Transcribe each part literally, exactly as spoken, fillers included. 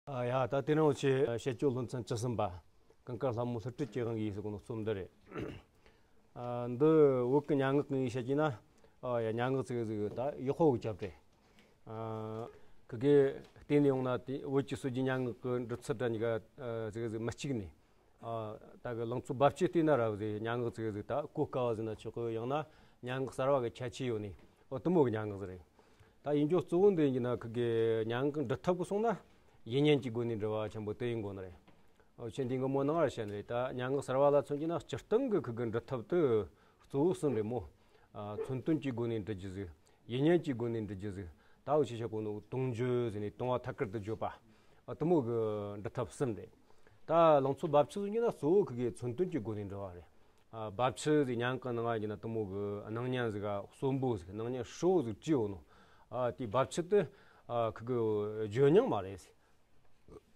ཨ་ཡ། ད་དེ་རིང་འུ་ཆོས་བཤད་སྤྱོད་སློབ་ཚན་བཅུ་གསུམ་པ། ཀུན་དཀར་ལྷ་མོ་ལྷུ་སྤྲུལ་གྱི་དབང་གིས་ཟེར་གོ་ནོ་རྩོམ་འདི་རེད། ཨ། འདི་བོད་ཀྱི་སྙན་ངག་གི་ངོས་བཤད་ཀྱིན་ན། ཨ་ཡ། སྙན་ངག་ཟིག་ཟིག་ད་ཡག་པོ་གི་རྒྱབ་རེད། ཨ། ཁི་གེ་བལྟས་ནས་ཡོང་ན་དེ་བོད་ཀྱི་སྲོལ་རྒྱུན་སྙན་ངག་གི་འབྲི་ཚུལ་འདྲ་གཉིས་ཀ་ཨ་ཟིག་ཟིག་མི་གཅིག་ནས། ཨ། ད་གི་ལང་ཚོ་རྦབ་ཆུ་བལྟས་ན་ར་ཟིག་སྙན་ངག་ཟིག་ཟིག་ད་གོ་དཀའ་བ་ཟེར་ན་ཆོག་གི། ཡང་ན་སྙན་ངག་གསར་བ་གི་ཁྱད་ཆོས་ཡོད་ནི། ཨོ། དེ་མོ་གི་སྙན་ངག་ཟིག་རེད། ད་ཡིན་རྒྱུ་གཙོ་བོ་འདི་ཡིན་ན་ཁི་གེ་སྙན་ངག་འབྲི་ཐབས་གི་སོང་ན་ཡིད་སྙན་གྱི་སྒོ་ནས་འབྲི་བ་ཆེན་པོ་དེ་ཡིན་དགོས་ནི་རེད། ཨོ། ཁྱེད་འདི་གི་མོ་ནང་ལ་བཤད་ནི་རེད། ད་སྙན་ངག་གསར་བ་ལ་མཚོན་གྱི་ན་སྤྱིར་བཏང་གི་ཁི་གེ་འབྲི་ཐབས་དེ་གཙོ་བོ་གསུམ་རེད་མོ། ཨ། མཚོན་དོན་གྱི་སྒོ་ནས་འབྲི་རྒྱུ་ཟིག་ཡིད་སྙན་གྱི་སྒོ་ནས་འབྲི་རྒྱུ་ཟིག་ད་འུ་ཆོས་བཤད་གོ་ནོ་དུང་བརྗོད་ཟེར་ནས་དུང་བ་ཐད་ཀར་དུ་བརྗོད་པ། ཨ། དེ་མོ་གི་འབྲི་ཐབས་གསུམ་རེད། ད་ལང་ཚོ་རྦབ་ཆུ་ཟེར་གྱི་ན་གཙོ་བོ་ཁི་གེ་མཚོན་དོན་གྱི་སྒོ་ནས་འབྲི་བ་རེད། ཨ། རྦབ་ཆུ་ཟེར་སྙན་ངག་གི་ནང་ང་ཡིན་ན་དེ་མོ་གི་སྣང་བརྙན་ཟིག་ག་གསོན་པོ་ཟིག་སྣང་བརྙན་ཧྲིལ་བོ་ཟིག་བྲིས་ཡོད་ནོ། ཨ། དེའི་རྦབ་ཆུ་དེ། ཨ། ཁི་གེ་བརྗོད་སྙིང་མ་རེད།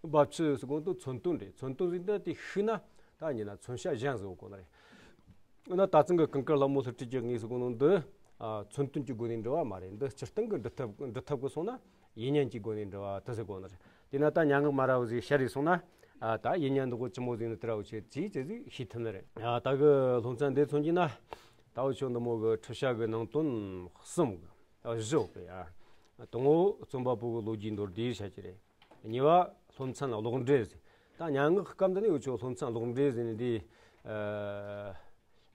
རྦབ་ཆུ་ཟེར་གོ་ནོ་མཚོན་དོན་རེད། མཚོན་དོན་ཟིག་འདི་དེ་ཤེས་ན་ད་ཡིན་ན་མཚོན་བྱ་གཞན་ཟིག་ཡོད་གོ་ནི་རེད། འོ་ན་ད་ཐེངས་གི་ཀུན་དཀར་ལྷ་མོ་ལྷུ་སྤྲུལ་གྱི་དབང་གིས་ཟེར་གོ་ནོ་འདི། ཨ། མཚོན་དོན་གྱི་སྒོ་ནས་འབྲི་བ་མ་རེད། འདི་སྤྱིར་བཏང་གི་འབྲི་ཐབས་འབྲི་ཐབས་གི་སོང་ན་ཡིད་སྙན་གྱི་སྒོ་ནས་འབྲི་བ་དེ་ཟེར་གོ་ནི་རེད། དེས་ན་ད་སྙན་ངག་མ་ར་བ་ཟིག་ཤར་རེ་སོང་ན། ཨ། ད་ཡིད་སྙན་འདི་གོ་ཅི་མོ་ཟིག་ནི་དེ་ར་འུ་ཆོས་ཅིག་ཅིག་ཟིག་ཤེས་ཐུབ་ནི་རེད། ཨ། ད་གི་སློབ་ཚན་འདི་མཚོན་གྱི་ན། ད་འུ་ཆོ་འདི་མོ་གི་འཁྲིད་བྱ་གི་ནང་དོན་གསུམ་གི། ཨ། བཞི་ཡོད་གི་ཡ། དང་པོ་རྩོམ་པ་པོ་གི་ལོ་རྒྱུས་མདོར་བསྡུས་བཤད་ཀྱི་རེད། གཉིས་པ་སློབ་ཚན་ཀློག་འགྲེལ་ཟེར། ད་སྙན་ངག་སྐབས་འདི་ནས་འུ་ཆོ་སློབ་ཚན་ཀློག་འགྲེལ་ཟེར་ནས་འདི། ཨ།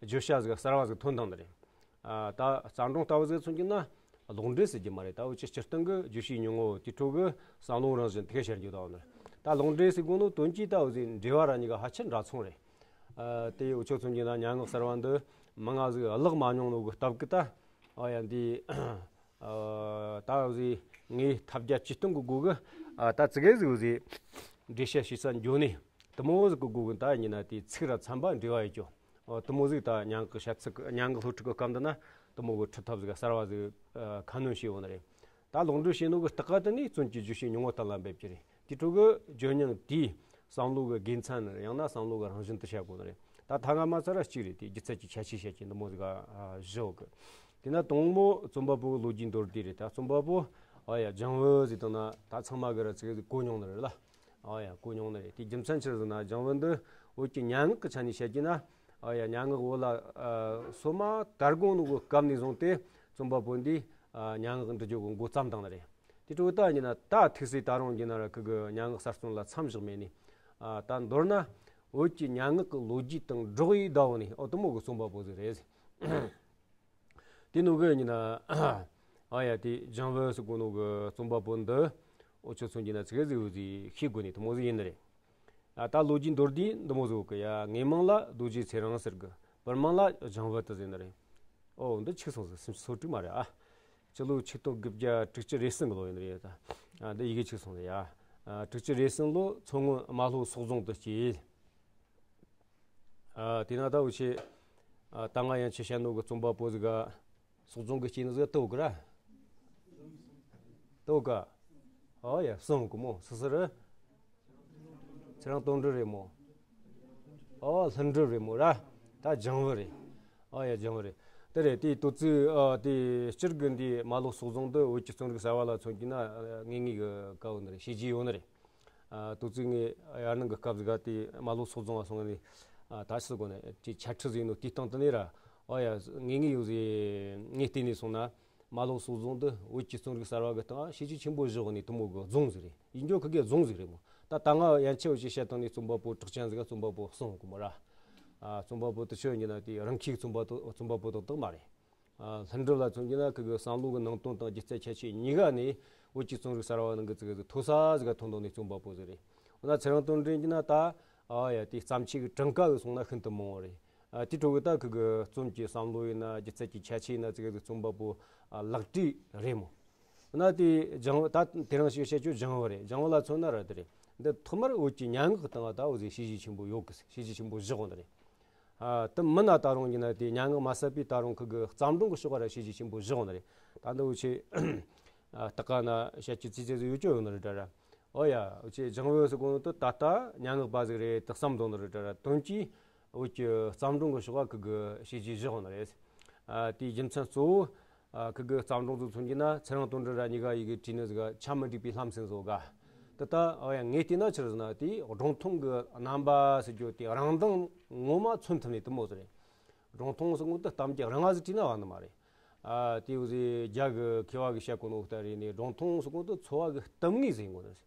བརྗོད་བྱ་ཟིག་གསར་བ་ཟིག་ཐོན་བཏང་ནི་རེད། ཨ། ད་བརྩམས་སྒྲུང་ལྟ་བུ་ཟིག་མཚོན་གྱི་ན་ཀློག་འགྲེལ་ཟེར་རྒྱུ་མ་རེད། ད་འུ་ཆོས་སྤྱིར་བཏང་གི་བརྗོད་བྱའི་ཉིན་མོ་དེ་འཕྲོ་གི་བསམ་བློ་རང་བཞིན་དེ་ག་ཤར་རྒྱུ་དང་ནི། ད་ཀློག་འགྲེལ་ཟེར་གོ་ནོ་དོན་གྱིས་ད་འུ་ཟིག་འགྲེལ་བ་ར་གཉིས་ཀ་ཧ་ཅང་འདྲ་མཚུངས་རེད། ཨ། དེ་འུ་ཆོ་མཚོན་གྱི་ན་སྙན་ངག་གསར་བ་འདི་མང་ང་ཟིག་བཀླགས་མ་མྱོང་ནོ་གི་སྟབས་ཀྱིས་ད། ཨ་ཡ། འདི། ཨ། ད་འུ་ཟིག་ངས་ཐབས་བརྒྱ་ཇུས་སྟོང་གི་སྒོ་གི། ཨ། ད་ཙི་གེ་ཟིག་འུ་ཟིག་འགྲེལ་བཤད་བྱེད་ས་འགྱོ་ནས་དེ་མོ་ཟིག་གི་སྒོ་གི་ད་ཡིན་ན་དེ་ཚིག་ར་ཚན་པ་འགྲེལ་བ་ཡོད་ཀྱོ། ཨ། དེ་མོ་ཟིག་ད་སྙན་ངག་གི་བཤད་ཚིག་སྙན་ངག་སློབ་ཁྲིད་གི་སྐབས་འདི་ན་དེ་མོ་གི་ཁྲིད་ཐབས་ཟིག་གསར་བ་ཟིག་ཨ། ཁ་སྣོན་བྱས་ཡོད་ནི་རེད། ད་ཀློག་འགྲེལ་བྱས་ནོ་གི་སྟབས་ཀ་དེ་ནས་རྩོམ་གྱི་བརྗོད་བྱའི་ཉིན་མོ་གཏན་ལ་འབེབས་ཀྱི་རེད། དེ་འཕྲོ་གི་བརྗོད་སྙིང་དེའི་བསམ་བློ་གི་དགེ་མཚན་ཡང་ན་བསམ་བློ་གི་རང་བཞིན་དེ་བཤད་དགོས་ནི་རེད། ད་ཐ་ང་མ་ཚར་ར་གཅིག་རེད། དེ་སྒྱུ་རྩལ་གྱི་ཁྱད་ཆོས་བཤད་ཀྱི་འདི་མོ་ཟིག་ཨ། བཞི་ཡོད་གི། དེ་ན་དང་པོ་རྩོམ་པ་པོའི་ལོ་རྒྱུས་མདོར་བསྡུས་རེད། ད་རྩོམ་པ་པོ། ཨ་ཡ། ལྗང་བུ་ཟེར་དང་ན་ད་ཚང་མ་གི་ར་ཙི་གེ་ཟིག་གོ་མྱོང་ནི་རེད་ལ། ཨ་ཡ། གོ་མྱོང་ནི་རེད། དེ་རྒྱུ་མཚན་ཆི་ཟེར་ན་ལྗང་བུ་འདི་བོད་ཀྱི་སྙན་ངག་གི་ཆ་ནས་བཤད་ཀྱི་ན། ཨ་ཡ། སྙན་ངག་བོད་ལ། ཨ། སོ་མ་དར་གོ་ནོ་གི་སྐབས་ནས་བཟུང་སྟེ་རྩོམ་པ་པོ་འདིས། ཨ། སྙན་ངག་འབྲི་རྒྱུ་གི་འགོ་བརྩམས་བཏང་ནི་རེད། དེ་འཕྲོ་ད་ཡིན་ན་ད་ཐུག་སའི་ད་རུང་ཡིན་ན་ར་ཁི་གི་སྙན་ངག་གསར་རྩོམ་ལ་མཚམས་བཞག་མེད་ནས། ཨ། ད་མདོར་ན་བོད་ཀྱི་སྙན་ངག་གི་ལོ་རྒྱུས་དང་འགྲོགས་ཡི་ཟླ་བོ་ནས་ཨོ་དེ་མོ་གི་རྩོམ་པ་པོ་ཟིག་རེད། དེ་ནོ་གི་ཡིན་ན། ཨ་ཡ། དེ་ལྗང་བུ་ཟེར་གོ་ནོ་གི་རྩོམ་པ་པོ་འདི་འུ་ཆོ་མཚོན་གྱི་ན་ཙི་གེ་ཟིག་འུ་ཟིག་ཤེས་དགོས་ནི་དེ་མོ་ཟིག་ཡིན་ནི་རེད། ཨ། ད་ལོ་རྒྱུས་མདོར་བསྡུས་འདི་མོ་ཟིག་ཡོད་གི་ཡ། ངའི་མིང་ལ་རྡོ་རྗེ་ཚེ་རིང་ཟེར་གི། བུ་མིང་ལ་ལྗང་བུ་དེ་ཟེར་ནི་རེད། ཨོ། འདི་འཆུག་སོང་ཟིག་སུམ་ཅུ་སོ་དྲུག་མ་རེད་ཨ། སྤྱི་ལོ་ཆིག་སྟོང་དགུ་བརྒྱ་དྲུག་ཅུ་རེ་གསུམ་གི་ལོ་ཡིན་ནི་རེད་ད། ཨ། འདི་ཡི་གེ་འཆུག་སོང་ཟིག་ཡ། ཨ། དྲུག་ཅུ་རེ་གསུམ་ལོ་མཚོ་སྔོན་རྨ་ལྷོ་སོག་རྫོང་དུ་སྐྱེས། ཨ། དེ་ན་ད་འུ་ཆོས། ཨ། ད་ང་ཡང་ཆོས་བཤད་ནོ་གི་རྩོམ་པ་པོ་ཟིག་ག་སོག་རྫོང་གི་སྐྱེས་ནི་ཟིག་ལྟོས་གི་ར། ལྟོས་ག་ཨོ་ཡ། གསུངས་གི་མོ། སུ་སུ་རེད། ཚེ་རིང་དོན་གྲུབ་རེད་མོ། ཨོ། ལྷུན་གྲུབ་རེད་མོ་ར། ད་ལྗང་བུ་རེད། ཨོ་ཡ། ལྗང་བུ་རེད། དེ་རེད། དེ་དུས་ཚོད། ཨ། དེ་སྤྱིར་གི་འདི་རྨ་ལྷོ་སོག་རྫོང་འདི་བོད་ཀྱི་རྩོམ་རིག་གསར་བ་ལ་མཚོན་གྱི་ན་ངེས་ངེས་གི་དཀའ་བོ་ནི་རེད། བྱས་རྗེས་ཡོད་ནི་རེད། ཨ། དུས་ཚོད་ངས་ཡར་ནང་གི་སྐབས་ཟིག་ག་དེ་རྨ་ལྷོ་སོག་རྫོང་ང་སོང་ནས། ཨ། ད་ཆི་ཟེར་གོ་ནི། དེ་ཆ་འཕྲུལ་ཟིག་ནོ་དེ་སྟེང་དུ་ནས་ར། ཨོ་ཡ། ངེས་ངེས་ཡོད་ཟིག་ངས་བལྟས་ནས་སོང་ན། རྨ་ལྷོ་སོག་རྫོང་འདི་བོད་ཀྱི་རྩོམ་རིག་གསར་བ་གི་སྟེང་བྱས་རྗེས་ཆེན་པོ་བཞག་ནས་དེ་མོ་གི་རྫོང་ཟིག་རེད། ཡིན་རྒྱུ་ཁི་གེ་རྫོང་ཟིག་རེད་མོ། ད་ད་ང་ཡན་ཆད་འུ་ཆོས་བཤད་སྟངས་ནས་རྩོམ་པ་པོ་གྲགས་ཅན་ཟིག་ག་རྩོམ་པ་པོ་གསུངས་གི་མོ་ར། ཨ། རྩོམ་པ་པོ་དེ་ཆོས་ཡིན་ན་དེ་རང་ཁྱིའི་རྩོམ་པ་དེ་རྩོམ་པ་པོ་དེ་དག་མ་རེད། ཨ། ལྷུན་གྲུབ་ལ་མཚོན་གྱི་ན་ཁི་གི་བསམ་བློ་གི་ནང་དོན་དང་སྒྱུ་རྩལ་ཁྱད་ཆོས་གཉིས་ཀ་ནས་བོད་ཀྱི་རྩོམ་རིག་གསར་བ་ནང་གི་ཙི་གེ་ཟིག་མཐོ་ས་ཟིག་ག་ཐོན་བཏང་ནས་རྩོམ་པ་པོ་ཟིག་རེད། འོ་ན་ཚེ་རིང་དོན་གྲུབ་ཡིན་གྱི་ན་ད། ཨ་ཡ། དེ་བརྩམས་ཆོས་ཀྱི་གྲངས་ཀ་གི་སོང་ན་ཤིན་ཏུ་མང་བ་རེད། ཨ། དེ་འཕྲོ་གི་ད་ཁི་གི་རྩོམ་གྱི་བསམ་བློ་ཡིན་ན་སྒྱུ་རྩལ་གྱི་ཁྱད་ཆོས་ཡིན་ན་ཙི་གེ་ཟིག་རྩོམ་པ་པོ། ཨ། ལག་བྲིས་རེད་མོ། འོ་ན་དེ་ལྗང་བུ་ད་དེ་རིང་ཞིག་བཤད་རྒྱུ་ལྗང་བུ་རེད། ལྗང་བུ་ལ་མཚོན་ན་ར་དེ་རེད། འདི་ཐོག་མར་བོད་ཀྱི་སྙན་ངག་གི་སྟེང་ང་ད་འུ་ཟིག་བྱས་རྗེས་ཆེན་པོ་ཡོད་གི། བྱས་རྗེས་ཆེན་པོ་བཞག་ཡོད་ནི་རེད། ཨ། དེ་མིན་ན་ད་རུང་ཡིན་ན་དེ་སྙན་ངག་མ་ཟད་པའི་ད་རུང་ཁི་གི་བརྩམས་སྒྲུང་གི་ཕྱོགས་ར་བྱས་རྗེས་ཆེན་པོ་བཞག་ཡོད་ནི་རེད། ད་འདི་འུ་ཆོས། ཨ། ད་ག་ན་བཤད་རྒྱུ་ཙི་ཙི་ཟིག་ཡོད་རྒྱུ་ཡོད་ནི་རེད་ད་ར། ཨོ་ཡ། འུ་ཆོས་ལྗང་བུ་ཟེར་གོ་ནོ་དེ་ད་ལྟ་སྙན་ངག་པ་ཟིག་རེད་དེ་བསམ་འདུག་ནི་རེད་ད་ར། དོན་གྱིས་བོད་ཀྱི་བརྩམས་སྒྲུང་གི་ཕྱོགས་ཁི་གི་བྱས་རྗེས་བཞག་ཡོད་ནི་རེད། ཨ། དེའི་རྒྱུ་མཚན་གཙོ་བོ། ཨ། ཁི་གི་བརྩམས་སྒྲུང་ཚོ་མཚོན་གྱི་ན་ཚེ་རིང་དོན་གྲུབ་ར་གཉིས་ཀ་ཡི་གེ་བྲིས་ནི་ཟིག་ཆ་མི་འགྲིག་པའི་ལྷམ་ཟེར་ནོ་ཟིག་ག་དེ་ད་ཨ་ཡ་ངས་བལྟས་ན་ཆི་རེད་ཟེར་ན་དེ་སྒྲུང་ཐུང་གི་རྣམ་པ་ཟེར་རྒྱུ་དེ་རང་མདངས་ངོ་མ་མཚོན་ཐུབ་ནི་དེ་མོ་ཟིག་རེད། སྒྲུང་ཐུང་ཟེར་གོ་ནོ་དེ་གཏམ་རྒྱུད་རང་ང་ཟིག་བྲིས་ན་བ་ནི་མ་རེད། ཨ་དེ་བོ་ཟིག་རྒྱ་གི་མཁས་པ་གིས་བཤད་གོ་ནོ་ལྟར་རེད་ནི། སྒྲུང་ཐུང་ཟེར་གོ་ནོ་དེ་འཚོ་བ་གི་གཏམ་ངོས་ཟིག་ཡིན་གོ་ནི་རེད།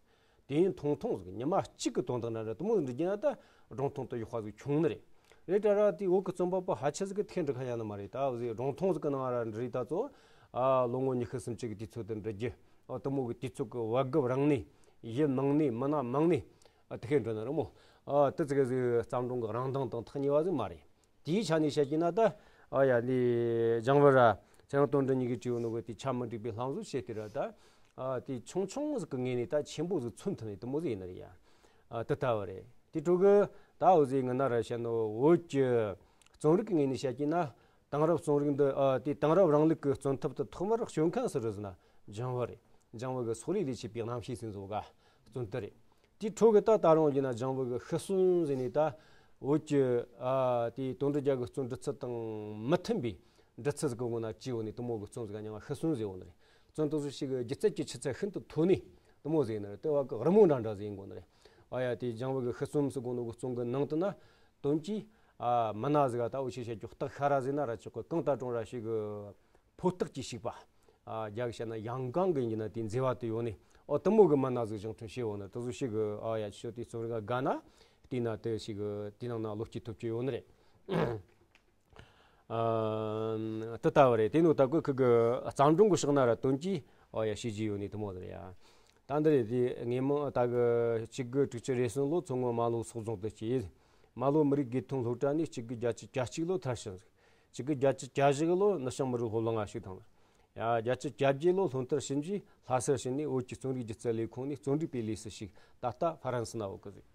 དུས་ཡུན་ཐུང་ཐུང་ཟིག་ཉི་མ་གཅིག་གི་དོན་དག་འདྲ་འདྲ་དེ་མོ་ཟིག་འབྲི་རྒྱུ་ན་ད་སྒྲུང་ཐུང་དེ་ཡག་པ་ཟིག་བྱུང་ནི་རེད། རེད་ད་ར་དེ་བོད་ཀྱི་རྩོམ་པ་པོ་ཕལ་ཆེར་ཟིག་གིས་དེ་འདྲ་ཁ་ཡ་ནི་མ་རེད། ད་བོ་ཟིག་སྒྲུང་ཐུང་ཟིག་གི་ནང་ར་འབྲི་རེད་ད་ཚོ། ཨ་ལོ་ངོ་ཉི་ཤུ་སུམ་ཅུ་གི་དུས་ཚོད་དེ་འབྲི་རྒྱུ། ཨོ་དེ་མོ་གི་དུས་ཚོད་ཀྱི་བབ་དགུ་རིང་ནས་ཡུལ་མང་ནས་མི་སྣ་མང་ནས་ཨ་དེ་ཁའི་འགྲོ་ནི་རེད་མོ། ཨ་དེ་ཙི་གེ་ཟིག་བརྩམས་སྒྲུང་གི་རང་མདངས་དང་ཐག་ཉེ་བ་ཟིག་མ་རེད། དེའི་ཆ་ནས་བཤད་ཀྱི་ན་ད་ཨ་ཡ་ནི་ལྗང་བུ་ར་ཚེ་རིང་དོན་གྲུབ་གཉིས་ཀྱིས་བྲིས་ཡོད་ནོ་གི་དེ་ཆ་མི་འགྲིག་པའི་ལྷམ་བཟོ་བྱས་ཏེ་ར་ད་ཨ་དེ་ཆུང་ཆུང་ཟིག་གི་ངོས་ནས་ད་ཆེན་པོ་ཟིག་མཚོན་ཐུབ་ནི་དེ་མོ་ཟིག་ཡིན་ནི་རེད་ཡ། ཨ་དེ་ལྟ་བུ་རེད། དེ་འཕྲོ་གི་ད་འོ་ཟིག་ངི་ན་ར་བཤད་ནོ་བོད་ཀྱི་རྩོམ་རིག་གི་ངོས་ནས་བཤད་ཀྱི་ན། དེང་རབས་རྩོམ་རིག་འདི་ཨ་དེ་དེང་རབས་རིང་ལུགས་ཀྱི་རྩོམ་ཐབས་དེ་ཐོག་མར་སྤྱོད་མཁན་སུ་རེད་ཟེར་ན་ལྗང་བུ་རེད། ལྗང་བུ་གི་སོག་ལེ་ལས་བྱས་པའི་རྣམ་ཤེས་ཟེར་བཟོ་ག་རྩོམ་དེ་རེད། དེའི་འཕྲོ་གི་ད་ད་རུང་ཡིན་ན་ལྗང་བུ་གི་ཤི་གསོན་ཟེར་ནས་ད་བོད་ཀྱི་ཨ་དེ་དོན་གྲུབ་རྒྱལ་གྱི་རྩོམ་འབྲི་ཚུལ་དང་མི་མཐུན་པའི་འབྲི་ཚུལ་ཟིག་གི་ངོ་ན་བྲིས་ཡོད་ནི་དེ་མོ་གི་རྩོམ་ཟིག་ག་མྱིང་ང་ཤི་གསོན་ཟེར་ཡོད་ནི་རེད། རྩོམ་དེ་ཚོ་ཞིག་གི་སྒྱུ་རྩལ་གྱི་ཆུ་ཚད་ཤིན་ཏུ་མཐོ་ནི་དེ་མོ་ཟིག་ཡིན་ནི་རེད། དེ་བ་གི་རི་མོ་འདྲ་འདྲ་ཟིག་ཡིན་དགོས་ནི་རེད། ཨ་ཡ་དེ་ལྗང་བུ་གི་ཤི་གསོན་ཟེར་གོ་ནོ་གི་རྩོམ་གི་ནང་དུ་ན་དོན་གྱིས་ཨ་མི་སྣ་ཟིག་ག་ད་འུ་ཆོས་བཤད་རྒྱུ་སྟག་ཤ་ར་ཟེར་ན་ར་ཆོག་གི། གང་ལྟར་ཀྲུང་ར་ཞིག་གི་ཕོ་སྟག་གི་ཞིག་པ། ཨ་རྒྱ་གི་བཤད་ན་ཡང་གང་གི་ཡིན་ན་དེ་མཛེས་པ་དེ་ཡོད་ནི། ཨོ་དེ་མོ་གི་མི་སྣ་ཟིག་བཞེངས་སྐྲུན་བྱས་ཡོད་ནི། དེ་ཚོ་ཞིག་གི་ཨ་ཡ་ཆོས་དེ་རྩོམ་རིག་ག་དགའ་ན་བལྟས་ན་དེ་ཞིག་གི་དེ་ནང་ན་བློ་སྐྱེད་ཐོབ་ཀྱི་ཡོད་ནི་རེད། ཨ་དེ་ལྟ་བུ་རེད། དེ་ནོ་ད་གི་ཁུ་གི་བརྩམས་སྒྲུང་གི་ཕྱོགས་ན་ར་དོན་གྱིས་ཨོ་ཡ་བྱས་རྗེས་ཡོད་ནི་དེ་མོ་རེད་ཡ། ད་འདི་རེད། དེ་དངོས་མང་ད་གི་གཅིག་དགུ་དྲུག་ཅུ་རེ་གསུམ་ལོ་མཚོ་སྔོན་རྨ་ལྷོ་སོག་རྫོང་དུ་སྐྱེས། རྨ་ལྷོ་མི་རིགས་དགེ་ཐོན་སློབ་གྲྭ་ནས་གཅིག་དགུ་བརྒྱད་ཅུ་གྱ་གཅིག་ལོ་མཐར་ཕྱིན། གཅིག་དགུ་བརྒྱད་ཅུ་གྱ་བཞི་ལོ་ནུབ་བྱང་མི་རིགས་སློབ་གླིང་ང་ཞུགས་དང་། ཡ་བརྒྱད་ཅུ་གྱ་བརྒྱད་ལོ་སློབ་མཐར་ཕྱིན་རྗེས་ལྷ་སར་ཕྱིན་ནས་བོད་ཀྱི་རྩོམ་རིག་སྒྱུ་རྩལ་ལས་ཁུངས་ནས་རྩོམ་སྒྲིག་པའི་ལས་སུ་ཞུགས། ད་ལྟ་ཧྥ་རན་སི་ན་ཡོད་གི་ཟིག་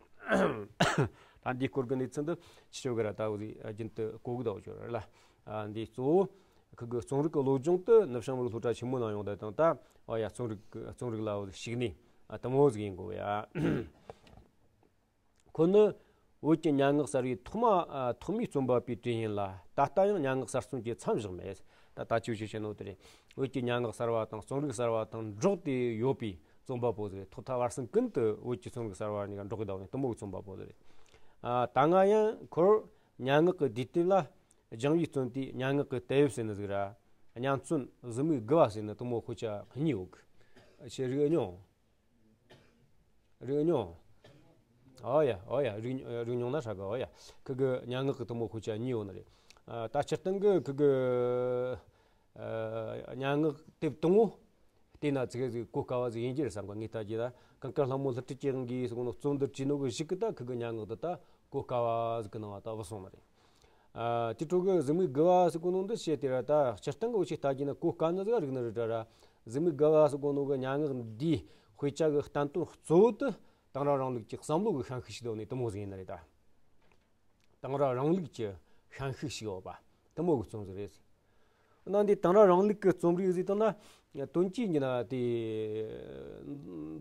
ད་འདིའི་སྐོར་གི་གནས་ཚུལ་འདི་ཕྱི་ཕྱོགས་གི་ར་ད་འུ་ཟིག་རྒྱུན་དུ་གོ་གི་ད་འུ་ཆོ་ར་ལ། ཨ་འདི་གཙོ་བོ་ཁུ་གི་རྩོམ་རིག་གི་བློ་སྦྱོང་དུ་ནུབ་བྱང་མི་རིགས་སློབ་གྲྭ་ཆེན་མོ་ནང་ཡོང་བསྡད་དང་། ད་ཨོ་ཡ་རྩོམ་རིག་གི་རྩོམ་རིག་ལ་འུ་ཟིག་ཞུགས་ནས་ཨ་དེ་མོ་ཟིག་ཡིན་གོ་ཡ། ཁོ་ནི་བོད་ཀྱི་སྙན་ངག་གསར་བའི་ཐོག་མ་ཨ་ཐོག་མའི་རྩོམ་པ་པོའི་གྲས་ཡིན་ལ། ད་ལྟ་ཡང་སྙན་ངག་གསར་རྩོམ་གྱི་མཚམས་བཞག་མེད། ད་ལྟ་ཆོས་ཞིག་བཤད་ནོ་དེ་རེད། བོད་ཀྱི་སྙན་ངག་གསར་བ་དང་རྩོམ་རིག་གསར་བ་དང་འགྲོགས་ཏེ་ཡོད་པའི་རྩོམ་པ་པོ་ཟིག་རེད། ཐོག་མཐའ་བར་གསུམ་ཀུན་ཏུ་བོད་ཀྱི་རྩོམ་རིག་གསར་བ་གཉིས་ཀ་འགྲོགས་ཀྱི་བསྡད་ནས་དེ་མོ་གི་རྩོམ་པ་པོ་ཟིག་རེད། ཨ་ད་སྔ་ཡང་ཁོར་སྙན་ངག་གི་དུས་དེབ་ལ་སྦྱང་བའི་རྩོམ་དེ་སྙན་ངག་གི་དེབ་ཟེར་ནི་ཟིག་ར། སྙན་རྩོམ་གཟི་མིག་དགུ་བ་ཟེར་ནི་དེ་མོ་དཔེ་ཆ་གཉིས་ཡོད་གི། ཁྱེད་རིག་མྱོང་། རིག་མྱོང་། ཨོ་ཡ་ཨོ་ཡ། རིག་རིག་མྱོང་ན་ཧྲ་གི། ཨོ་ཡ། ཁུ་གི་སྙན་ངག་གི་དེ་མོ་དཔེ་ཆ་གཉིས་ཡོད་ནི་རེད། ཨ་ད་སྤྱིར་བཏང་གི་ཁུ་གི་ཨ་སྙན་ངག་དེབ་དང་པོ་བལྟས་ན་ཙི་གེ་ཟིག་གོ་དཀའ་བ་ཟིག་ཡིན་རྒྱུ་རེད་བསམ་གི། ངས་ལྟ་རྒྱུ་ད་གངས་དཀར་ལྷ་མོ་ལྷུན་གྲུབ་ཀྱི་དབང་གིས་ཟེར་གོ་ནོ་རྩོམ་འདི་བྲིས་ནོ་གི་གཞུག་གི་ད་ཁུ་གི་སྙན་ངག་འདི་ད་གོ་དཀའ་བ་ཟིག་གི་ནང་ང་ད་བུད་སོང་ནི་རེད། ཨ་དེ་འཕྲོ་གི་གཟི་མིག་དགུ་བ་ཟེར་གོ་ནོ་འདི་བཤད་དེ་ར། ད་སྤྱིར་བཏང་གི་འུ་ཆོས་ལྟ་རྒྱུ་ན་གོ་དཀའ་ནི་ཟིག་རིག་ནི་རེད་ད་ར། གཟི་མིག་དགུ་བ་ཟེར་གོ་ནོ་གི་སྙན་ངག་འདིའི་དཔེ་ཆ་གི་བསྟན་དོན་གཙོ་བོ་དེ་དེང་རབས་རིང་ལུགས་ཀྱི་བསམ་བློ་གི་ཤན་ཤུགས་ཤིག་འདོན་ནི་དེ་མོ་ཟིག་ཡིན་ནི་རེད་ད། དེང་རབས་རིང་ལུགས་ཀྱི་ཤན་ཤུགས་ཤིག་ཡོད་པ་དེ་མོ་གི་རྩོམ་ཟིག་རེད། ན་འདི་དེང་རབས་རིང་ལུགས་ཀྱི་རྩོམ་རིག་ཟིག་དང་ན་དོན་གྱིས་ཡིན་ན་དེ་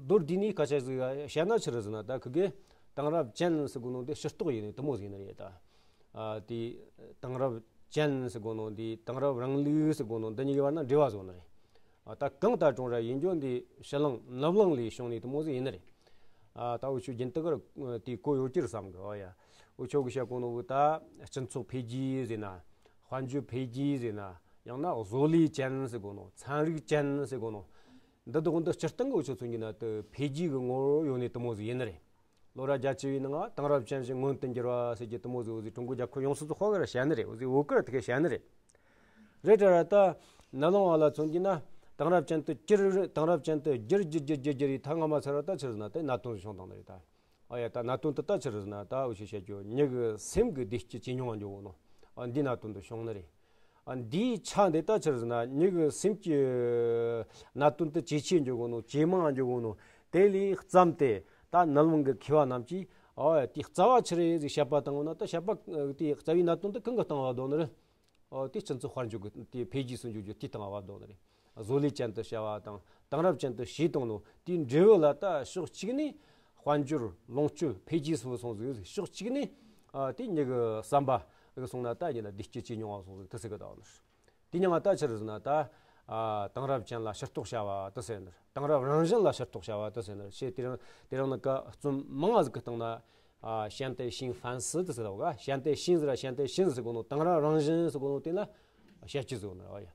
མདོར་བསྡུས་ནས་སྐད་ཆ་ཟིག་བཤད་ན་ཆི་རེད་ཟེར་ན། ད་ཁུ་གེ་དེང་རབས་ཅན་ཟེར་གོ་ནོ་འདི་ཕྱིར་རྟོག་ཡིན་ནི་དེ་མོ་ཟིག་ཡིན་ནི་རེད་ད། ཨ་དེ་དེང་རབས་ཅན་ཟེར་གོ་ནོ་འདི་དེང་རབས་རིང་ལུགས་ཟེར་གོ་ནོ་འདི་གཉིས་ཀྱི་བར་ན་འབྲེལ་བ་བཟོ་ནི་རེད། ཨ་ད་གང་ལྟར་ཀྲུང་ར་ཡིན་རྒྱུ་འདི་ཕྱི་གླིང་ནུབ་གླིང་ལས་བྱུང་ནི་དེ་མོ་ཟིག་ཡིན་ནི་རེད། ཨ་ད་འུ་ཆོ་རྒྱུན་དུ་གར་དེ་གོ་ཡོད་ཀྱི་རེད་བསམ་གི། ཨོ་ཡ། འུ་ཆོ་གི་བཤད་གོ་ནོ་གི་ད་སྤྱི་ཚོགས་འཕེལ་རྒྱས་ཟེར་ན། དཔལ་འབྱོར་འཕེལ་རྒྱས་ཟེར་ན། ཡང་ན་བཟོ་ལས་ཅན་ཟེར་གོ་ནོ། ཚན་རིག་ཅན་ཟེར་གོ་ནོ། འདི་དག་འདི་སྤྱིར་བཏང་གི་འུ་ཆོ་མཚོན་གྱི་ན་དེ་འཕེལ་རྒྱས་ཀྱི་ངོ་བོ་ཡོད་ནི་དེ་མོ་ཟིག་ཡིན་ནི་རེད། ལོ་རབས་བརྒྱད་ཅུ་བའི་ནང་དེང་རབས་ཅན་ཞིག་མངོན་དུ་འགྱུར་བ་ཟེར་རྒྱུ་དེ་མོ་ཟིག་འུ་ཟིག་ཀྲུང་གོ་རྒྱལ་ཁབ་ཡོངས་སུ་རྫོགས་པ་གིས་བཤད་ནི་རེད། འུ་ཟིག་བོད་གིས་དེ་ག་བཤད་ནི་རེད། རེད་དྲ་ར་ད་ནད་ལང་བ་ལ་མཚོན་གྱི་ན་དེང་རབས་ཅན་དུ་གྱུར། དེང་རབས་ཅན་དུ་གྱུར་གྱུར་གྱུར་གྱུར་གྱུར་རེད། ད་སྔ་མ་ཚར་བ་ད་ཆི་རེད་ཟེར་ན་དེ་གནད་དོན་བྱུང་བཏང་ནི་རེད་ད། ཨ་ཡ་ད་གནད་དོན་དེ་ད་ཆི་རེད་ཟེར་ན་ད་འུ་ཆོས་བཤད་རྒྱུ་མྱི་གི་སེམས་གི་བདེ་སྐྱིད་ཇེ་ཉུང་བ་འགྱོ་གོ་ནོ། ཨ་འདི་གནད་དོན་དེ་བྱུང་ནི་རེད། ཨ་འདིའི་ཆ་འདི་ད་ཆི་རེད་ཟེར་ན་མྱི་གི་སེམས་ཀྱི་གནད་དོན་དེ་ཇེ་ཆེ་འགྱོ་གོ་ནོ། ཇེ་མང་འགྱོ་གོ་ནོ། དེ་ལས་བརྩམས་ཏེ་ད་ནད་ལང་གི་མཁས་པ་རྣམས་ཀྱིས་ཨ་ཡ་དེའི་རྩ་བ་ཆི་རེད་ཟེར་དཔྱད་པ་བཏང་བ་ན། ད་དཔྱད་པ་དེའི་རྩ་བའི་གནད་དོན་དེ་གང་གིས་བཏང་བ་འདོད་ནི་རེད། ཨོ་དེ་སྤྱི་ཚོགས་དཔལ་འབྱོར་གྱི་དེ་འཕེལ་རྒྱས་སུ་འགྱུར་རྒྱུ་དེས་བཏང་བ་འདོད་ནི་རེད། བཟོ་ལས་ཅན་དུ་བྱ་བ་དང་དེང་རབས་ཅན་དུ་བྱས་བཏང་ནོ་དེའི་འབྲས་བུ་ལ་ད་ཕྱོགས་གཅིག་ནས་དཔལ་འབྱོར་ལོངས་སྤྱོད་འཕེལ་རྒྱས་སུ་སོང་ཟིག། ཕྱོགས་གཅིག་ནས་ཨ་དེ་མྱི་གི་བསམ་པ་གི་སོང་ན་ད་ཡིན་ན་བདེ་སྐྱིད་ཇེ་ཉུང་བ་སོང་ཟིག། དེ་ཟེར་གི་ད་བ་ནི་རེད། དེ་མྱིང་ང་ད་ཆི་རེད་ཟེར་ན་ད་ ཨ། དེང་རབས་ཅན་ལ་ཕྱིར་རྟོག་བྱ་བ་དེ་ཟེར་ནི་རེད། དེང་རབས་རང་བཞིན་ལ་ཕྱིར་རྟོག་བྱ་བ་དེ་ཟེར་ནི་རེད། ཞེས་དེ་རིང་དེ་རིང་ནི་ཀ་རྩོམ་མང་ང་ཟིག་གི་སྟེང་ན། ཨ། 现代性反思 དེ་ཟེར་བ་ག 现代性 ཟེར་ར 现代性 ཟེར་གོ་ནོ། དེང་རབས་རང་བཞིན་ཟེར་གོ་ནོ་དེ་ལ་བཤད་རྒྱུ་ཟིག་ཡོད་ནི་རེད་བ་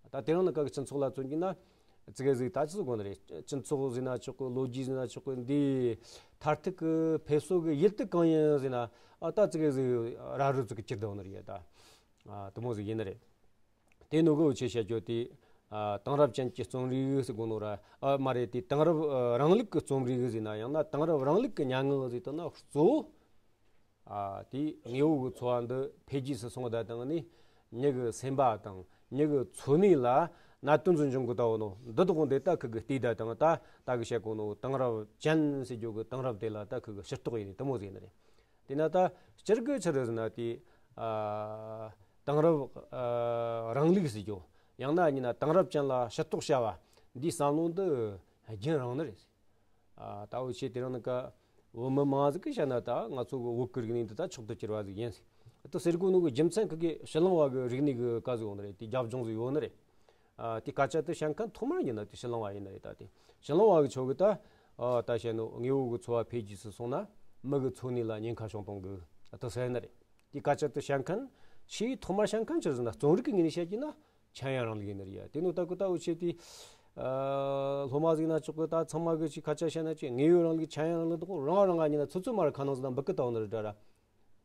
ཡ། ད་དེ་རིང་ནི་ཀ་གི་སྤྱི་ཚོགས་ལ་བརྩོན་རྒྱུ་ན་ཙི་གེ་ཟིག་ད་ཅི་ཟིག་དགོས་ནི་རེད། སྤྱི་ཚོགས་ཟེར་ན་ཆོག་གི། ལོ་རྒྱུས་ཟེར་ན་ཆོག་གི། འདི་མཐར་ཐུག་གི་ཕེབས་བསུ་གི་ཡུལ་དེ་གང་ཡིན་ཟེར་ན། ཨ། ད་ཙི་གེ་ཟིག་ར་རུ་ཙིག་གི་གྱུར་བསྡད་ནི་རེད་ད། ཨ། དེ་མོ་ཟིག་ཡིན་ནི་རེད། དེ་ནོ་གི་འུ་ཆོས་བཤད་རྒྱུ་དེ། ཨ། དེང་རབས་ཅན་གྱི་རྩོམ་རིག་ཟེར་གོ་ནོ་ར། ཨ། མ་རེད། དེ་དེང་རབས་ཨ་རིང་ལུགས་ཀྱི་རྩོམ་རིག་ཟེར་ན། ཡང་ན་དེང་རབས་རིང་ལུགས་ཀྱི་སྙན་ངག་ཟེར་དོ་ན། གཙོ་བོ། ཨ། དེ་དངོས་པོ་གི་འཚོ་བ་འདི་འཕེལ་རྒྱས་སུ་སོང་བསྡད་དང་ནི། མྱི་གི་སེམས་པ་དང་མྱི་གི་འཚོ་གནས་ལ་གནད་དོན་ཟིག་འབྱུང་གི་བསྡད་ནོ་འདི་དག་འདི་ད་ཁུ་གི་བལྟས་བསྡད་དང་། ད་ད་གི་བཤད་གོ་ནོ་དེང་རབས་ཅན་ཟེར་རྒྱུ་གི་དེང་རབས་དེ་ལ་ད་ཁུ་གི་ཕྱིར་རྟོག་ཡེད་ནི་དེ་མོ་ཟིག་ཡིན་ནི་རེད། དེ་ན་ད་སྤྱིར་གི་ཆི་རེད་ཟེར་ན། དེ། ཨ། དེང་རབས་ཨ་རིང་ལུགས་ཟེར་རྒྱུ། ཡང་ན་ཡིན་ན་དེང་རབས་ཅན་ལ་ཕྱིར་རྟོག་བྱ་བ་འདིའི་བསམ་བློ་འདི་རྒྱུན་རིང་ནི་རེད། ཨ། ད་འུ་ཆོས་དེ་རིང་ནི་ཀ་བོད་མི་མང་ཟིག་གིས་བཤད་ན། ད་ང་ཚོ་གི་བོད་ཀྱི་རིག་གནས་འདི་ད་མཆོག་ཏུ་གྱུར་པ་ཟིག་ཡིན་ཟེར། དེ་ཟེར་གོ་ནོ་གི་རྒྱུ་མཚན་ཁུ་གི་ཕྱི་གླིང་བ་གི་རིག་གནས་གི་ཀ་ཟིག་ཡོད་ནི་རེད། དེ་རྒྱབ་ལྗོངས་ཟིག་ཡོད་ནི་རེད། ཨ། དེ་སྐད་ཆ་དེ་བཤད་མཁན་ཐོག་མར་ཡིན་ན་དེ་ཕྱི་གླིང་བ་ཡིན་ནི་རེད། ད་དེ་ཕྱི་གླིང་བ་གི་ཆོ་གི་ད། ཨ། ད་བཤད་ནོ་དངོས་པོ་གི་འཚོ་བ་འཕེལ་རྒྱས་སུ་སོང་ན་མི་གི་འཚོ་གནས་ལ་ཉེན་ཁ་བྱུང་བཏང་གི་ད་ཟེར་ནི་རེད། དེ་སྐད་ཆ་དེ་བཤད་མཁན་ཆེས་ཐོག་མར་བཤད་མཁན་ཆི་ཟེར་ན། རྩོམ་རིག་གི་ངོས་ནས་བཤད་རྒྱུ་ན་ཆན་ཡན་རིང་ལུགས་ཡིན་ནི་རེད་ཡ། དེ་ནོ་ད་ཁུ་ད་འུ་ཆོས་དེ། ཨ། སློབ་མ་ཟིག་ན་ཆོག་གི། ད་ཚང་མ་གི་ཅིག་སྐད་ཆ་བཤད་ན་ཅིག་དངོས་ཡོད་རིང་ལུགས་ཆན་ཡན་རིང་ལུགས་དག་རང་རང་ང་ཉིད་ན་ཚོད་ཚོད་མ་ར་ཁ་ནང་ཟིག་ན་འབུད་གི་བསྡད་ནི་རེད་ད་ར།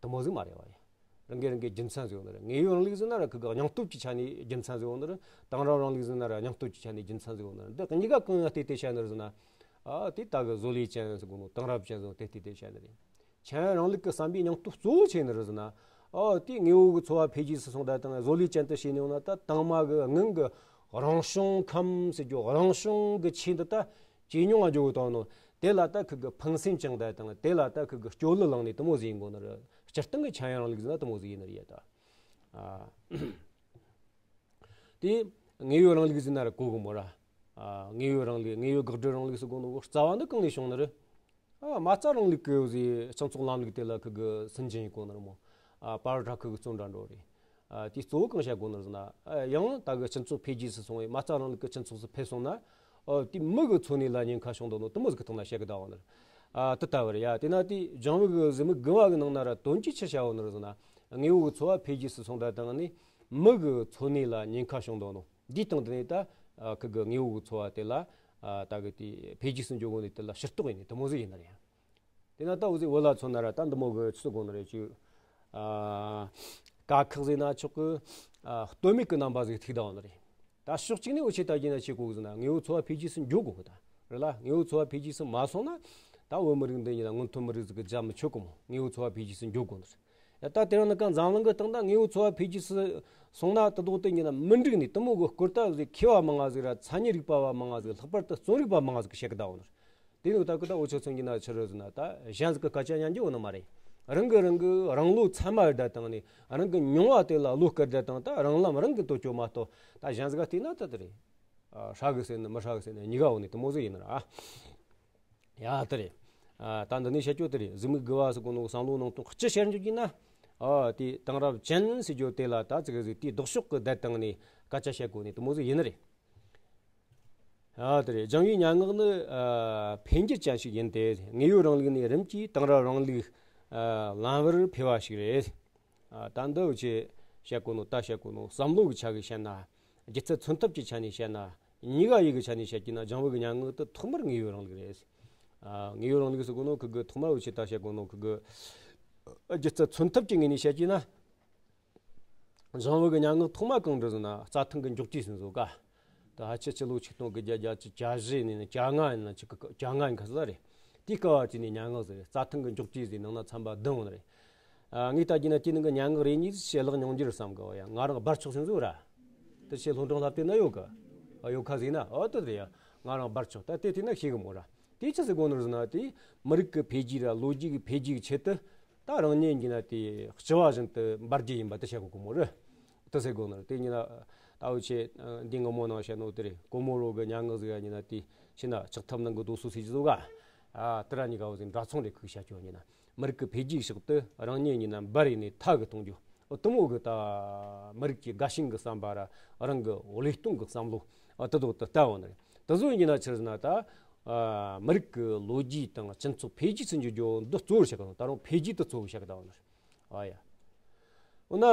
དེ་མོ་ཟིག་མ་རེད་བ་ཡ། རང་གི་རང་གི་རྒྱུ་མཚན་ཟིག་ཡོད་ནི་རེད། དངོས་ཡོད་རིང་ལུགས་ཟེར་ན་ར་ཁུ་གི་སྙིང་སྟོབས་ཀྱི་ཆ་ནས་རྒྱུ་མཚན་ཟིག་ཡོད་ནི་རེད། དེང་རབས་རིང་ལུགས་ཟེར་ན་ར་སྙིང་སྟོབས་ཀྱི་ཆ་ནས་རྒྱུ་མཚན་ཟིག་ཡོད་ནི་རེད། འདི་གཉིས་ཀ་གང་ཡང་བལྟས་ཏེ་བཤད་ནི་རེད་ཟེར་ན། ཨ། དེ་ད་གི་བཟོ་ལས་ཅན་ཟེར་གོ་ནོ་དེང་རབས་ཅན་ཟིག་དེ་བལྟས་ཏེ་བཤད་ནི་རེད། ཆན་རིང་ལུགས་ཀྱི་བསམ་པའི་སྙིང་སྟོབས་གཙོ་བོ་ཆི་ནི་རེད་ཟེར་ན། ཨ། དེ་དངོས་པོ་གི་འཚོ་བ་འཕེལ་རྒྱས་སུ་སོང་བསྡད་དང་བཟོ་ལས་ཅན་དུ་བྱས་ནས་ཡོང་ན། ད་དང་མ་གི་སྔོན་གི་རང་བྱུང་ཁམས་ཟེར་རྒྱུ། རང་བྱུང་གི་ཆོས་འདི་ད་ཇེ་ཉུང་ང་འགྲོ་གི་བཏང་ནོ། དེ་ལ་ད་ཁུ་གི་ཕངས་སེམས་བཅངས་བསྡད་དང་། དེ་ལ་ད་ཁུ་གི་སྐྱོ་གླུ་བླངས་ནས་དེ་མོ་ཟིག་ཡིན་གོ་ནི་རེད། སྤྱིར་བཏང་གི་ཆན་རིང་ལུགས་ཟེར་ན་དེ་མོ་ཟིག་ཡིན་ནི་རེད་ད། ཨ། དེ་དངོས་ཡོད་རིང་ལུགས་ཟེར་ན་ར་གོ་གི་མོ་ར། ཨ། དངོས་ཡོད་རིང་ལུགས། དངོས་ཡོད་འགག་སྒྲོལ་རིང་ལུགས་ཟེར་གོ་ནོ་རྩ་བ་འདི་གང་ནས་བྱུང་ནི་རེད། ཨ། མ་རྩ་རིང་ལུགས་ཀྱི་ཟེར་སྤྱི་ཚོགས་ལམ་ལུགས་དེ་ལ་ཁུ་གི་སུན་འབྱིན་ཡིན་གོ་ནི་རེད་མོ། ཨ། པར་ཁྲ་ཁུ་གི་བཙོན་འདྲ་འགྲོ་རེད། ཨ། དེ་གཙོ་བོ་གང་བཤད་གོ་ནི་རེད་ཟེར་ན། ཨ། ཡང་ད་གི་སྤྱི་ཚོགས་འཕེལ་རྒྱས་སུ་སོང་བས། མ་རྩ་རིང་ལུགས་ཀྱི་སྤྱི་ཚོགས་སུ་ཕེབས་སོང་ན། ཨ། དེ་མི་གི་འཚོ་གནས་ལ་ཉེན་ཁ་བྱུང་འདུག་ནོ་དེ་མོ་ཟིག་གི་ཐོག་ན་བཤད་གི་བསྡད་ཡོད་ནི་རེད། ཨ། དེ་ལྟ་བུ་རེད་ཡ། དེ་ན་དེ་འཇང་དབུ་གི་གཟིགས་མོ་དགུ་བ་གི་ནང་ན་ར་དོན་གྱིས་ཆི་བཤད་ཡོད་ནི་རེད་ཟེར་ན། དངོས་པོ་གི་འཚོ་བ་འཕེལ་རྒྱས་སུ་སོང་བསྡད་དང་ནི་མི་གི་འཚོ་གནས་ལ་ཉེན་ཁ་བྱུང་འདུག་ནོ། འདིའི་སྟེང་དེ་ནས་ད། ཨ། ཁུ་གི་དངོས་པོ་གི་འཚོ་བ་དེ་ལ། ཨ། ད་གི་དེ་འཕེལ་རྒྱས་སུ་འགྲོ་གོ་ནི་དེ་ལ་ཕྱིར་རྟོག་ཡེད་ནི་དེ་མོ་ཟིག་ཡིན་ནི་རེད། དེ་ན་ད་འུ་ཟིག་བོད་ལ་མཚོན་ན་ར་ད་འདི་མོ་གི་ཆི་ཟེར་གོ་ནི་རེད། ཅིག་ཨ། དཀའ་ཁག་ཟེར་ན་ཆོག་གི། ཨ། ལྟོས་མེད་ཀྱི་རྣམ་པ་ཟིག་ཐུག་བསྡད་ཡོད་ནི་རེད། ད་ཕྱོགས་གཅིག་ནས་འུ་ཆོས་ད་གིན་ན་བྱེད་དགོས་གི་ཟེར་ན། དངོས་པོ་འཚོ་བ་འཕེལ་རྒྱས་སུ་འགྲོ་དགོས་གི་ད་རེད་ལ། དངོས་པོ་འཚོ་བ་འཕེལ་རྒྱས་སུ་མ་སོང་ན་ད་བོད་མི་རིགས་འདི་ཉིད་ལ་སྔོན་ཐོན་མི་རིགས་ཟིག་གི་རྒྱ་མི་ཆོད་གི་མོ། དངོས་པོ་འཚོ་བ་འཕེལ་རྒྱས་སུ་འགྲོ་དགོས་ནི་རེད། ཡ། ད་དེ་རིང་ནི་ཀ་འཛམ་གླིང་གི་སྟེང་ད་དངོས་པོ་འཚོ་བ་འཕེལ་རྒྱས་སུ་སོང་ན་དེ་དོག་དེ་ཉིད་ན་མི་འགྲིག་ནི་དེ་མོ་གི་སྐོར་ད་ཟིག་མཁས་པ་མང་ང་ཟིག་ར་མཚན་ཉིད་རིག་པ་བ་མང་ང་ཟིག་ལྷག་པར་དུ་རྩོམ་རིག་པ་མང་ང་ཟིག་གིས་བཤད་གི་བསྡད་ཡོད་ནི་རེད། དེ་ནི་ད་གི་ད་འུ་ཆོས་མཚོན་རྒྱུ་ན་ཆི་རེད་ཟེར་ན། ད་གཞན་ཟིག་གི་སྐད་ཆ་ཉན་རྒྱུ་ཡོད་ནི་མ་རེད། རང་གི་རང་གི་རང་བློ་ཚད་མ་ཡོད་བསྡད་དང་ནི། རང་གི་མྱོང་བ་དེ་ལ་བློ་གཏད་བསྡད་དང་། ད་རང་ལམ་རང་གིས་བཏོད་རྒྱུ་མ་གཏོགས། ད་གཞན་ཟིག་ག་བལྟས་ན་ད་དེ་རེད། ཨ། ཧྲ་གི་ཟེར་ནི་མི་ཧྲ་གི་ཟེར་ནི་གཉིས་ཀ་ཡོད་ནི་དེ་མོ་ཟིག་ཡིན་ནི་རེད། ཨ། ཡ། དེ་རེད། ཨ། ད་འདི་ནས་བཤད་རྒྱུ་དེ་རེད། གཟིགས་མོ་དགུ་བ་ཟེར་གོ་ནོ་བསམ་བློ་ནང་དོན་སྤྱི་བཤད་རྒྱུ་ཡིན་ན། ཨ། དེ་དེང་རབས་ཅན་ཟེར་རྒྱུ་དེ་ལ་ད་ཅིག་གི་ཟིག་དེའི་ལྡོག་ཕྱོགས་གི་བསྡད་དང་ནི་སྐད་ཆ་བཤད་དགོས་ནི་དེ་མོ་ཟིག་ཡིན་ནི་རེད། ཨ། དེ་རེད། འཇང་དབུའི་སྙན་ངག་ནི། ཨ། འཕེལ་འགྱུར་ཅན་ཞིག་ཡིན་ཏེ། དངོས་ཡོད་རིང་ལུགས་ནས་རིམ་གྱིས་དེང་རབས་རིང་ལུགས། ཨ། ལམ་བར་འཕེལ་བ་ཞིག་རེད། ཨ། ད་འདི་འུ་ཆོས་བཤད་གོ་ནོ་ད་བཤད་གོ་ནོ་བསམ་བློ་གི་ཆ་གིས་བཤད་ན། སྒྱུ་རྩལ་མཚོན་ཐབས་ཀྱི་ཆ་ནས་བཤད་ན། གཉིས་ཀ་ཡི་གི་ཆ་ནས་བཤད་རྒྱུ་ན་འཇང་དབུ་གི་སྙན་ངག་དེ་ཐོག་མར་དངོས་ཡོད་རིང་ལུགས་རེད། ཨ། དངོས་ཡོད་རིང་ལུགས་ཟེར་གོ་ནོ་ཁུ་གི་ཐོག་མར་འུ་ཆོས་ད་བཤད་གོ་ནོ་ཁུ་གི་སྒྱུ་རྩལ་མཚོན་ཐབས་ཀྱི་ངོས་ནས་བཤད་རྒྱུ་ན། འཇང་དབུ་གི་སྙན་ངག་ཐོག་མ་གང་རེད་ཟེར་ན། རྩྭ་ཐང་གི་མགྱོགས་བྲོས་ཟེར་ནོ་ཟིག་ག་ད་ཕྱི་ཕྱི་ལོ་ཆིག་སྟོང་དགུ་བརྒྱ་བརྒྱད་ཅུ་གྱ་བཞི་ནས་ནི་གྱ་ལྔ་ཡིན་ན་ཅིག་གི་གྱ་ལྔ་ཡིན་ཁ་ཟིག་རེད། དེའི་སྐབས་བར་དུ་ནས་སྙན་ངག་ཟིག་རེད། རྩྭ་ཐང་གི་མགྱོགས་བྲོས་ཟེར་ནང་ན་ཚན་པ་བདུན་ཡོད་ནི་རེད། ཨ། ངས་ལྟ་རྒྱུ་ན་དེའི་ནང་གི་སྙན་ངག་རེ་གཉིས་ཞལ་ལག་ཉུང་འགྱུར་བསམ་གི། ཡ། ང་རང་སྦར་ཆོག་ཟེར་ནོ་ཟིག་ར། དེ་ཆེ་ལྷོ་འབྲིང་ལྷ་བལྟས་ན་ཡོད་གི། ཨ། ཡོད་ཁ་ཟིག་ན། ཨོ་དེ་རེད་ཡ། ང་རང་སྦར་ཆོག་ད་དེ་བལྟས་ན་ཤེས་གི་མོ་ར། དེ་ཆི་ཟེར་གོ་ནོ་ཟེར་ན། དེ་མི་རིགས་ཀྱི་འཕེལ་རྒྱས་ར་ལོ་རྒྱུས་ཀྱི་འཕེལ་རྒྱས་ཀྱི་ཆེད་དུ། ད་རང་ཉིད་ཀྱིས་ན་དེ་སྤྱི་བ་བཞིན་དུ་འབར་རྒྱུ་ཡིན་པ་དེ་བཤད་གོ་གི་མོ་རེད། དེ་ཟེར་གོ་ནི་རེད། དེ་ཡིན་ན་ད་འུ་ཆོས་འདི་སྔ་མོ་ནང་བཤད་ནོ་དེ་རེད། གོ་མོ་རོ་གི་སྙན་ངག་ཟིག་ཡ་ཡིན་ན། དེ་ཕྱི་ན་ཆགས་ཐབས་ནང་གི་རྡོ་སོལ་ཟེར་གི་ཟིག་ག་ཨ། དེ་ར་གཉིས་ཀ་འུ་ཟིག་འདྲ་མཚུངས་རེད། ཁུག་བཤད་རྒྱུ་ཡིན་ན། མི་རིགས་ཀྱི་འཕེལ་རྒྱས་ཕྱོགས་དུ་རང་ཉིད་ཡིན་ན་འབར་ཡིན་ནས་ཐག་གི་གཏོང་རྒྱུ། འོ་དེ་མོ་གི་ད་མི་རིགས་ཀྱི་དགའ་ཞེན་གི་བསམ་པ་ར་རང་གི་བློས་གཏོང་གི་བསམ་བློ་ཨ་དེ་དག་ཏུ་ལྟ་བ་ནི་རེད། དེ་ཚོ་ཡིན་ན་ཆི་ཟེར་ན་ད་ཨ་མི་རིགས་ཀྱི་ལོ་རྒྱུས་དང་སྤྱི་ཚོགས་འཕེལ་རྒྱས་སུ་འགྱུར་རྒྱུ་འདི་གཙོ་བོར་བཤད་གི་ད་རུང་འཕེལ་རྒྱས་དེ་གཙོ་བོར་བཤད་གི་ད་བ་ནི་རེད། ཨ་ཡ། འོ་ན་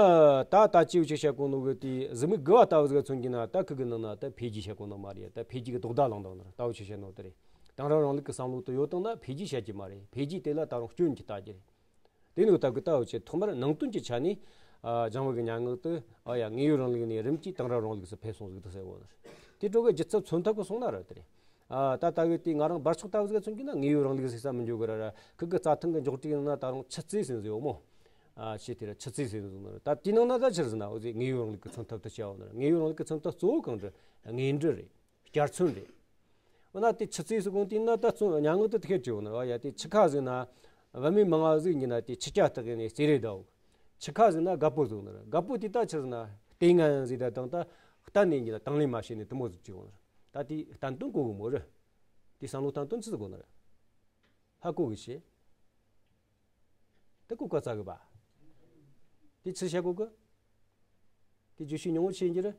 ད་ད་ཅིའུ་ཆི་བཤད་གོ་ནོ་གི་དེ་གཟི་མིག་དགུ་བ་ལྟ་བུ་ཟིག་མཚོན་གྱི་ན་ད་ཁུ་གི་ནང་ན་ད་འཕེལ་རྒྱས་བཤད་གོ་ནོ་མ་རེད། ད་འཕེལ་རྒྱས་གི་ལྡོག་ཟླ་ལངས་དང་ནི་ལྟ་བུ་ཆི་བཤད་ནོ་དེ་རེད། དེང་རབས་རིང་ལུགས་ཀྱི་བསམ་བློ་དེ་ཡོད་དང་ན་འཕེལ་རྒྱས་བཤད་ཀྱི་མ་རེད། འཕེལ་རྒྱས་དེ་ལ་ད་རུང་སྐྱོན་གྱི་ལྟ་རྒྱུ་རེད། དེ་ནི་ལྟ་གི་ལྟ་བུ་ཆེ་ཐོག་མར་ནང་དོན་གྱི་ཆ་ནས་ཨ་སྦྱང་བའི་གི་སྙན་ངག་དེ་ཨ་ཡ་དངོས་ཡོད་རིང་ལུགས་ནས་རིམ་གྱིས་དེང་རབས་རིང་ལུགས་སུ་ཕེབས་སོང་ཟིག་དེ་ཟེར་བོ་ནི། དེ་དྲོ་གི་སྒྱུ་རྩལ་མཚོན་ཐབས་ཀྱི་སོང་ན་ར་དེ་རེད། ཨ་ད་ལྟ་གི་དེ་ང་རང་འབར་ཆོག་ལྟ་བུ་ཟིག་མཚོན་གྱི་ན་དངོས་ཡོད་རིང་ལུགས་ཟེར་ས་མི་འཇོག་གི་ར་ར་ཁུ་གི་རྩྭ་ཐང་གི་འཇོག་དྲིག་ནང་ན་ད་རུང་ཆུ་རྩེ་ཟེར་ཟིག་ཡོད་མོ། ཨ་ཆེ་དེ་ར་ཆུ་རྩེ་ཟེར་ཟིག་ནི་ར་ད་དེ་ནང་ན་ད་ཆི་ཟིག་ན་འོ་ཟིག་དངོས་ཡོད་རིང་ལུགས་ཀྱི་མཚོན་ཐབས་དེ་བྱ་བ་ནི་ར་དངོས་ཡོད་རིང་ལུགས་ཀྱི་མཚོན་ཐབས་གཙོ་བོ་གང་འདྲ་དངོས་འབྲེལ་རེད། བསྐྱར་མཚོན་རེད། འོ་ན་དེ་ཆུ་རྩེ་ཟེར་གོང་དེ་ན་ད་རྩོམ་སྙན་ངག་དེ་དེ་ཁེར་བྲིས་འོ་ན་ཨ་ཡ་དེ་ཆུ་ཁ་ཟིག་ན་བུད་མེད་མང་ང་ཟིག་ཡིན་ན་དེ་ཆུ་རྐྱལ་བཏགས་ནས་རྩེ་རེ་ཟླ་འོ། ཆུ་ཁ་ཟིག་ན་རྒད་པོ་ཟིག་ནི་ར་རྒད་པོ་དེ་ད་ཆི་ཟིག་ན་ལྟས་ངན་ཟིག་ད་དང་ད་གཏན་ནས་ཡིན་ན་དང་ལེན་མ་བྱས་ནས་དེ་མོ་ཟིག་བྲིས་འོ་ན་ར་ད་དེ་བསྟན་དོན་གོ་གི་མོ་ར། དེ་བསམ་བློ་བཏང་དོན་ཆི་ཟིག་གོ་ནི་ར། ཧ་གོ་གི་ཤེས། དེ་གོ་ག་ཚ་གི་པ། དེ་ཆི་བཤད་གོ་གི། དེ་བརྗོད་གཞི་ཉུང་ངུ་ཆེ་ཡིན་གྱི་རེད།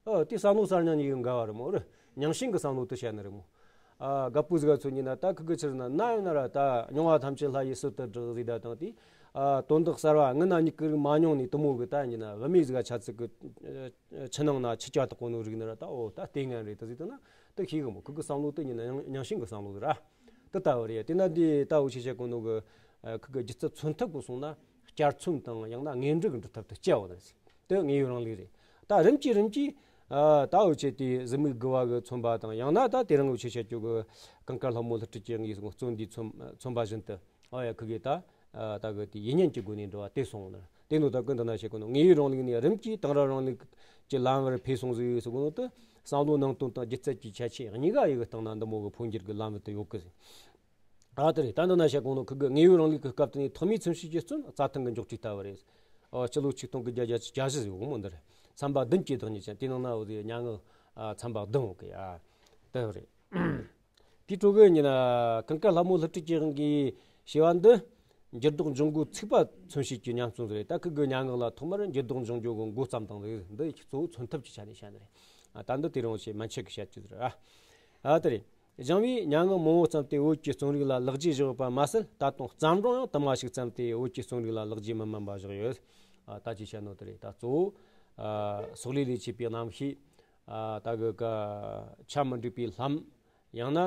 ཨ་དེ་བསམ་བློ་གསར་རྙིང་གཉིས་ཀྱི་འགལ་བ་རེད་མོ་རེད། རྙིང་ཞེན་གྱི་བསམ་བློ་དེ་བཤད་ནི་རེད་མོ། ཨ་རྒད་པོ་ཟིག་ག་མཚོན་གྱི་ན་ད་ཁུ་གི་ཕྱིར་ན་ན་ཡོད་ན་ར་ད་མྱོང་བ་ཐམས་ཅད་ལྷ་ཡི་ཟུར་དུ་བསྒྲགས་ཟིག་ད་དང་དེ། ཨ་དོན་དག་གསར་བ་སྔོན་ན་མྱི་གི་རིགས་མ་མྱོང་ནས་དེ་མོ་གི་ད་ཡིན་གྱི་ན་བུད་མེད་ཟིག་ག་ཆ་ཚིག་གི་ཆུ་ནང་ན་ཆུ་རྐྱལ་བཏགས་གོ་ནོ་རིག་ནི་ར་ད་འོ་ད་ལྟས་ངན་རེད་ད་ཟིག་ད་ན་ད་ཤེས་གི་མོ། ཁུ་གི་བསམ་བློ་དེ་ཡིན་ན་རྙིང་ཞེན་གྱི་བསམ་བློ་ཟིག་ར། དེ་ལྟ་བུ་རེད། དེ་ན་འདི་ལྟ་བུ་ཆེ་བཤད་གོ་ནོ་གི་ཁུ་གི་སྒྱུ་རྩལ་མཚོན་ཐབས་གི་སོང་ན་བསྐྱར་མཚོན་དང་ཡང་ན་དངོས་འབྲེལ་གྱི་འབྲི་ཐབས་དེ་སྐྱེ་བ་རེད། དེ་དངོས་ཡོད་རང་ལུགས་རེད། ད་རིམ་གྱིས་རིམ་གྱིས་ཨ་ད་འུ་ཆེ་དེ་གཟི་མིག་དགུ་བ་གི་མཚོན་པ་དང་ཡང་ན་ད་དེ་རིང་འུ་ཆེ་བཤད་རྒྱུ་གི་གངས་དཀར་ལྷ་མོ་ལྷུ་སྤྲུལ་གྱི་དབང་གིས་གཙོ་འདིའི་མཚོན་མཚོན་པ་བཞིན་དུ་ཨ་ཡ་ཁུ་གི་ད་ཨ་ད་གི་དེ་ཡིད་བརྙན་གྱི་སྒོ་ནས་འབྲི་བ་དེ་སོང་ནི། དེ་ནོ་ད་ཀུན་ད་ན་བཤད་གོ་ནོ་དངོས་ཡོད་རང་ལུགས་ནས་རིམ་གྱིས་དེང་རབས་རང་ལུགས་ཀྱི་ལམ་བར་འཕེལ་སོང་ཟིག་ཟེར་གོ་ནོ་དེ་བསམ་བློ་ནང་དོན་དང་སྒྱུ་རྩལ་གྱི་ཁྱད་ཆོས་གཉིས་ཀ་ཡི་གི་སྟེང་ན་འདི་མོ་གི་འཕོ་འགྱུར་གྱི་ལམ་བར་དུ་ཡོད་གི་ཟིག་ཨ་དེ་རེད། ད་འདི་ན་བཤད་གོ་ནོ་ཁུ་གི་དངོས་ཡོད་རང་ལུགས་ཀྱི་སྐབས་དེ་ནས་ཐོག་མའི་མཚོན་བྱེད་ཀྱི་རྩོམ་རྩྭ་ཐང་གི་འཇོག་དྲིག་ལྟ་བུ་རེད། ཨོ་སྤྱི་ལོ་ཆིག་སྟོང་དགུ་བརྒྱ་བརྒྱད་ཅུ་གྱ་བཞི་ཟིག་ཡོད་གི་མོ་འདི་རེད། ཚན་པ་བདུན་གྱི་བདག་ཉིད་ཅན་དེ་ནང་ན་འོ་དེ་སྙན་ངག་ཨ་ཚན་པ་བདུན་ཡོད་གི་ཨ་དེ་རེད། དེའི་ཁྲོད་ཀྱི་ཉིན་ན་གངས་དཀར་ལྷ་མོ་ལྷུ་སྤྲུལ་གྱི་དབང་གིས་ཞེས་པ་འདི་འགྱུར་ལྡོག་འབྱུང་སྒོའི་ཚིག་པ་མཚོན་བྱེད་ཀྱི་ཉམས་སྲུང་ཟིག་རེད། ད་ཁུ་གི་སྙན་ངག་ལ་ཐོག་མར་འགྱུར་ལྡོག་འབྱུང་རྒྱུ་གི་འགོ་བརྩམས་དང་ཟིག་འདི་གཙོ་བོ་མཚོན་ཐབས་ཀྱི་ཆ་ནས་བཤད་ནི་རེད། ཨ་ད་འདི་དེ་རིང་ཞེས་མན་ཆད་ཀྱི་བཤད་རྒྱུ་ཟིག་རེད། ཨ་ཨ་དེ་རེད། སྦྱང་བའི་སྙན་ངག་མང་བོ་བརྩམས་ཏེ་བོད་ཀྱི་རྩོམ་རིག་ལ་ལེགས་བརྗོད་བཞག་ཡོད་པ་མ་ཟད་ད་དུང་བརྩམས་སྒྲུང་ཡང་དུ་མ་ཞིག་བརྩམས་ཏེ་བོད་ཀྱི་རྩོམ་རིག་ལ་ལེགས་བརྗོད་མི་དམན་པ་བཞག་ཡོད། ཨ་ད་ཅི་བཤད་ནོ་དེ་རེད། ད་གཙོ་བོ་ཨ་སོག་ལེ་ལས་མཆེད་པའི་རྣམ་ཤེས། ཨ་ད་གི་ཀ་ཆ་མི་འགྲིག་པའི་ལྷམ། ཡང་ན་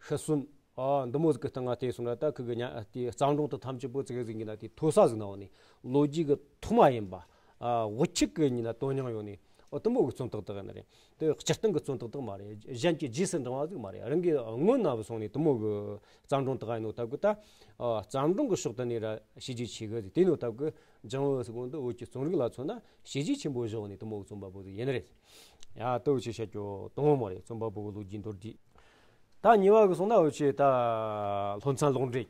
ཤི་གསོན། ཨ་འདི་མོ་ཟིག་གི་སྟེང་ང་བལྟས་སོང་ན་ད་ཁུ་གི་ཉ་དེ་བརྩམས་སྒྲུང་དེ་ཐམས་ཅད་པོ་ཙི་གེ་ཟིག་ཡིན་ན་དེ་མཐོ་ས་ཟིག་ན་འོ་ནི་ལོ་རྒྱུས་གི་ཐོག་མ་ཡིན་པ། ཨ་དབུ་ཁྱུད་གི་ཡིན་ན་དོན་སྙིང་ཡོད་ནི་ཨོ་དེ་མོ་གི་རྩོམ་དག་དག་ཡིན་ནི་རེད། དེ་སྤྱིར་བཏང་གི་རྩོམ་དག་དག་མ་རེད། གཞན་གྱི་རྗེས་སུ་འབྲང་བ་ཟིག་མ་རེད། རང་གི་སྔོན་ན་བུད་སོང་ནི་དེ་མོ་གི་བརྩམས་སྒྲུང་དག་ཡིན་ནོ་སྟབས་གི་ད། ཨ་བརྩམས་སྒྲུང་གི་ཕྱོགས་དེ་ནས་ར་བྱས་རྗེས་ཆེ་གི་ཟིག་དེ་ནོ་སྟབས་གི་སྦྱང་བ་ཟེར་གོ་ནོ་འདི་བོད་ཀྱི་རྩོམ་རིག་ལ་མཚོན་ན་བྱས་རྗེས་ཆེན་པོ་བཞག་ནས་དེ་མོ་གི་རྩོམ་པ་པོ་ཟིག་ཡིན་ནི་རེད། ཡ་དེ་འུ་ཆོས་བཤད་རྒྱུ་དང་པོ་མོ་རེད། རྩོམ་པ་པོ་གི་ལོ་རྒྱུས་མདོར་བསྡུས། ད་གཉིས་པ་གི་སོང་ན་འུ་ཆོས་ད་སློབ་ཚན་ལོག་འགྲེལ།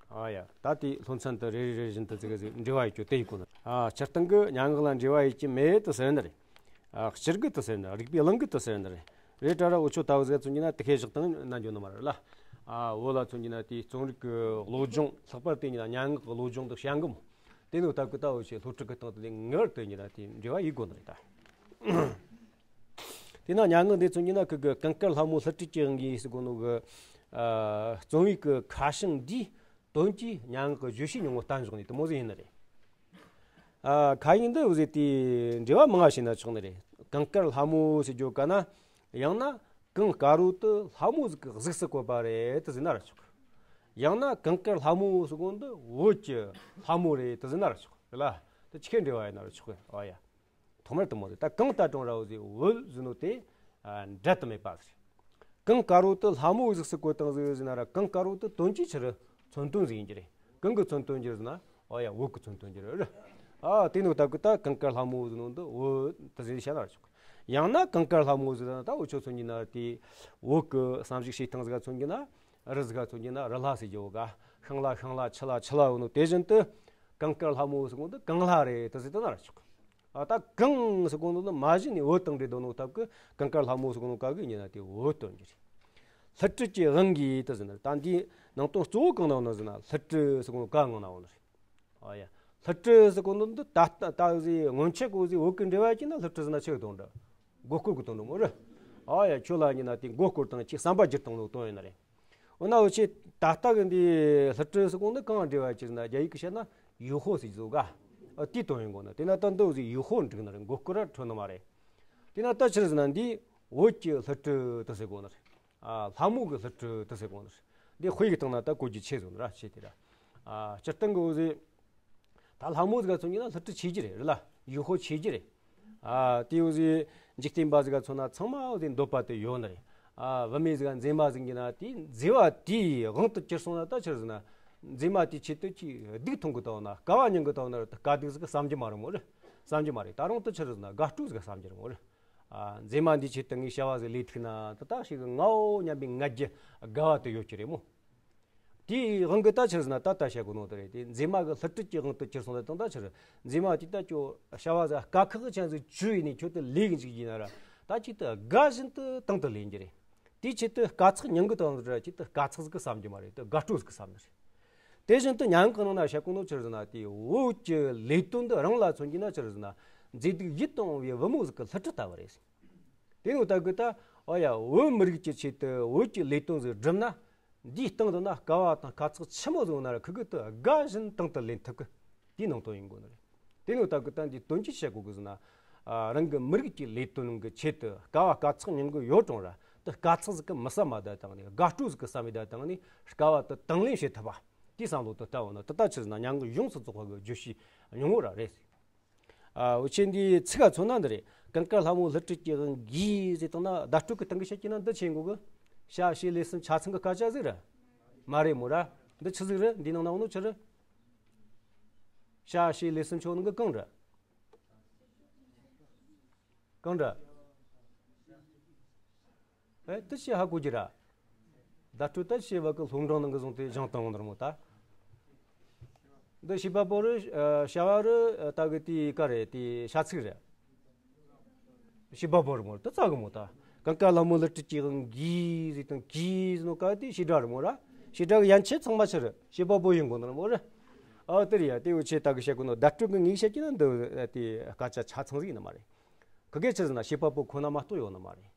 ཨ་ཡ་ད་དེ་སློབ་ཚན་དུ་རེ་རེ་རེ་བཞིན་དུ་ཙི་གེ་ཟིག་འགྲེལ་བ་ཡོད་རྒྱུ་དེ་ཡིན་གོ་ནི། ཨ་སྤྱིར་བཏང་གི་སྙན་ངག་ལ་འགྲེལ་བ་ཡོད་རྒྱུ་མེད་དུ་ཟེར་ནི་རེད། ཨ་སྤྱིར་གི་དུ་ཟེར་ནི་རིག་པའི་གླིང་གི་དུ་ཟེར་ནི་རེད། རེད་དྲ་ར་འུ་ཆོ་ད་བུ་ཟེར་ཚོ་ཉིན་ན་དེ་ཁས་བཞག་དང་ན་འཇོ་ནི་མ་རེད་ལ། ཨ་བོད་ལ་ཚོ་ཉིན་ན་དེའི་རྩོམ་རིག་གི་བློ་སྦྱོང་ལྷག་པར་དེ་ཉིན་ན་སྙན་ངག་གི་བློ་སྦྱོང་དུ་བྱ་འགུམ། དེ་ནི་ད་གི་ད་འུ་ཆོས་སློབ་ཕྲུག་གི་སྟེང་དུ་ལས་ངེས་པར་དུ་ཉིན་ན་དེ་འབྲེལ་བ་ཡོད་དགོས་ནི་རེད་ད། དེ་ན་སྙན་ངག་འདི་ཚོ་ཉིན་ན་ཁུ་གི་གངས་དཀར་ལྷ་མོ་ལྷུ་སྤྲུལ་གྱི་དབང་གིས་ཟེར་གོ་ནོ་གི་ཨ་རྩོམ་ཡིག་གི་ཁ་བྱང་འདིའི་དོན་གྱིས་སྙན་ངག་གི་བརྗོད་གཞི་ཉུང་ངུ་བསྟན་བཞག་ནས་དེ་མོ་ཟིག་ཡིན་ནི་རེད། ཨ་ཁ་ཡིག་འདི་འུ་ཟེ་དེ་འབྲེལ་བ་མང་ང་བྱས་ན་ཆོག་ནི་རེད། གངས་དཀར་ལྷ་མོ་ཟེར་རྒྱུ་ག་ན་ཡང་ན་གངས་དཀར་པོ་དེ་ལྷ་མོ་ཟིག་གི་གཟུགས་སུ་བཀོད་པ་རེད་དེ་ཟེར་ན་ར་ཆོག་ཡང་ན་གངས་དཀར་ལྷ་མོ་ཟེར་གོ་འདི་བོད་ཀྱི་ལྷ་མོ་རེད་དེ་ཟེར་ན་ར་ཆོག་རེད་ལ། དེ་ཆི་ཁའི་འབྲེལ་བ་ཡིན་ན་ར་ཆོག་གི། ཨ་ཡ། ཐོག་མར་དེ་མོ་ཟིག་ད་གངས་ལྟ་གྲོང་ར་འུ་ཟེ་བོད་ཟེར་ནོ་དེ་ཨ་འབྲལ་དུ་མེད་པ་ཟེར། གངས་དཀར་པོ་དེ་ལྷ་མོའི་གཟུགས་སུ་བཀོད་བཏང་ཟིག་ཟེར་ན་ར་གངས་དཀར་པོ་དེ་དོན་གྱིས་ཆི་རེད། མཚོན་དོན་ཟིག་ཡིན་གྱི་རེད། གང་གི་མཚོན་དོན་གྱི་རེད་ཟེར་ན། ཨོ་ཡ་བོད་ཀྱི་མཚོན་དོན་གྱི་རེད། ཨ་དེ་ནོ་ད་གི་ད་གངས་དཀར་ལྷ་མོ་ཟེར་ནོ་འདི་བོད་དེ་ཟེར་བཤད་ན་ར་ཆོག་ཡང་ན་གངས་དཀར་ལྷ་མོ་ཟེར་ན་ད་འུ་ཆོ་ཚོ་ཉིན་ན་དེ་བོད་ཀྱི་བསམ་གཞིག་བྱེད་སྟངས་ཟིག་མཚོན་གྱི་ན་རི་ཟིག་མཚོན་གྱི་ན་རི་ལྷ་ཟེར་རྒྱུ་ག་ཤིང་ལྷ་ཤིང་ལྷ་ཆུ་ལྷ་ཆུ་ལྷ་ཡོད་ནོ་དེ་བཞིན་དུ་གངས་དཀར་ལྷ་མོ་ཟེར་གོ་འདི་གངས་ལྷ་རེད་དེ་ཟེར་ད་ན་ར་ཆོག་ཨ་ད་གངས་ཟེར་གོ་ནོ་ནི་མ་གཞི་ནས་བོད་དང་འབྲེལ་འདོད་ནོ་སྟབས་ཀྱིས་གངས་དཀར་ལྷ་མོ་ཟེར་གོ་ནོ་ག་གི་ཉིན་ན་དེ་བོད་དོན་གྱི་རེད། ལྷུ་སྤྲུལ་གྱི་དབང་གིས་དེ་ཟེར་ན་ད་འདིའི་ནང་དོན་གཙོ་བོ་གང་ན་ཡོད་ན་ཟེར་ན་ལྷུ་སྤྲུལ་ཟེར་གོ་ནོ་ག་ངང་ན་ཡོད་ནི་རེད། ཨ་ཡ། ལྷུ་སྤྲུལ་ཟེར་གོ་ནོ་འདི་ད་ལྟ་ད་ཟེ་སྔོན་ཆད་གོ་ཟེ་བོད་ཀྱི་འགྲེལ་བ་ཅིག་ན་ལྷུ་སྤྲུལ་ཟེར་ན་ཆི་གི་དོན་འདྲ། མགོ་སྐོར་གི་དོན་འདྲ་མོ་རེད། ཨ་ཡ་ཁྱོད་ལ་ཉིན་ན་དེ་མགོ་སྐོར་དང་ཅིག་བསམ་པ་བསྒྱུར་བཏང་ནོ་དོན་ཡིན་ན་རེད། འོ་ན་འུ་ཆེ་ད་ལྟ་གི་འདི་ལྷུ་སྤྲུལ་ཟེར་གོ་འདི་གང་འགྲེལ་བ་ཅིག་ན་རྒྱ་ཡིག་གི་བཤད་ན་ཡུ་ཧོ་ཟེར་བཟོ་ག་ཨ་དེའི་དོན་ཡིན་གོ་ན་དེ་ན་ད་འདི་ཟེ་ཡུ་ཧོ་འགྲིག་ན་རེད། མགོ་སྐོར་ར་འཕྲོད་ནི་མ་རེད། དེ་ན་ད་ཆི་རེད་ཟེར་ན་འདི་བོད་ཀྱི་ལྷུ་སྤྲུལ་དུ་ཟེར་གོ་ནི་རེད། ཨ་ལྷ་མོ་གི་ལྷུ་སྤྲུལ་དུ་ཟེར་གོ་ནི་རེད། འདི་དཔེ་གི་སྟེང་ན་ད་གོ་རྒྱུ་ཆེ་བཟོ་ནི་ར་ཆེ་དེ་ར། ཨ་སྤྱིར་བཏང་གི་འུ་ཟེ། ད་ལྷ་མོ་ཟིག་ག་མཚོན་གྱི་ན་ལྷུ་སྤྲུལ་ཆེ་རྒྱུ་རེད་རེད་ལ། ཡུ་ཧོ་ཆེ་རྒྱུ་རེད། ཨ་དེ་འུ་ཟེ་འཇིག་རྟེན་པ་ཟིག་ག་མཚོན་ན་ཚང་མ་འུ་ཟེ་འདོད་པ་དེ་ཡོད་ནི་རེད། ཨ་བུད་མེད་ཟིག་ག་མཛེས་མ་ཟིག་ཡིན་ན་དེ་མཛེས་པ་དེའི་དབང་དུ་གྱུར་སོང་ན་ད་ཆི་རེད་ཟེར་ན། མཛེས་མ་དེའི་ཆེད་དུ་ཅིག་སྡུག་མཐོང་གི་དང་ན་དཀའ་བ་མྱོང་གི་དང་ན་རེད། དཀའ་སྡུག་ཟིག་གི་བསམ་རྒྱུ་མ་རེད་མོ་རེད། བསམ་རྒྱུ་མ་རེད། ད་རུང་དུ་ཆི་རེད་ཟེར་ན་དགའ་སྤྲོ་ཟིག་གི་བསམ་རྒྱུ་རེད་མོ་རེད། ཨ་མཛེས་མ་འདིའི་ཆེད་དུ་ངས་བྱ་བ་ཟིག་ལས་ཐུག་ན་ད་ད་ཞིག་ངའོ་སྙམ་པའི་ང་རྒྱལ་དགའ་བ་དེ་ཡོད་ཀྱི་རེད་མོ། དེའི་དབང་གིས་ད་ཆི་རེད་ཟེར་ན་ད་ལྟ་བཤད་གོ་ནོ་དེ་རེད། དེ་མཛེས་མ་གི་ལྷུ་སྤྲུལ་གྱི་དབང་དུ་གྱུར་སོང་ན་དང་ད་ཆི་རེད། མཛེས་མ་དེ་ད་ཁྱོད་བྱ་བ་ཟིག་དཀའ་ཁག་ཅན་ཟིག་བྱོས་ནས་ཁྱོད་དེ་ལས་གི་འཇུག་ཡིན་ན་ར་ད་ཅིག་ཏུ་དགའ་བཞིན་དུ་དང་དུ་ལེན་རྒྱུ་རེད། དེའི་ཆེད་དུ་དཀའ་ཚེགས་མྱང་གི་དང་ར་ཅིག་ཏུ་དཀའ་ཚེགས་ཟིག་གི་བསམ་རྒྱུ་མ་རེད། དེ་དགའ་སྤྲོ་ཟིག་གི་བསམ་ནི་རེད། དེ་བཞིན་དུ་མྱ་ངན་གྱི་ནང་ན་བཤད་གོ་ནོ་ཆི་རེད་ཟེར་ན་དེ་བོད་ཀྱི་ལས་དོན་འདི་རང་ལ་མཚོན་གྱི་ན་ཆི་རེད་ཟེར་ན་མཛེས་སྡུག་ཡིད་དུ་འོང་བའི་བུ་མོ་ཟིག་གི་ལྷུ་སྤྲུལ་ལྟ་བུ་རེད། དེ་ནོ་ལྟ་གི་ད་ཨ་ཡ་བོད་མི་རིགས་ཀྱི་ཆེད་དུ་བོད་ཀྱི་ལས་དོན་ཟིག་བསྒྲུབས་ན། འདིའི་སྟེང་དུ་ན་དཀའ་བ་དང་དཀའ་ཚེགས་ཆི་མོ་ཟིག་ཡོང་ན་ར་ཁུ་གུ་དུ་དགའ་བཞིན་དང་དུ་ལེན་ཐུབ་གི་དེའི་ནང་དོན་ཡིན་དགོས་ནི་རེད། དེ་ནོ་ལྟ་གི་ད་འདི་དོན་གྱིས་བཤད་དགོས་གི་ཟེར་ན། ཨ་རང་གི་མི་རིགས་ཀྱི་ལས་དོན་གི་ཆེད་དུ་དཀའ་བ་དཀའ་ཚེགས་མྱང་གི་ཡོད་རུང་ར་དུ་དཀའ་ཚེགས་ཟིག་གི་མི་བསམ་མ་ད་དང་ནི་དགའ་སྤྲོ་ཟིག་གི་བསམ་མི་ད་དང་ནི་དཀའ་བ་དུ་དང་ལེན་བྱེད་ཐུབ་པ། དེའི་བསམ་བློ་དུ་ལྟ་བ་ན་དུ་ད་ཆི་རེད་ཟེར་ན་མྱ་ངན་ཡོངས་སུ་རྫོགས་པ་གི་བརྗོད་གཞི་ཉུང་ངུ་ར་རེད། ཨ་འུ་ཆེ་འདིའི་ཚིག་ག་མཚོན་ན་འདི་རེད། ཀུན་དཀར་ལྷ་མོ་ལྷུ་སྤྲུལ་གྱི་དབང་གིས་ཟེར་བཏང་ན་བརྡ་སྤྲོད་ཀྱི་སྟེང་གི་བཤད་ཀྱི་ན་འདི་ཆེ་འགོ་གི་བྱ་བྱེད་ལས་གསུམ་ཆ་ཚང་གི་སྐད་ཆ་ཟིག་རེད། མ་རེད་མོ་ར། འདི་ཆི་ཟིག་རེད། འདི་ནང་ན་འོ་ནོ་ཆི་རེད། བྱ་བྱེད་ལས་གསུམ་ཆོ་ནང་གི་གང་རེད། གང་འདྲ། ཨེ་དེ་ཞེ་ཧ་གོ་གི་ར། བརྡ་སྤྲོད་ད་ཞེ་བ་གི་སློབ་འབྲིང་ནང་གི་བཟུང་སྟེ་སྦྱང་བཏང་འོང་ནི་རེད་མོ་ད། འདི་བྱེད་པ་པོ་རེད། བྱ་བ་རེད། ད་གི་དེ་ག་རེད། དེ་བྱ་ཚིག་རེད། བྱེད་པ་པོ་རེད་མོ་རེད། དེ་རྩ་གི་མོ་ད། ཀུན་དཀར་ལྷ་མོ་ལྷུ་སྤྲུལ་གྱི་དབང་གིས་ཟེར་དང་གིས་ཟེར་ནོ་ག་དེ་བྱེད་སྒྲ་རེད་མོ་ར། བྱེད་སྒྲ་གི་ཡན་ཆད་ཚང་མ་ཆི་རེད། བྱེད་པ་པོ་ཡིན་དགོས་ནི་རེད་མོ་རེད། ཨ་དེ་རེད་ཡ། དེ་འུ་ཆེ་ད་གི་བཤད་གོ་ནོ་བརྡ་སྤྲོད་གི་ངས་བཤད་ཀྱི་ན་འདི་དེ་སྐད་ཆ་ཆ་ཚང་ཟིག་ཡིན་ནི་མ་རེད། ཁི་གེ་ཆི་ཟེར་ན་བྱེད་པ་པོ་ཁོ་ན་མ་གཏོགས་ཡོད་ནི་མ་རེད།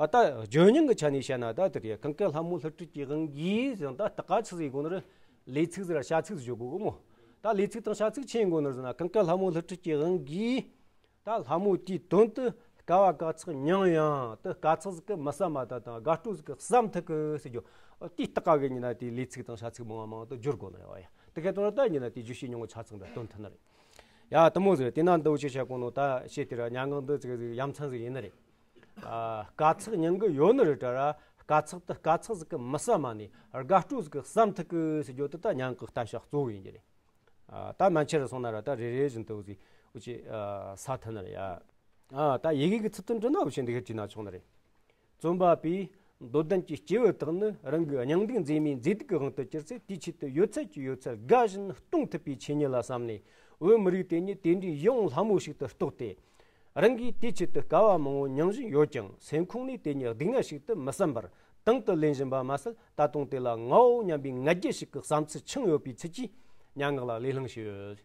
ཨ་ད་བརྗོད་སྙིང་གི་ཆ་ནས་བཤད་ན་ད་དེ་རེད། ཀུན་དཀར་ལྷ་མོ་ལྷུ་སྤྲུལ་གྱི་དབང་གིས་ཟེར་ན་ད་ད་ག་ཆི་ཟིག་ཡིན་དགོས་ནི་རེད། ལས་ཚིག་ཟིག་ར་བྱ་ཚིག་ཟིག་བརྗོད་དགོས་གི་མོ། ད་ལས་ཚིག་དང་བྱ་ཚིག་ཆི་ཡིན་དགོས་ནི་རེད་ཟེར་ན། ཀུན་དཀར་ལྷ་མོ་ལྷུ་སྤྲུལ་གྱི་དབང་གིས་ད་ལྷ་མོ་དེའི་དོན་དུ་དཀའ་བ་དཀའ་ཚེགས་མྱངས་ཡང་དུ་དཀའ་ཚེགས་ཟིག་གི་མི་བསམ་མ་ད་དང་དགའ་སྤྲོ་ཟིག་གི་བསམ་ཐུབ་གི་ཟེར་རྒྱུ། དེའི་སྟག་ག་གི་ཉིན་ན་དེའི་ལས་ཚིག་དང་བྱ་ཚིག་མང་བ་མང་དུ་སྦྱོར་དགོས་ནི་རེད་བ་ཡ། དེ་ག་དོན་ད་ཉིན་ན་དེའི་བརྗོད་བྱའི་སྙིང་པོ་ཆ་ཚང་དུ་སྟོན་ཐུབ་ནི་རེད། ཡ་དེ་མོ་ཟིག་རེད། དེ་ན་འདི་འུ་ཆེ་བཤད་གོ་ནོ་ད་བཤད་དེ་ར་མྱ་ངན་འདི་ཅིག་ཟིག་ཡ་མཚན་ཟིག་ཡིན་ནི་རེད། ཨ་དཀའ་ཚེགས་མྱང་གི་ཡོད་ནི་རེད་དྲ་ར། དཀའ་ཚེགས་དེ་དཀའ་ཚེགས་ཟིག་གི་མི་བསམ་མ་ནས་དགའ་སྤྲོ་ཟིག་གི་བསམ་ཐུབ་གི་ཟེར་རྒྱུ་དེ་ད་མྱ་ངན་གི་བསྟན་བྱ་གཙོ་བོ་ཡིན་རྒྱུ་རེད། ཨ་ད་མན་ཆད་རུ་སོང་ན་ར་ད་རེ་རེ་བཞིན་དུ་འུ་ཟིག་འུ་ཆེ་ཨ་ས་ཐུབ་ནི་རེད་ཡ། ཨ་ད་ཡི་གེ་གི་ཚུལ་དུ་འབྲི་ན་འུ་ཆེ་འདི་ག་བྲིས་ན་ཆོག་ནི་རེད། རྩོམ་པ་པོས་མདོ་ལྡན་གྱི་སྐྱེས་བུ་དག་ནི་རང་གི་སྙིང་སྡུག་མཛེས་མའི་མཛེས་སྡུག་གི་དབང་དུ་གྱུར་ཚེ། དེའི་ཆེད་དུ་ཡོད་ཚད་ཀྱི་ཡོད་ཚད་དགའ་བཞིན་གཏོང་ཐུབ་པའི་ཆོས་ཉིད་ལ་བསམ་ནས། བོད་མི་རིགས་དེ་ཉིད་དེ་འདྲའི་ཡིད་འོང་ལྷ་མོ་ཞིག་ཏུ་རྟོགས་ཏེ། རང་གིས་དེའི་ཆེད་དུ་དཀའ་བ་མང་བོ་མྱོང་བཞིན་ཡོད་ཀྱང་། སེམས་ཁོང་ནས་དེ་ཉིད་སྡུག་བསྔལ་ཞིག་ཏུ་མི་བསམ་པར་དང་དུ་ལེན་བཞིན་པ་མ་ཟད། ད་དུང་དེ་ལ་ངའོ་སྙམ་པའི་ང་རྒྱལ་ཞིག་གི་བསམ་ཚུལ་འཆང་ཡོད་པའི་ཚུལ་གྱིས་སྙན་ངག་ལ་ལས་བླངས་བྱས་ཡོད།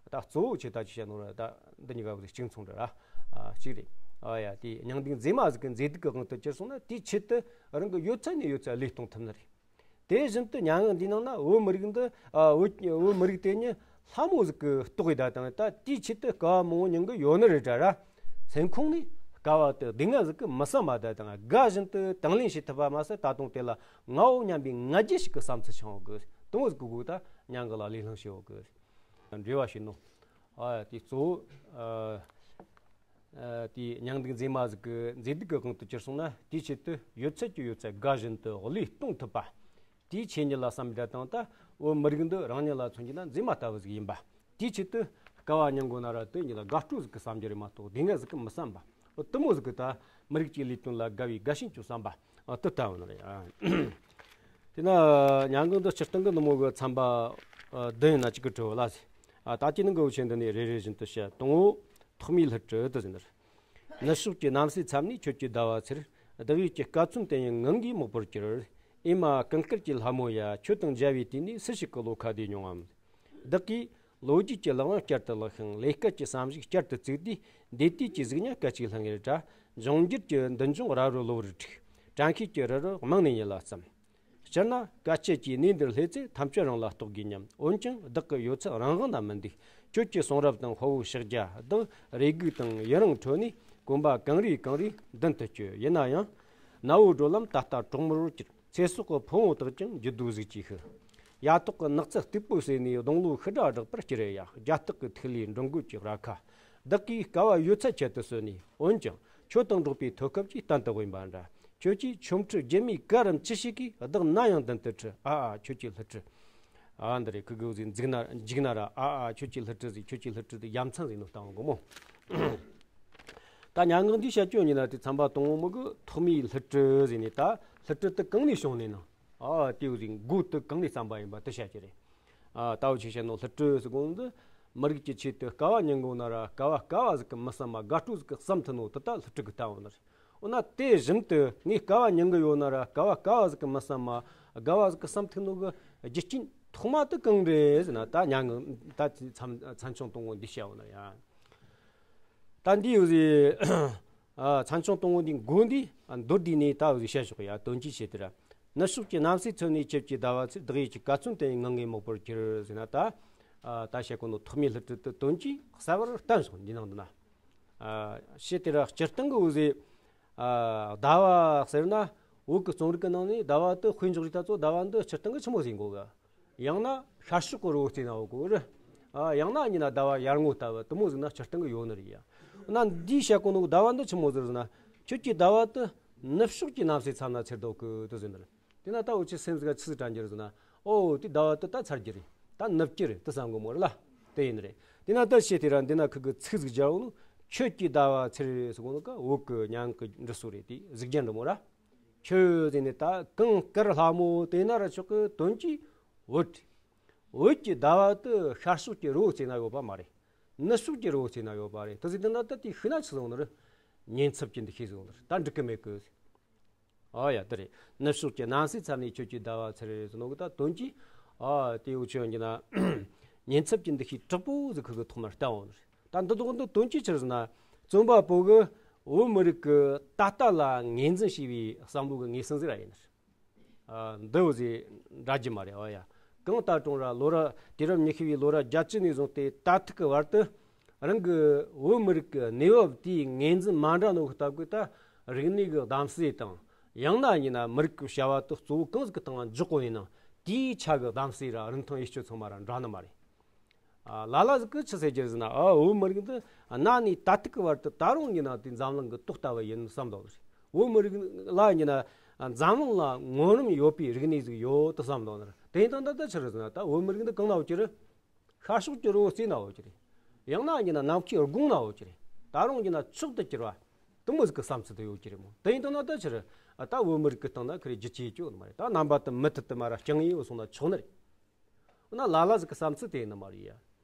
ད་གཙོ་བོ་ཆེ་ད་ཅི་བཤད་ནོ་ར། ད་འདི་གཉིས་ཀ་བོ་གཅིག་མཚུངས་རེད་ར། ཨ་གཅིག་རེད། ཨ་ཡ་དེ་སྙིང་སྡུག་མཛེས་མ་ཟིག་གི་མཛེས་སྡུག་གི་དབང་དུ་གྱུར་སོང་ན། དེའི་ཆེད་དུ་རང་གི་ཡོད་ཚད་ནས་ཡོད་ཚད་བློས་གཏོང་ཐུབ་ནི་རེད། དེ་བཞིན་དུ་མྱ་ངན་འདིའི་ནང་ན་བོད་མི་རིགས་འདི་ཨ་བོད་བོད་མི་རིགས་དེ་ཉིད་ལྷ་མོ་ཟིག་གི་རྟོགས་ཡོད་ད་དང་། ད་དེའི་ཆེད་དུ་དཀའ་བ་མང་བོ་མྱོང་གི་ཡོད་ནི་རེད་དྲ་ར། སེམས་ཁོང་ནས་དཀའ་བ་དེ་སྡུག་བསྔལ་ཟིག་གི་མི་བསམ་པ་ད་དང་དགའ་བཞིན་དུ་དང་ལེན་བྱེད་ཐུབ་པ་མ་ཟད། ད་དུང་དེ་ལ་ངའོ་སྙམ་པའི་ང་རྒྱལ་ཞིག་གི་བསམ་ཚུལ་འཆང་འོང་གི། དེ་མོ་ཟིག་གི་སྒོ་ད་སྙན་ངག་ལ་ལས་བླངས་བྱེད་འོང་གི། འགྲེལ་བ་བྱས་ནོ། ཨ་དེ་གཙོ་བོ་ཨ་ཨ་དེ་སྙིང་སྡུག་མཛེས་མ་ཟིག་གི་མཛེས་སྡུག་གི་དབང་དུ་གྱུར་སོང་ན། དེའི་ཆེད་དུ་ཡོད་ཚད་ཀྱི་ཡོད་ཚད་དགའ་བཞིན་དུ་བློས་གཏོང་ཐུབ་པ། དེའི་ཆོས་ཉིད་ལ་བསམ་པའི་སྒྲ་དང་། ད་བོད་མི་རིགས་འདི་རང་ཉིད་ལ་མཚོན་གྱི་ན་མཛེས་མ་ལྟ་བུ་ཟིག་ཡིན་པ། དེའི་ཆེད་དུ་དཀའ་བ་མྱོང་དགོས་ན་ར་དེ་ཉིད་ལ་དགའ་སྤྲོ་ཟིག་གི་བསམ་རྒྱུ་རེད་མ་གཏོགས་སྡུག་བསྔལ་ཟིག་གི་མི་བསམ་པ། འོ་དེ་མོ་ཟིག་གི་ད་མི་རིགས་ཀྱི་ལས་དོན་ལ་དགའ་བའི་དགའ་ཞེན་གྱི་བསམ་པ། ཨ་དེ་ལྟ་བུ་ནི་རེད། ཨ་དེ་ན་མྱ་ངན་འདི་སྤྱིར་བཏང་གི་ནུབ་མོ་གི་ཚན་པ་ཨ་བདུན་ཡིན་ན་གཅིག་གི་གྲུབ་ལ་ཟེར། ཨ་ད་ཅི་ནང་གི་འུ་ཆེ་འདི་ནས་རེ་རེ་བཞིན་དུ་བཤད། དང་པོ་ཐོག་མའི་ལྷུ་སྤྲུལ་དུ་ཟེར་ནི་རེད། ནུབ་ཕྱོགས་ཀྱི་གནམ་སའི་མཚམས་ནས་ཁྱོད་ཀྱི་ཟླ་བ་ཚེར། བདག་ཡིད་ཀྱི་སྐར་ཚོན་དེ་ཡང་ངང་གིས་མོག་པར་གྱུར། ཨེ་མ་ཀུན་དཀར་གྱི་ལྷ་མོ་ཡ། ཁྱོད་དང་མཇལ་བའི་དུས་ནས་སུ་ཞིག་གི་བློ་ཁ་བདེ་མྱོང་ངམ། བདག་གིས་ ལོ་རྒྱུས་ཀྱི་ལག་ལེན་བསྐྱར་དུ་བསླངས་ཤིང་ལས་སྐལ་གྱི་བསམ་གཞིག་བསྐྱར་དུ་བཙུགས་དུས། འདས་དུས་ཀྱི་གཟུགས་བརྙན་སྐད་ཅིག་ལྷང་ངེར་བཀྲ། འབྱུང་འགྱུར་གྱི་མདུན་ལྗོངས་རབ་རིབ་གློ་བུར་འཁྲུག་དྲན་ཤེས་ཀྱི་རི་རབ་རྨང་ནས་ཉིལ་ལ་བརྩམས། སྤྱིར་ན་སྐད་ཆ་གྱིས་གནས་འདིར་སླེབས་ཚེ་ཐམས་ཅད་རང་ལ་རྟོགས་དགོས་སྙམ། འོན་ཀྱང་བདག་གི་ཡོད་ཚད་རང་དབང་ན་མི་འདུག་ཁྱོད་ཀྱི་གསུང་རབ་དང་དཔའ་བོའི་ཕྱག་རྒྱ་དང་རེ་སྒུག་དང་ཡི་རང་ཁྲོད་ནས། གོམ་པ་གང་རེ་གང་རེ་མདུན་དུ་བསྐྱོད། ཡིན་ན་ཡང་ནག་པོའི་བགྲོད་ལམ་ད་ལྟ་གྲོག་མོར་གྱུར། ཚེ་སྲོག་གི་ཕུང་བོ་དག་ཀྱང་འགྱུར་རྡོ་ཟིག་ཅེས་ཤི། ཡ་ཐོག་གི་ནགས་ཚལ་སྟུག་པོའི་ཟེར་ནས་སྡོང་ལོའི་ཤི་སྒྲ་བསྒྲགས་པར་སྐྱུར་ཡ། རྒྱ་སྟག་གི་ཐིག་ལེའི་འགྲོ་མགོན་གྱི་རྭ་ཁ། བདག་གིས་དཀའ་བ་ཡོད་ཚད་ཆེད་དུ་གསོལ་ནས། འོན་ཀྱང་ཁྱོད་དང་འགྲོགས་པའི་ཐོད་སྐབས་ཀྱིས་གཏན་དུ་དབེན་པ་འདྲ། ཁྱོད་ཀྱིས་ཆོ་འཕྲུལ་རྒྱུ་མའི་གར་རམ་ཅི་ཞིག་གིས་བདག་ན་ཡང་མདུན་དུ་ཁྲིད། ཨ་ཨ་ཁྱོད་ཀྱི་སླུ་བྲིད། ཨ་འདི་རེད། ཁུ་གུ་ཟིག་འཇིག་ན་འཇིག་ན་ར། ཨ་ཨ་ཁྱོད་ཀྱི་སླུ་བྲིད་ཟིག་ཁྱོད་ཀྱི་སླུ་བྲིད་དེ་ཡ་མཚན་ཟིག་ནོ་བཏང་གོ་མོ། ད་མྱ་ངན་འདི་བཤད་རྒྱུ་ཡིན་ན་དེ་ཚན་པ་དང་པོ་མི་གི་ཐོག་མའི་སླུ་བྲིད་ཟེར་ནས། ད་སླུ་བྲིད་དེ་གང་ནས་བྱུང་ནས་ན། ཨ་དེའུ་ཟིག་མགོ་དེ་གང་ནས་བརྩམས་པ་ཡིན་པ་དེ་བཤད་རྒྱུ་རེད། ཨ་ད་འུ་ཆོས་བཤད་ནོ་སླུ་བྲིད་ཟེར་གོ་ནོ་འདི། མི་རིགས་ཀྱི་ཆེད་དུ་དཀའ་བ་མྱོང་གོ་ན་ར། དཀའ་བ་དཀའ་བ་ཟིག་གི་མི་བསམ་མ། དགའ་སྤྲོ་ཟིག་གི་བསམ་ཐུབ་ནོ་དེ་ད་སླུ་བྲིད་གི་ལྟ་བ་ནི་རེད། འོ་ན་དེ་བཞིན་དུ་ངས་དཀའ་བ་མྱོང་གི་ཡོད་ན་ར། དཀའ་བ་དཀའ་བ་ཟིག་གི་མི་བསམ་མ། དགའ་བ་ཟིག་གི་བསམ་ཐུབ་ནོ་གི་རྒྱུ་རྐྱེན་ཐོག་མ་དེ་གང་རེད་ཟེར་ན། ད་མྱ་ངན་ད་མཚམས་མཚམས་ཆུང་དང་པོ་འདི་བཤད་འོ་ན་ཡ། ད་འདི་ཡོད་ཟེ། ཨ་མཚམས་ཆུང་དང་པོ་འདི་མགོ་འདི་ཨ་མདོར་བསྡུས་ནས་ད་ཡོད་ཟེ་བཤད་ཆོག་ཡ། དོན་གྱིས་བཤད་དེ་ར། ནུབ་ཕྱོགས་ཀྱི་གནམ་སའི་ཚོད་ནས་ཁྱོད་ཀྱི་ཟླ་བ་ཚེ། བདག་ཡིད་ཀྱི་ག་ཚོད་དུ་ཡིན་ངང་ངེ་མོག་པོར་གྱུར་ཟེར་ན། ད་ཨ་ད་བཤད་གོ་ནོ་ཐོག་མའི་སླུ་བྲིད་དེ་དོན་གྱིས་གསལ་བར་བསྟན་སོང་འདི་ནང་དུ་ན། ཨ་བཤད་དེ་ར། སྤྱིར་བཏང་གི་འོ་ཟེ། ཨ་ཟླ་བ་ཟེར་ན་བོད་ཀྱི་རྩོམ་རིག་གི་ནང་ནས་ཟླ་བ་དེ་དཔེ་འཇོག་རིགས་ད་ཚོ་ཟླ་བ་འདི་སྤྱིར་བཏང་གི་ཆི་མོ་ཟིག་གོ་གི། ཡང་ན་ཤར་ཕྱོགས་ཀྱི་རི་བོ་རྩེ་ན་ཡོད་གོ་རེད། ཨ་ཡང་ན་ཡིན་ན་ཟླ་བ་ཡར་ངོ་ལྟ་བུ་དེ་མོ་ཟིག་ན་སྤྱིར་བཏང་གི་ཡོད་ནི་རེད་ཡ། ན་འདིའི་བཤད་གོ་ནོ་ཟླ་བ་འདི་ཆི་མོ་ཟིག་ཟེར་ན། ཁྱོད་ཀྱི་ཟླ་བ་དེ་ནུབ་ཕྱོགས་ཀྱི་གནམ་སའི་མཚམས་ན་ཚེར་དོ་གི་དེ་ཟེར་ནི་རེད། དེ་ན་ད་འུ་ཆོས་སེམས་ཟིག་ག་ཆི་ཟིག་དྲན་རྒྱུ་རེད་ཟེར་ན། ཨོ་དེ་ཟླ་བ་དེ་ད་ཚར་རྒྱུ་རེད། ད་ནུབ་རྒྱུ་རེད་དེ་བསམ་གོ་མོ་རེད་ལ། དེ་ཡིན་ནི་རེད། དེ་ན་ད་བཤད་དེ་ར། འདི་ན་ཁུ་གི་ཚིག་ཟིག་སྦྱར་འོ་ནོ། ཁྱོད་ཀྱི་ཟླ་བ་ཚེར་ཟེར་གོ་ནོ་ག་བོད་གི་མྱ་ངན་གི་འབྲི་སྲོལ་རེད། དེ་གཟུགས་རྒྱན་འདྲ་མོ་ར། ཁྱོད་ཟེར་ནས་ད་གངས་དཀར་ལྷ་མོ་དེ་ན་ར་ཆོག་གི། དོན་གྱིས་བོད། བོད་ཀྱི་ཟླ་བ་དེ་ཤར་ཕྱོགས་ཀྱི་རི་བོ་རྩེ་ན་ཡོད་པ་མ་རེད། ནུབ་ཕྱོགས་ཀྱི་རི་བོ་རྩེ་ན་ཡོད་པ་རེད། དེ་ཟིག་དེ་ན་ད་དེ་ཤི་ན་ཆི་ཟེར་ནི་རེད། ཉེན་ཚབས་ཀྱི་འདུ་ཤེས་ཟེར་ནི་རེད། ད་འགྲིག་གི་མེད་གི། ཨ་ཡ་དེ་རེད། ནུབ་ཕྱོགས་ཀྱི་གནམ་སའི་མཚམས་ནས་ཁྱོད་ཀྱི་ཟླ་བ་ཚེར་ཟེར་ནོ་གི། ད་དོན་གྱིས་ཨ་དེ་འུ་ཆོས་ཡིན་ན་ཉེན་ཚབས་ཀྱི་འདུ་ཤེས་དྲག་པོ་ཟིག་ཁུ་གི་ཐོག་མར་བསྟན་འོ་ནི་རེད། ད་འདི་དག་འདི་དོན་གྱིས་ཆི་ཟེར་ན། རྩོམ་པ་པོ་གི་བོད་མི་རིགས་ཀྱི་ད་ལྟ་ལ་ངོས་འཛིན་བྱས་པའི་བསམ་བློ་གི་ངོས་ཟིན་ཟིག་ར་ཡིན་ནི་རེད། འདི་འོ་ཟེ་འདྲ་རྒྱུ་མ་རེད། ཨ་ཡ། གང་ལྟར་ཀྱང་ར་ལོ་རབས་དུས་རབས་ཉི་ཤུ་བའི་ལོ་རབས་བརྒྱད་ཅུ་ནས་བཟུང་སྟེ་ད་ཐུག་གི་བར་དུ། རང་གི་བོད་མི་རིགས་ཀྱི་གནས་བབ་དེའི་ངོས་འཛིན་མ་འདྲ་ནོ་གི་སྟབས་ཀྱིས་ད་རིག་གནས་ཀྱི་གདམ་གསེས་དང་། ཡང་ན་ཡིན་ན་མི་རིགས་ཀྱི་བྱ་བ་དེ་གཙོ་བོ་གང་ཟིག་གི་སྟེང་ལ་འཇོག་གོ་ཡིན་ན། དེའི་ཆ་གི་གདམ་གསེས་ར་རིན་ཐང་ཡིད་སྤྱོད་ཚང་མ་ར་འདྲ་ནི་མ་རེད། ཨ་ལ་ལ་ཟིག་གིས་ཆི་ཟེར་རྒྱུ་ཟེར་ན། ཨ་བོད་མི་རིགས་འདི་གནའ་ནས་ད་ཐུག་གི་བར་དུ་ད་རུང་ཡིན་ན་དེ་འཛམ་གླིང་གི་ཏོག་ལྟ་བུ་ཡིན་བསམ་འདུག་ཟེར། བོད་མི་རིགས་ལ་ཡིན་ན་འཛམ་གླིང་ལ་ངོམ་རིམ་ཡོད་པའི་རིག་གནས་ཟིག་ཡོད་དུ་བསམ་འདུག་ཟེར། དེ་ཡིན་དང་ད་ལྟ་ཆི་རེད་ཟེར་ན། ད་བོད་མི་རིགས་འདི་གང་ན་ཡོད་ཀྱི་རེད། ཤར་ཕྱོགས་ཀྱི་རི་བོ་རྩེ་ན་ཡོད་ཀྱི་རེད། ཡང་ན་ཡིན་ན་ནམ་མཁའི་དགུང་ན་ཡོད་ཀྱི་རེད། ད་རུང་ཡིན་ན་མཆོག་ཏུ་གྱུར་པ་དེ་མོ་ཟིག་གི་བསམ་ཚུལ་དེ་ཡོད་ཀྱི་རེད་མོ། དེ་ཡིན་དང་ན་ད་ཆི་རེད། ཨ་ད་བོད་མི་རིགས་ཀྱི་སྟེང་ན་ཁི་རེ་རྒྱུ་ཆ་ཡོད་ཀྱི་ཡོད་ནི་མ་རེད། ད་རྣམ་པ་དེ་མུ་མཐུད་དུ་མར་ར་བརྐྱངས་ཡིན་བཟུང་ན་ཆོག་ནི་རེད། འོ་ན་ལ་ལ་ཟིག་གི་བསམ་ཚུལ་དེ་ཡིན་ནི་མ་རེད་ཡ།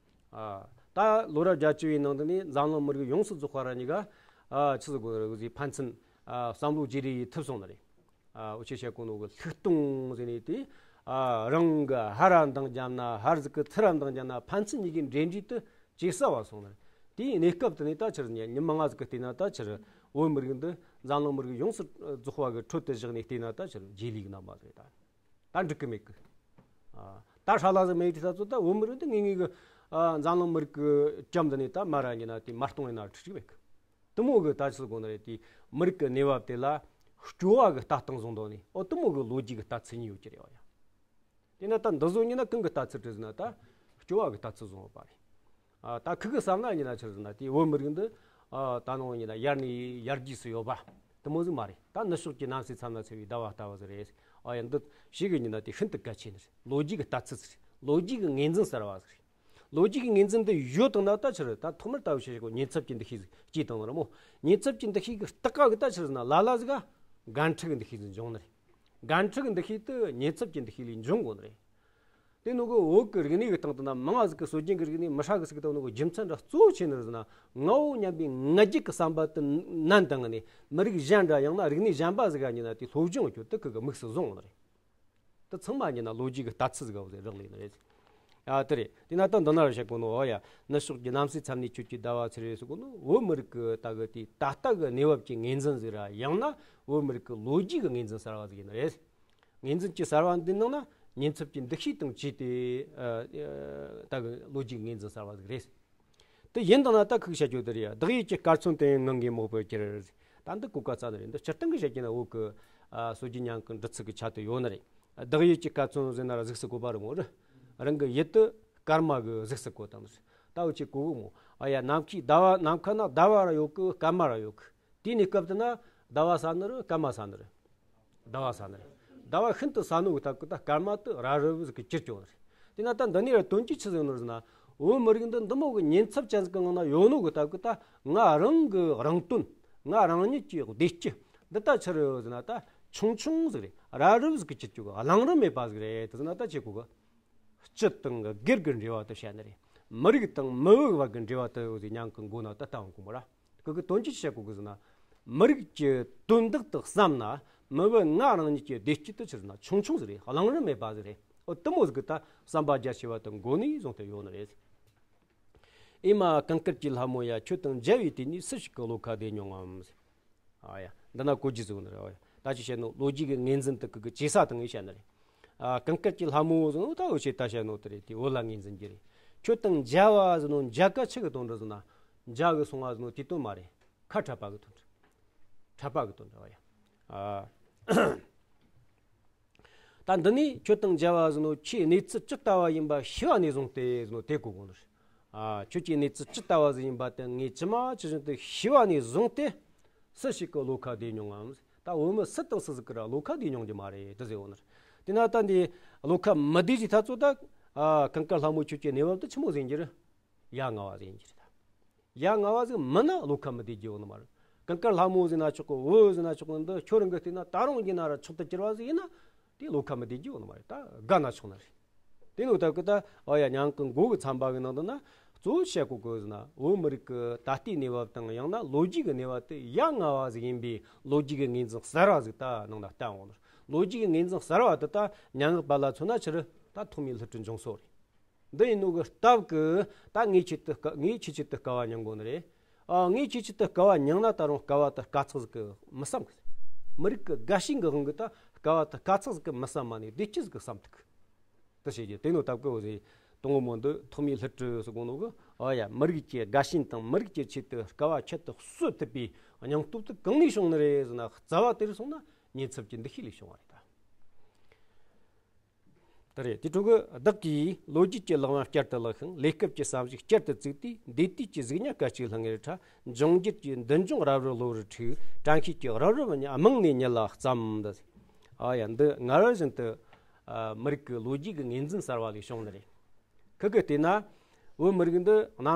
ཨ་ད་ལོ་རབས་བརྒྱད་ཅུ་བའི་ནང་དུ་ནས་འཛམ་གླིང་མི་རིགས་ཡོངས་སུ་རྫོགས་པ་ར་གཉིས་ཀ་ཨ་ཆི་ཟིག་གོ་ར་གི་ཟིག་ཕན་ཚུན་ཨ་བསམ་བློ་བརྗེ་རེས་ཐུབ་སོང་ནི་རེད། ཨ་འུ་ཆོས་བཤད་གོ་ནོ་གི་ལྷུག་རྟོང་ཟེར་ནས་དེ། ཨ་རང་གི་ཕར་ར་འདང་བརྒྱབ་ན་ཕར་ཟིག་གི་ཚུར་ར་འདང་བརྒྱབ་ན་ཕན་ཚུན་གཉིས་ཀའི་འབྲེལ་འདྲིས་དེ་ཇེ་གསལ་བ་སོང་ནི་རེད། དེའི་གནས་སྐབས་དེ་ནས་ད་ཆི་རེད། ཉི་མ་ལྔ་ཟིག་གི་སྟེང་ན་ད་ཆི་རེད། བོད་མི་རིགས་འདི་འཛམ་གླིང་མི་རིགས་ཡོངས་སུ་རྫོགས་པ་གི་ཁྲོད་དུ་བཞག་ནས་བལྟས་ན་ད་ཆི་རེད། རྗེས་ལུས་གི་རྣམ་པ་ཟིག་རེད་ད། ད་འགྲིག་གི་མེད་གི། ཨ་ད་ཧྲ་ལ་ཟིག་མེད་དུས་ད་ཚོ་ད་བོད་མི་རིགས་འདི་ངེས་ངེས་གི་ཨ་འཛམ་གླིང་མི་རིགས་གི་གྲམ་འདི་ནས་ད་མར་ར་ཉིན་ན་དེ་མར་གཏོང་ཡིན་ན་འགྲིག་གི་མེད་གི། དེ་མོ་གི་ད་ཆི་ཟིག་གོ་ནི་རེད། དེ་མི་རིགས་ཀྱི་གནས་བབ་དེ་ལ་སྐྱོ་བ་གི་ལྟ་སྟངས་བཟུང་དོ་ནི། ཨོ་དེ་མོ་གི་ལོ་རྒྱུས་གི་ལྟ་ཚུལ་གཉིས་ཡོད་ཀྱི་རེད་བ་ཡ། དེ་ན་ད་འདི་ཚོ་གཉིས་ན་གང་གི་ལྟ་ཚུལ་རེད་ཟེར་ན། ད་སྐྱོ་བ་གི་ལྟ་ཚུལ་བཟུང་ཡོད་པ་རེད། ཨ་ད་ཁུ་གི་བསམ་ན་ཡིན་ན་ཆི་རེད་ཟེར་ན། དེ་བོད་མི་རིགས་འདི་ཨ་ད་ནང་ཡིན་ན་ཡར་ནས་ཡར་རྒྱས་སུ་ཡོད་པ་དེ་མོ་ཟིག་མ་རེད། ད་ནུབ་ཕྱོགས་ཀྱི་གནམ་སའི་མཚམས་ན་ཚེར་བའི་ཟླ་བ་ལྟ་བུ་ཟིག་རེད། ཨ་ཡ་འདི་ཞིག་གི་ཡིན་ན་དེ་ཤིན་ཏུ་གལ་ཆེ་ནི་རེད། ལོ་རྒྱུས་གི་ལྟ་ཚུལ་ཟིག་རེད། ལོ་རྒྱུས་གི་ངོས་འཛིན་གསར་བ་ཟིག་རེད། ལོ་རྒྱུས་ཀྱི་ངོས་འཛིན་འདི་ཡོད་དང་ན་ད་ཆི་རེད། ད་ཐོག་མར་ལྟ་བུ་བྱེད་ཞིག་གོ་ཉེན་ཚབས་ཀྱི་འདུ་ཤེས་ཟིག་སྐྱེས་བཏང་ནི་རེད་མོ། ཉེན་ཚབས་ཀྱི་འདུ་ཤེས་ཀྱི་རྟགས་ཀ་གི་ད་ཆི་རེད་ཟེར་ན། ལ་ལ་ཟིག་ག་འགན་འཁྲི་གི་འདུ་ཤེས་ཟིག་འབྱུང་ནི་རེད། འགན་འཁྲི་གི་འདུ་ཤེས་དེ་ཉེན་ཚབས་ཀྱི་འདུ་ཤེས་ལས་འབྱུང་དགོས་ནི་རེད། དེ་ནོ་གི་བོད་ཀྱི་རིག་གནས་ཀྱི་སྟེང་དུ་ན་མང་ང་ཟིག་གི་སྲོལ་རྒྱུན་གྱི་རིག་གནས་མི་ཧྲ་གི་ཟིག་དང་ནོ་གི་རྒྱུ་མཚན་ར་གཙོ་བོ་ཆེ་ནི་རེད་ཟེར་ན། ངའོ་སྙམ་པའི་ང་རྒྱལ་གྱི་བསམ་པ་དེ་ནན་དང་ནས་མི་རིགས་གཞན་འདྲ་ཡང་ན་རིག་གནས་གཞན་པ་ཟིག་ག་ཉིན་ན་དེ་སློབ་སྦྱོང་རྒྱུ་དེ་ཁུ་གི་དམིགས་སུ་བཟུང་ནི་རེད། དེ་ཚང་མ་ཉིན་ན་ལོ་རྒྱུས་ཀྱི་ལྟ་ཚུལ་ཟིག་ག་བཟོས་རག་ལས་ནི་རེད། ཨ་དེ་རེད། དེ་ན་ད་འདི་ན་ར་བཤད་གོ་ནོ། ཨོ་ཡ། ནུབ་ཕྱོགས་ཀྱི་གནམ་སའི་མཚམས་ནས་ཁྱོད་ཀྱི་ཟླ་བ་ཚེ་རེད་ཟེར་གོ་ནོ། བོད་མི་རིགས་ཀྱི་ད་གི་དེ་ད་ལྟ་གི་གནས་བབ་ཀྱི་ངོས་འཛིན་ཟིག་ར། ཡང་ན་བོད་མི་རིགས་ཀྱི་ལོ་རྒྱུས་ཀྱི་ངོས་འཛིན་གསར་བ་ཟིག་ཡིན་ནི་རེད། ངོས་འཛིན་གྱི་གསར་བ་འདི་ནང་ན་ཉེན་ཚབས་ཀྱི་འདུ་ཤེས་དང་བཅས་ཏེ་ཨ་ཨ་ད་གི་ལོ་རྒྱུས་ཀྱི་ངོས་འཛིན་གསར་བ་ཟིག་རེད། དེ་ཡིན་དང་ན་ད་ཁུག་བཤད་རྒྱུ་དེ་རེད། བདག་ཡིད་ཀྱི་སྐར་ཚོན་དེ་ངང་གིས་རྨོངས་པར་གྱུར། ད་འདི་གོ་སྐབས་རྩ་ནི་རེད། འདི་སྤྱིར་བཏང་གི་བཤད་ཀྱི་ན་བོད་ཀྱི་ཨ་སྲོལ་རྒྱུན་ཉམས་ཀྱི་འབྲི་ཚུལ་གྱི་ཆ་དུ་ཡོད་ནི་རེད། བདག་ཡིད་ཀྱི་སྐར་ཚོན་ཟེར་ན་ར་གཟུགས་སུ་བཀོད་པ་རེད་མོ་རེད། རང་གི་ཡིད་དུ་སྐར་མ་གི་གཟུགས་སུ་བཀོད་བཏང་ནི་རེད། ད་འུ་ཆོས་གོ་གི་མོ། ཨ་ཡ། ནམ་མཁའི་ཟླ་བ། ནམ་མཁའ་ན་ཟླ་བ་ར་ཡོད་གི། སྐར་མ་ར་ཡོད་གི། དེའི་གནས་སྐབས་དེ་ན་ཟླ་བ་ཟེར་ནི་རེད། སྐར་མ་ཟེར་ནི་རེད། ཟླ་བ་ཟེར་ནི་རེད། ཟླ་བ་ཤིན་ཏུ་ཟབ་ནོ་གི་སྟབས་ཀྱིས་ད་སྐར་མ་དེ་རབ་རིབ་ཟིག་གི་གྱུར་བཅུག་ནི་རེད། དེ་ན་ད་འདི་ནས་ར་དོན་གྱིས་ཆི་ཟིག་ནོ་ཟེར་ན། བོད་མི་རིགས་འདི་འདི་མོ་གི་ཉེན་ཚབས་ཅན་ཟིག་གི་ནང་ན་ཡོད་ནོ་གི་སྟབས་ཀྱིས་ད་ང་རང་གི་རང་དོན། ང་རང་ཉིད་ཀྱི་བདེ་སྐྱིད་འདི་ད་ཆི་རེད་ཟེར་ན། ད་ཆུང་ཆུང་ཟིག་རེད། རབ་རིབ་ཟིག་གི་གྱུར་བཅུག་གི། གླེང་རིན་མེད་པ་ཟིག་རེད། དེ་ཟེར་ན་ད་ཆི་གོ་གི། སྤྱི་དང་སྒེར་གྱི་འབྲེལ་བ་དེ་བཤད་ནི་རེད། མི་རིགས་དང་མི་བུ་བར་གྱི་འབྲེལ་བ་དེ་ཟེར་ཉམས་ཀྱི་མགོ་ན་ད་བཏང་གོ་མོ་ར། ཁུ་གི་དོན་གྱིས་བཤད་གོ་གི་ཟེར་ན། མི་རིགས་ཀྱི་དོན་དག་དེ་བསམ་ན། མི་བུ་ང་རང་ཉིད་ཀྱི་བདེ་སྐྱིད་དེ་ཆི་ཟེར་ན་ཆུང་ཆུང་ཟིག་རེད། གླེང་རིན་མེད་པ་ཟིག་རེད། འོ་དེ་མོ་ཟིག་གི་ད་བསམ་པ་རྒྱ་ཆེ་བ་དེ་མགོ་ནས་བཟུང་སྟེ་ཡོད་ནི་རེད། ཨེ་མ་གངས་དཀར་གྱི་ལྷ་མོ་ཡ། ཁྱོད་དང་མཇལ་བའི་དུས་ནས་སུ་ཞིག་གི་བློ་ཁ་བདེ་མྱོང་ངམ། ཨ་ཡ། འདི་ན་གོ་རྒྱུ་ཟིག་ནི་རེད། ཨ་ཡ། ད་ཅི་བཤད་ནོ། ལོ་རྒྱུས་ཀྱི་ངོས་འཛིན་དེ་གི་གི་ཇེ་ས་དང་ངས་བཤད་ནི་རེད། ཨ་གངས་དཀར་གྱི་ལྷ་མོ་ཟེར་ནོ་ད་འུ་ཆོས་ད་བཤད་ནོ་དེ་རེད། དེ་བོད་ལ་ངོས་འཛིན་རྒྱུ་རེད། ཁྱོད་དང་མཇལ་བ་ཟེར་ནོ་མཇལ་ཀ་ཆི་གི་དོན་འགྲོ་ཟེར་ན། མཇལ་གི་སོང་བ་ཟེར་ནོ་དེ་དོན་མ་རེད། ཁ་འཕྲད་པ་གི་དོན་འགྲོ། འཕྲད་པ་གི་དོན་འགྲོ། ཨ་ཡ། ཨ། ད་འདི་ནས་ཁྱོད་དང་མཇལ་བ་ཟེར་ནོ། ཁྱོད་གནས་ཚུལ་ཅི་ལྟ་བ་ཡིན་པ་ཤེས་པ་ནས་བཟུང་སྟེ་ཟེར་ནོ་དེ་གོ་དགོས་ནོ་རེད། ཨ། ཁྱོད་ཀྱི་གནས་ཚུལ་ཅི་ལྟ་བ་ཟིག་ཡིན་པ་དེ་ངས་ཇི་མ་ཇི་བཞིན་དུ་ཤེས་པ་ནས་བཟུང་སྟེ། སུ་ཞིག་གི་བློ་ཁ་བདེ་མྱོང་ངམ། ད་བོད་མི་སུ་དང་སུ་ཟིག་གི་ར་བློ་ཁ་བདེ་མྱོང་རྒྱུ་མ་རེད་དེ་ཟེར་བོ་ནི་རེད། དེ་ན་ད་འདི་བློ་ཁ་མི་བདེ་ཟིག་ཐ་ཚོ་ད། ཨ་གངས་དཀར་ལྷ་མོ་ཁྱོད་ཀྱི་གནས་བབ་དེ་ཆི་མོ་ཟིག་ཡིན་རྒྱུ་རེད། ཡ་ང་བ་ཟིག་ཡིན་རྒྱུ་རེད་ད། ཡ་ང་བ་ཟིག་མིན་ན་བློ་ཁ་མི་བདེ་རྒྱུ་ཡོད་ནི་མ་རེད། གངས་དཀར་ལྷ་མོ་ཟེར་ན་ཆོག་གི། བོད་ཟེར་ན་ཆོག་གི། འདི་ཁྱོད་རང་གི་བལྟས་ན་ད་རུང་གི་ན་ར་མཆོག་ཏུ་གྱུར་བ་ཟིག་ཡིན་ན། དེ་བློ་ཁ་མི་བདེ་རྒྱུ་ཡོད་ནི་མ་རེད། ད་དགའ་ན་ཆོག་ནི་རེད། དེ་ནོ་ད་གི་ད། ཨོ་ཡ། ཉང་གི་མགོ་གི་ཚན་པ་གི་ནང་དུ་ན་གཙོ་བོ་བཤད་གོ་གི་ཟེར་ན། བོད་མི་རིགས་ཀྱི་ད་ལྟའི་གནས་བབ་དང་ཡང་ན་ལོ་རྒྱུས་ཀྱི་གནས་བབ་དེ་ཡ་ང་བ་ཟིག་ཡིན་པའི་ལོ་རྒྱུས་ཀྱི་ངོས་འཛིན་གསར་བ་ཟིག་ད་ནང་ན་བསྟན་འོང་ནོ། ལོ་རྒྱུས་ཀྱི་ངོས་འཛིན་གསར་བ་དེ་ད་སྙན་ངག་པ་ལ་མཚོན་ན་ཆི་རེད། ད་ཐོག་མའི་བསླུ་བྲིད་འབྱུང་སྲོལ་རེད། འདི་ཡིན་ནོ་གི་སྟབས་ཀྱིས་ད་ངས་ཁྱེད་དུ་དཀའ། ངས་ཁྱེད་ཆེད་དུ་དཀའ་བ་མྱང་གོ་ནི་རེད། ཨ། ངས་ཁྱེད་ཆེད་དུ་དཀའ་བ་མྱང་ན་ད་རུང་དཀའ་བ་དེ་དཀའ་ཚེགས་ཟིག་གི་མི་བསམ་གི། མི་རིགས་ཀྱི་དགའ་ཞེན་གི་དབང་གིས་ད་དཀའ་བ་དེ་དཀའ་ཚེགས་ཟིག་གི་མི་བསམ་མ་ནས་བདེ་སྐྱིད་ཟིག་གི་བསམ་ཐུབ་གི། དེ་བྱེད་རྒྱུ་དེ་ནོ་སྟབས་ཀྱིས་འོ་ཟེར། དང་པོ་མོ་འདི་ཐོག་མའི་བསླུ་བྲིད་ཟེར་གོ་ནོ་གི། ཨ་ཡ། མི་རིགས་ཀྱི་དགའ་ཞེན་དང་མི་རིགས་ཀྱི་ཆེད་དུ་དཀའ་བ་ཁྱད་དུ་གསོད་ཐུབ་པའི་སྙིང་སྟོབས་དེ་གང་ནས་བྱུང་ནི་རེད་ཟེར་ན། རྩ་བ་དེར་སོང་ན་ཉེན་ཚབས་ཀྱི་འདུ་ཤེས་ལས་བྱུང་བ་རེད་ད། དེ་རེད། དེ་འཕྲོ་གི་བདག་གིས་ལོ་རྒྱུས་ཀྱི་ལག་པ་བསྐྱར་དུ་བརླག་ཤིང་། གནས་སྐབས་ཀྱི་བསམ་གཞིག་བསྐྱར་དུ་བཙུགས་ཏེ། འདས་དུས་ཀྱི་གཟུགས་བརྙན་སྐར་གཅིག་ལྷང་ངེར་འཁྲབ། འབྱུང་འགྱུར་གྱི་མདུན་ལྗོངས་རབ་རིབ་གློ་བུར་འཁྲུག། དྲན་ཤེས་ཀྱི་རབ་རིབ་རྨི་ལམ་ནས་ཉིད་ལ་བརྩམས། འདི། ཨ་ཡ། འདི་སྔར་བཞིན་དུ་ཨ་མི་རིགས་ཀྱི་ལོ་རྒྱུས་ཀྱི་ངོས་འཛིན་གསར་བ་ལས་བྱུང་ནི་རེད། ཁུ་གི་བལྟས་ན་བོད་མི་རིགས་འདི་གནམ་ཨ་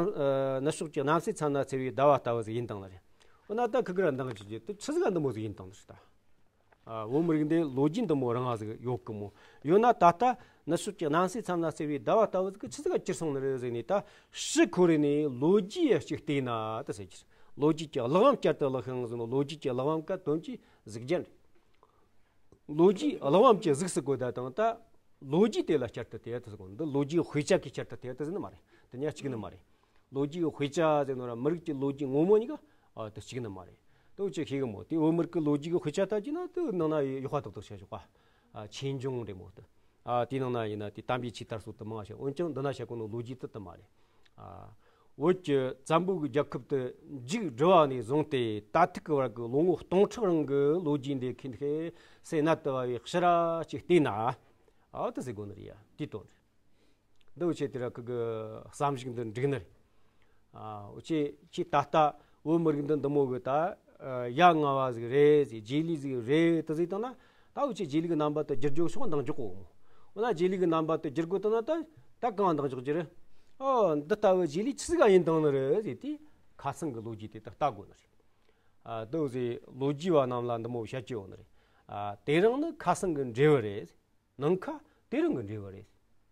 ནུབ་ཕྱོགས་ཀྱི་གནམ་སའི་མཚམས་ན་འཚེར་བའི་ཟླ་བ་ལྟ་བུ་ཟིག་ཡིན་བཏང་ནི་རེད། འོ་ན་ད་ཁུ་གི་ར་འདང་ཅི་ཅི་དེ་ཆི་ཟིག་ག་འདི་མོ་ཟིག་ཡིན་བཏང་ནི་རེད་ད། ཨ། བོད་མི་རིགས་འདི་ལོ་རྒྱུས་འདི་མོ་རིང་བ་ཟིག་ཡོད་གི་མོ། ཡོད་ན་ད་ལྟ་ནུབ་ཕྱོགས་ཀྱི་གནམ་སའི་མཚམས་ན་འཚེར་བའི་ཟླ་བ་ལྟ་བུ་ཟིག་ཆི་ཟིག་ག་གྱུར་སོང་ནི་རེད་ཟེར་ནས། ད་ཕྱི་ཁོ་རེ་ནས་ལོ་རྒྱུས་ཡ་གཅིག་བལྟས་ན་དེ་ཟེར་གྱི། ལོ་རྒྱུས་ཀྱི་གླེགས་བམ་བསྐྱར་དུ་བརླག་ཤིང་ཟེར་ནོ། ལོ་རྒྱུས་ཀྱི་གླེགས་བམ་ག་དོན་གྱི་གཟུགས་རྒྱན་རེད། ལོ་རྒྱུས་གླེགས་བམ་གྱི་གཟུགས་སུ་བཀོད་ད་དང་། ད་ལོ་རྒྱུས་དེ་ལ་བསྐྱར་དུ་བལྟས་ཡ་དེ་ཟེར་གོ། འདི་ལོ་རྒྱུས་དཔེ་ཆ་གི་བསྐྱར་དུ་བལྟས་ཡ་དེ་ཟེར་ནི་མ་རེད། དེ་གཉིས་གཅིག་ནི་མ་རེད། ལོ་རྒྱུས་དཔེ་ཆ་ཟེར་ནོ་ར་མི་རིགས་ཀྱི་ལོ་རྒྱུས་ངོ་མ་གཉིས་ཀ་ཨ་དེ་གཅིག་ནི་མ་རེད། དེ་འུ་ཆོས་ཤེས་གི་མོ། དེ་བོད་མི་རིགས་ཀྱི་ལོ་རྒྱུས་ཀྱི་དཔེ་ཆ་ལྟ་རྒྱུ་ན་དེ་ནང་ན་ཡག་པ་ཏག་ཏག་བཤད་ཆོག་ག། ཨ་ཆོས་འབྱུང་རེད་མོ་དེ། ཨ་དེའི་ནང་ན་ཡིན་ན་དེ་དམ་པའི་ཆོས་དར་སྲོལ་དེ་མང་ང་བཤད། འོན་ཀྱང་འདི་ན་བཤད་གོ་ནོ་ལོ་རྒྱུས་དེ་དེ་མ་རེད། ཨ་བོད་ཀྱི་བཙན་པོའི་རྒྱལ་ཁབ་དེ་མཇུག་བསྒྲིལ་བ་ནས་བཟུང་སྟེ་ད་ཐུག་གི་བར་གྱི་ལོ་ངོ་སྟོང་ཕྲག་རིང་གི་ལོ་རྒྱུས་འདི་ཁེ་ཁེ་སེ་ནད་དུ་བབས་པའི་ཕྱིར་ར་ཅིག་བལྟས་ན། ཨ་དེ་ཟེར་གོ་ནི་རེད་ཡ། དེའི་དོན་རེད། འདི་འུ་ཆོས་དེ་ར་ཁུ་གི་བསམ་གཞིག་འདི་འགྲིག་ནི་རེད། ཨ་འུ་ཆོས་ཁྱེད་ད་ལྟ་བོད་མི་རིགས་འདི་འདི་མོ་གི་ད་ཡ་ང་བ་ཟིག་རེད་ཟེར། རྗེས་ལུས་ཟིག་རེད་དེ་ཟེར་བཏང་ན། ད་འུ་ཆོས་རྗེས་ལུས་ཀྱི་རྣམ་པ་དེ་བསྒྱུར་རྒྱུ་ཤོག་འདང་རྒྱག་གོ་མོ། འོ་ན་རྗེས་ལུས་ཀྱི་རྣམ་པ་དེ་བསྒྱུར་དགོས་བཏང་ན། ད་ད་གང་འདང་རྒྱག་རྒྱུ་རེད། ཨོ་འདི་ལྟ་བུ་རྗེས་ལུས་ཆི་ཟིག་ག་ཡིན་བཏང་ནི་རེད་ཟེར་དུས། ཁ་སང་གི་ལོ་རྒྱུས་དེ་ད་ལྟ་དགོས་ནི་རེད། ཨ་འདི་འུ་ཟེར་ལོ་རྒྱུས་པ་རྣམས་ལ་འདི་མོ་བཤད་རྒྱུ་ཡོད་ནི་རེད། ཨ་དེ་རིང་ནི་ཁ་སང་གི་འབྲས་བུ་རེད། ནངས་ཁ་དེ་རིང་གི་འབྲས་བུ་རེད།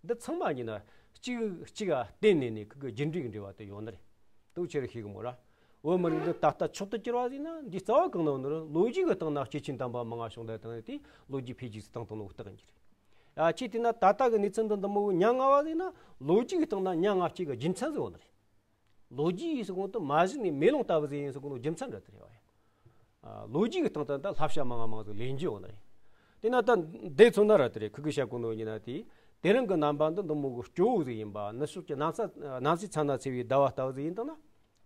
འདི་ཚང་མ་ཡིན་ན་གཅིག་གཅིག་ག་བརྟེན་ནས་ནི་ཁུ་གི་རྒྱུ་འབྲས་ཀྱི་འབྲེལ་བ་དེ་ཡོད་ནི་རེད། དེ་འུ་ཆོས་ར་ཤེས་གི་མོ་ར། བོད་མི་རིགས་འདི་ད་ལྟ་མཆོག་ཏུ་གྱུར་བ་ཟེར་ན་འདི་རྩ་བ་གང་ན་ཡོད་ནི་རེད། ལོ་རྒྱུས་ཀྱི་སྟེང་ན་སྐྱེས་ཆེན་དམ་པ་མང་ང་བྱུང་བསྡད་བཏང་ནས་དེ་ལོ་རྒྱུས་འཕེལ་རྒྱས་སུ་བཏང་བཏང་ནོ་རྟགས་ཡིན་གྱི་རེད། ཨ་ཁྱེད་དེ་ན་ད་ལྟ་གི་གནས་ཚུལ་འདི་འདི་མོ་གི་ཉ་ང་བ་ཟེར་ན་ལོ་རྒྱུས་ཀྱི་སྟེང་ན་ཉ་ང་སྐྱེ་གི་རྒྱུ་མཚན་ཟེར་བ་ནི་རེད། ལོ་རྒྱུས་ཡིན་ཟེར་གོང་དུ་མ་གཞི་ནས་མེ་ལོང་ལྟ་བུ་ཟིག་ཡིན་ཟེར་གོང་དུ་རྒྱུ་མཚན་འདྲ་དེ་རེད་བ་ཡ། ཨ་ལོ་རྒྱུས་ཀྱི་སྟེང་དུ་ད་བསླབ་བྱ་མང་ང་མང་ཟིག་ལེན་རྒྱུ་ཡོད་ནི་རེད། དེ་ན་ད་འདི་མཚོན་ན་ར་དེ་རེད། ཁུ་གུ་བཤད་གོ་ནོ་ཡིན་ན་དེ་དེ་རིང་གི་རྣམ་པ་འདི་འདི་མོ་གི་སྐྱོ་བོ་ཟིག་ཡིན་པ། ནུབ་ཕྱོགས་ཀྱི་གནམ་ས་གནམ་སའི་ཚ་ན་ཚ་བའི་ཟླ་བ་ལྟ་བུ་ཟིག་ཡིན་དང་ན།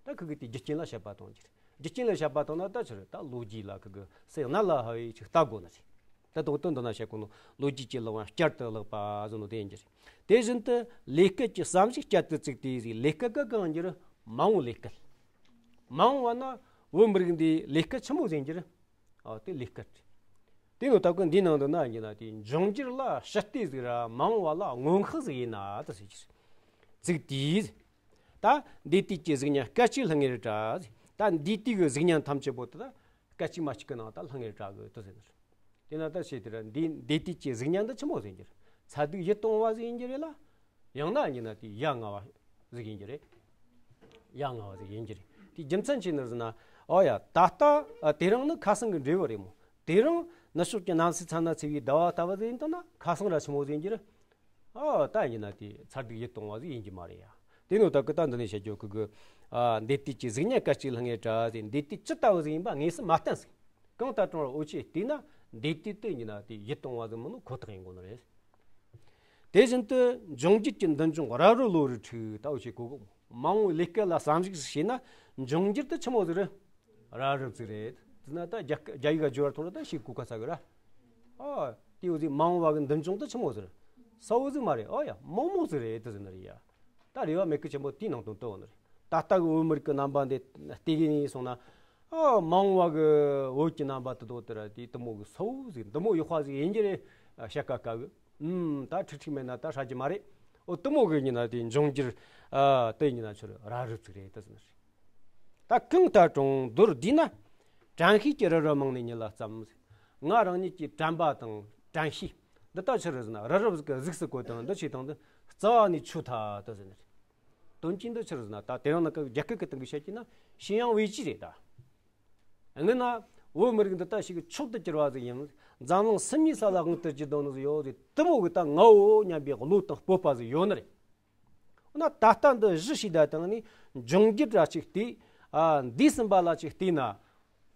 ད་ཁུ་གུ་དེ་རྒྱུ་རྐྱེན་ལ་དཔྱད་པ་གཏོང་རྒྱུ་རེད། རྒྱུ་རྐྱེན་ལ་དཔྱད་པ་གཏོང་ན་ད་ཆི་རེད། ད་ལོ་རྒྱུས་ལ་ཁུ་གུ་སེ་གནད་ལ་ཧ་བའི་ཆི་ལྟ་དགོས་ནི་རེད། ད་དོག་དོན་འདི་ན་བཤད་གོ་ནོ་ལོ་རྒྱུས་ཀྱི་ལུང་བ་བསྐྱར་དུ་བརླག་པ་བཟོ་ནོ་དེ་ཡིན་རྒྱུ་རེད། དེ་བཞིན་དུ་ལས་སྐལ་གྱི་བསམ་གཞིག་བསྐྱར་དུ་བཙུགས་ཏེ་ཟིག་ལས་སྐལ་ག་གང་རྒྱུ་རེད། མ་འོངས་ལས་སྐལ། མ་འོངས་བ་ན་བོད་མི་རིགས་འདིའི་ལས་སྐལ་ཆི་མོ་ཟིག་ཡིན་རྒྱུ་རེད། ཨ་དེ་ལས་སྐལ་རེད། དེ་ནོ་ད་ཀུན་འདིའི་ནང་དུ་ན་ཡིན་ན་དེ་འབྱུང་འགྱུར་ལ་ཞི་བདེ་ཟིག་ར་མ་འོངས་བ་ལ་སྔོན་དཔག་ཟིག་ཡིན་ན་ད་ཟེར་རྒྱུ་རེད། ཚིག་དེས། ད་འདས་དུས་ཀྱི་གཟུགས་བརྙན་སྐད་ཅིག་ལྷང་ངེར་བཀྲ། ད་འདས་དུས་ཀྱི་གཟུགས་བརྙན་ཐམས་ཅད་པོ་དེ་ད་སྐད་ཅིག་མ་གཅིག་གི་ནང་ད་ལྷང་ངེར་བཀྲ་གི་དེ་ཟེར་ནི་རེད། དེ་ན་ད་ཞེས་དེ་ར་འདས་འདས་དུས་ཀྱི་གཟུགས་བརྙན་འདི་ཆི་མོ་ཟིག་ཡིན་རྒྱུ་རེད། ཚ་གདུག་ཡིད་གཏོང་བ་ཟིག་ཡིན་རྒྱུ་རེད་ལ། ཡང་ན་ཡིན་ན་དེ་ཡ་ང་བ་ཟིག་ཡིན་རྒྱུ་རེད། ཡ་ང་བ་ཟིག་ཡིན་རྒྱུ་རེད། དེ་རྒྱུ་མཚན་ཅི་ནི་ཟེར་ན། ཨོ་ཡ་ད་ལྟ་ཨ་དེ་རིང་ནི་ཁ་སང་གི་འབྲས་བུ་རེད་མོ། དེ་རིང་ནུབ་ཕྱོགས་ཀྱི་གནམ་སའི་ཚ་ན་ཚ་བའི་ཟླ་བ་ལྟ་བུ་ཟིག་ཡིན་དང་ན་ཁ་སང་ར་ཆི་མོ་ཟིག་ཡིན་རྒྱུ་རེད། ཨོ་ད་ཡིན་ན་དེ་ཚ་གདུག་ཡིད་གཏོང་བ་ཟིག་ཡིན་རྒྱུ་མ་རེད་ཡ། དེ་ནོ་ད་ཀི་ད་འདི་ནས་བཤད་རྒྱུ་ཁུ་གུ། ཨ་འདས་དུས་ཀྱི་གཟུགས་བརྙན་སྐད་ཅིག་ལྷང་ངེར་བཀྲ་ཟེར། འདས་དུས་ཅི་ལྟ་བུ་ཟིག་ཡིན་པ་དངོས་སུ་མ་བསྟན་ཟིག་གང་ལྟར་གྲོང་ར་འོ་ཆེ་བལྟས་ན་འདས་དུས་དེ་ཡིན་ན་དེ་ཡིད་གཏོང་བ་ཟིག་མིན་ནོ་ཁོ་ཐག་ཡིན་དགོས་ནི་རེད། དེ་བཞིན་དུ་འབྱུང་འགྱུར་གྱི་འདུ་འབྱུང་རབ་རིབ་བློ་རུ་འཁྲུག་ད་འོ་ཆེ་གོ་གོ། མ་འོངས་ལས་སྐལ་ལ་བསམ་གཞིགས་ཤིག་བྱས་ན་འབྱུང་འགྱུར་དེ་ཆི་མོ་ཟིག་རེད། རབ་རིབ་ཟིག་རེད། དེ་ན་ད་རྒྱ་རྒྱ་ཡིག་ག་བསྒྱུར་བ་ཐོག་ལ་ད་ཤེས་གོ་ཁ་ཚ་གི་ར། ཨ་དེ་འོ་ཟིག་མ་འོངས་བ་གི་འདུ་འབྱུང་དེ་ཆི་མོ་ཟིག་རེད། གསལ་བོ་ཟིག་མ་རེད། ཨོ་ཡ་མང་མོ་ཟིག་རེད་དེ་ཟེར་ནི་རེད་ཡ། ད་རེ་བ་མེད་གི་ཆེན་པོ་དེའི་ནང་དོན་དུ་འོ་ནི་རེད། ད་ལྟ་གི་བོད་མི་རིགས་ཀྱི་རྣམ་པ་འདི་བལྟས་གི་ནས་སོང་ན། ཨ་མ་འོངས་བ་གི་བོད་ཀྱི་རྣམ་པ་དེ་དོ་དེ་ར་དེ་དེ་མོ་གི་གསལ་བོ་ཟིག་འདི་མོ་ཡག་པ་ཟིག་ཡིན་གྱི་རེད། བཤད་ཀ་དཀའ་གི། ཨུམ་ད་ཁྲིག་ཁྲིག་མེད་ན་ད་ཧྲ་གི་མ་རེད། འོ་དེ་མོ་གི་ཡིན་ན་དེ་འབྱུང་འགྱུར། ཨ་དེ་ཡིན་ན་ཆི་རེད། རབ་རིབ་ཟིག་རེད་དེ་ཟེར་ནི་རེད། ད་གང་ལྟར་གྲོང་རྡལ་འདི་ན་དྲན་ཤེས་ཀྱི་རི་རབ་རྨང་ནས་ཉིལ་ལ་བརྩམས། ང་རང་ཉིད་ཀྱི་དྲན་པ་དང་དྲན་ཤེས་འདི་ད་ཆི་རེད་ཟེར་ན་རི་རབ་ཟིག་གི་གཟུགས་སུ་བཀོད་དང་འདི་བྱས་དང་འདི་རྩ་བ་ནས་ཆོད་ཐལ་དེ་ཟེར་ནི་རེད། དོན་གྱིས་འདི་ཆི་རེད་ཟེར་ན་ད་དེ་རིང་ནི་རྒྱ་སྐད་ཀྱི་སྟེང་གི་བཤད་ཀྱི་ན་ཤིན་ཡང་ཝེ་ཅི་རེད་ད། སྔོན་ན་བོད་མི་རིགས་འདི་ད་ཞིག་མཆོག་ཏུ་གྱུར་བ་ཟིག་ཡིན། འཛམ་གླིང་སུམ་གཉིས་ས་ལ་དབང་དུ་བསྒྱུར་དོ་ནི་ཟིག་ཡོད་ཟིག་དེ་མོ་གི་ད་ངའོ་སྙམ་པའི་བློ་དང་སྤོབས་པ་ཟིག་ཡོད་ནི་རེད། འོ་ན་ད་ལྟ་འདི་གཞི་ཞིག་ད་བཏང་ནས་འབྱུང་འགྱུར་ར་ཅིག་བལྟས། ཨ་འདས་ཟིན་པ་ལ་ཅིག་བལྟས་ན།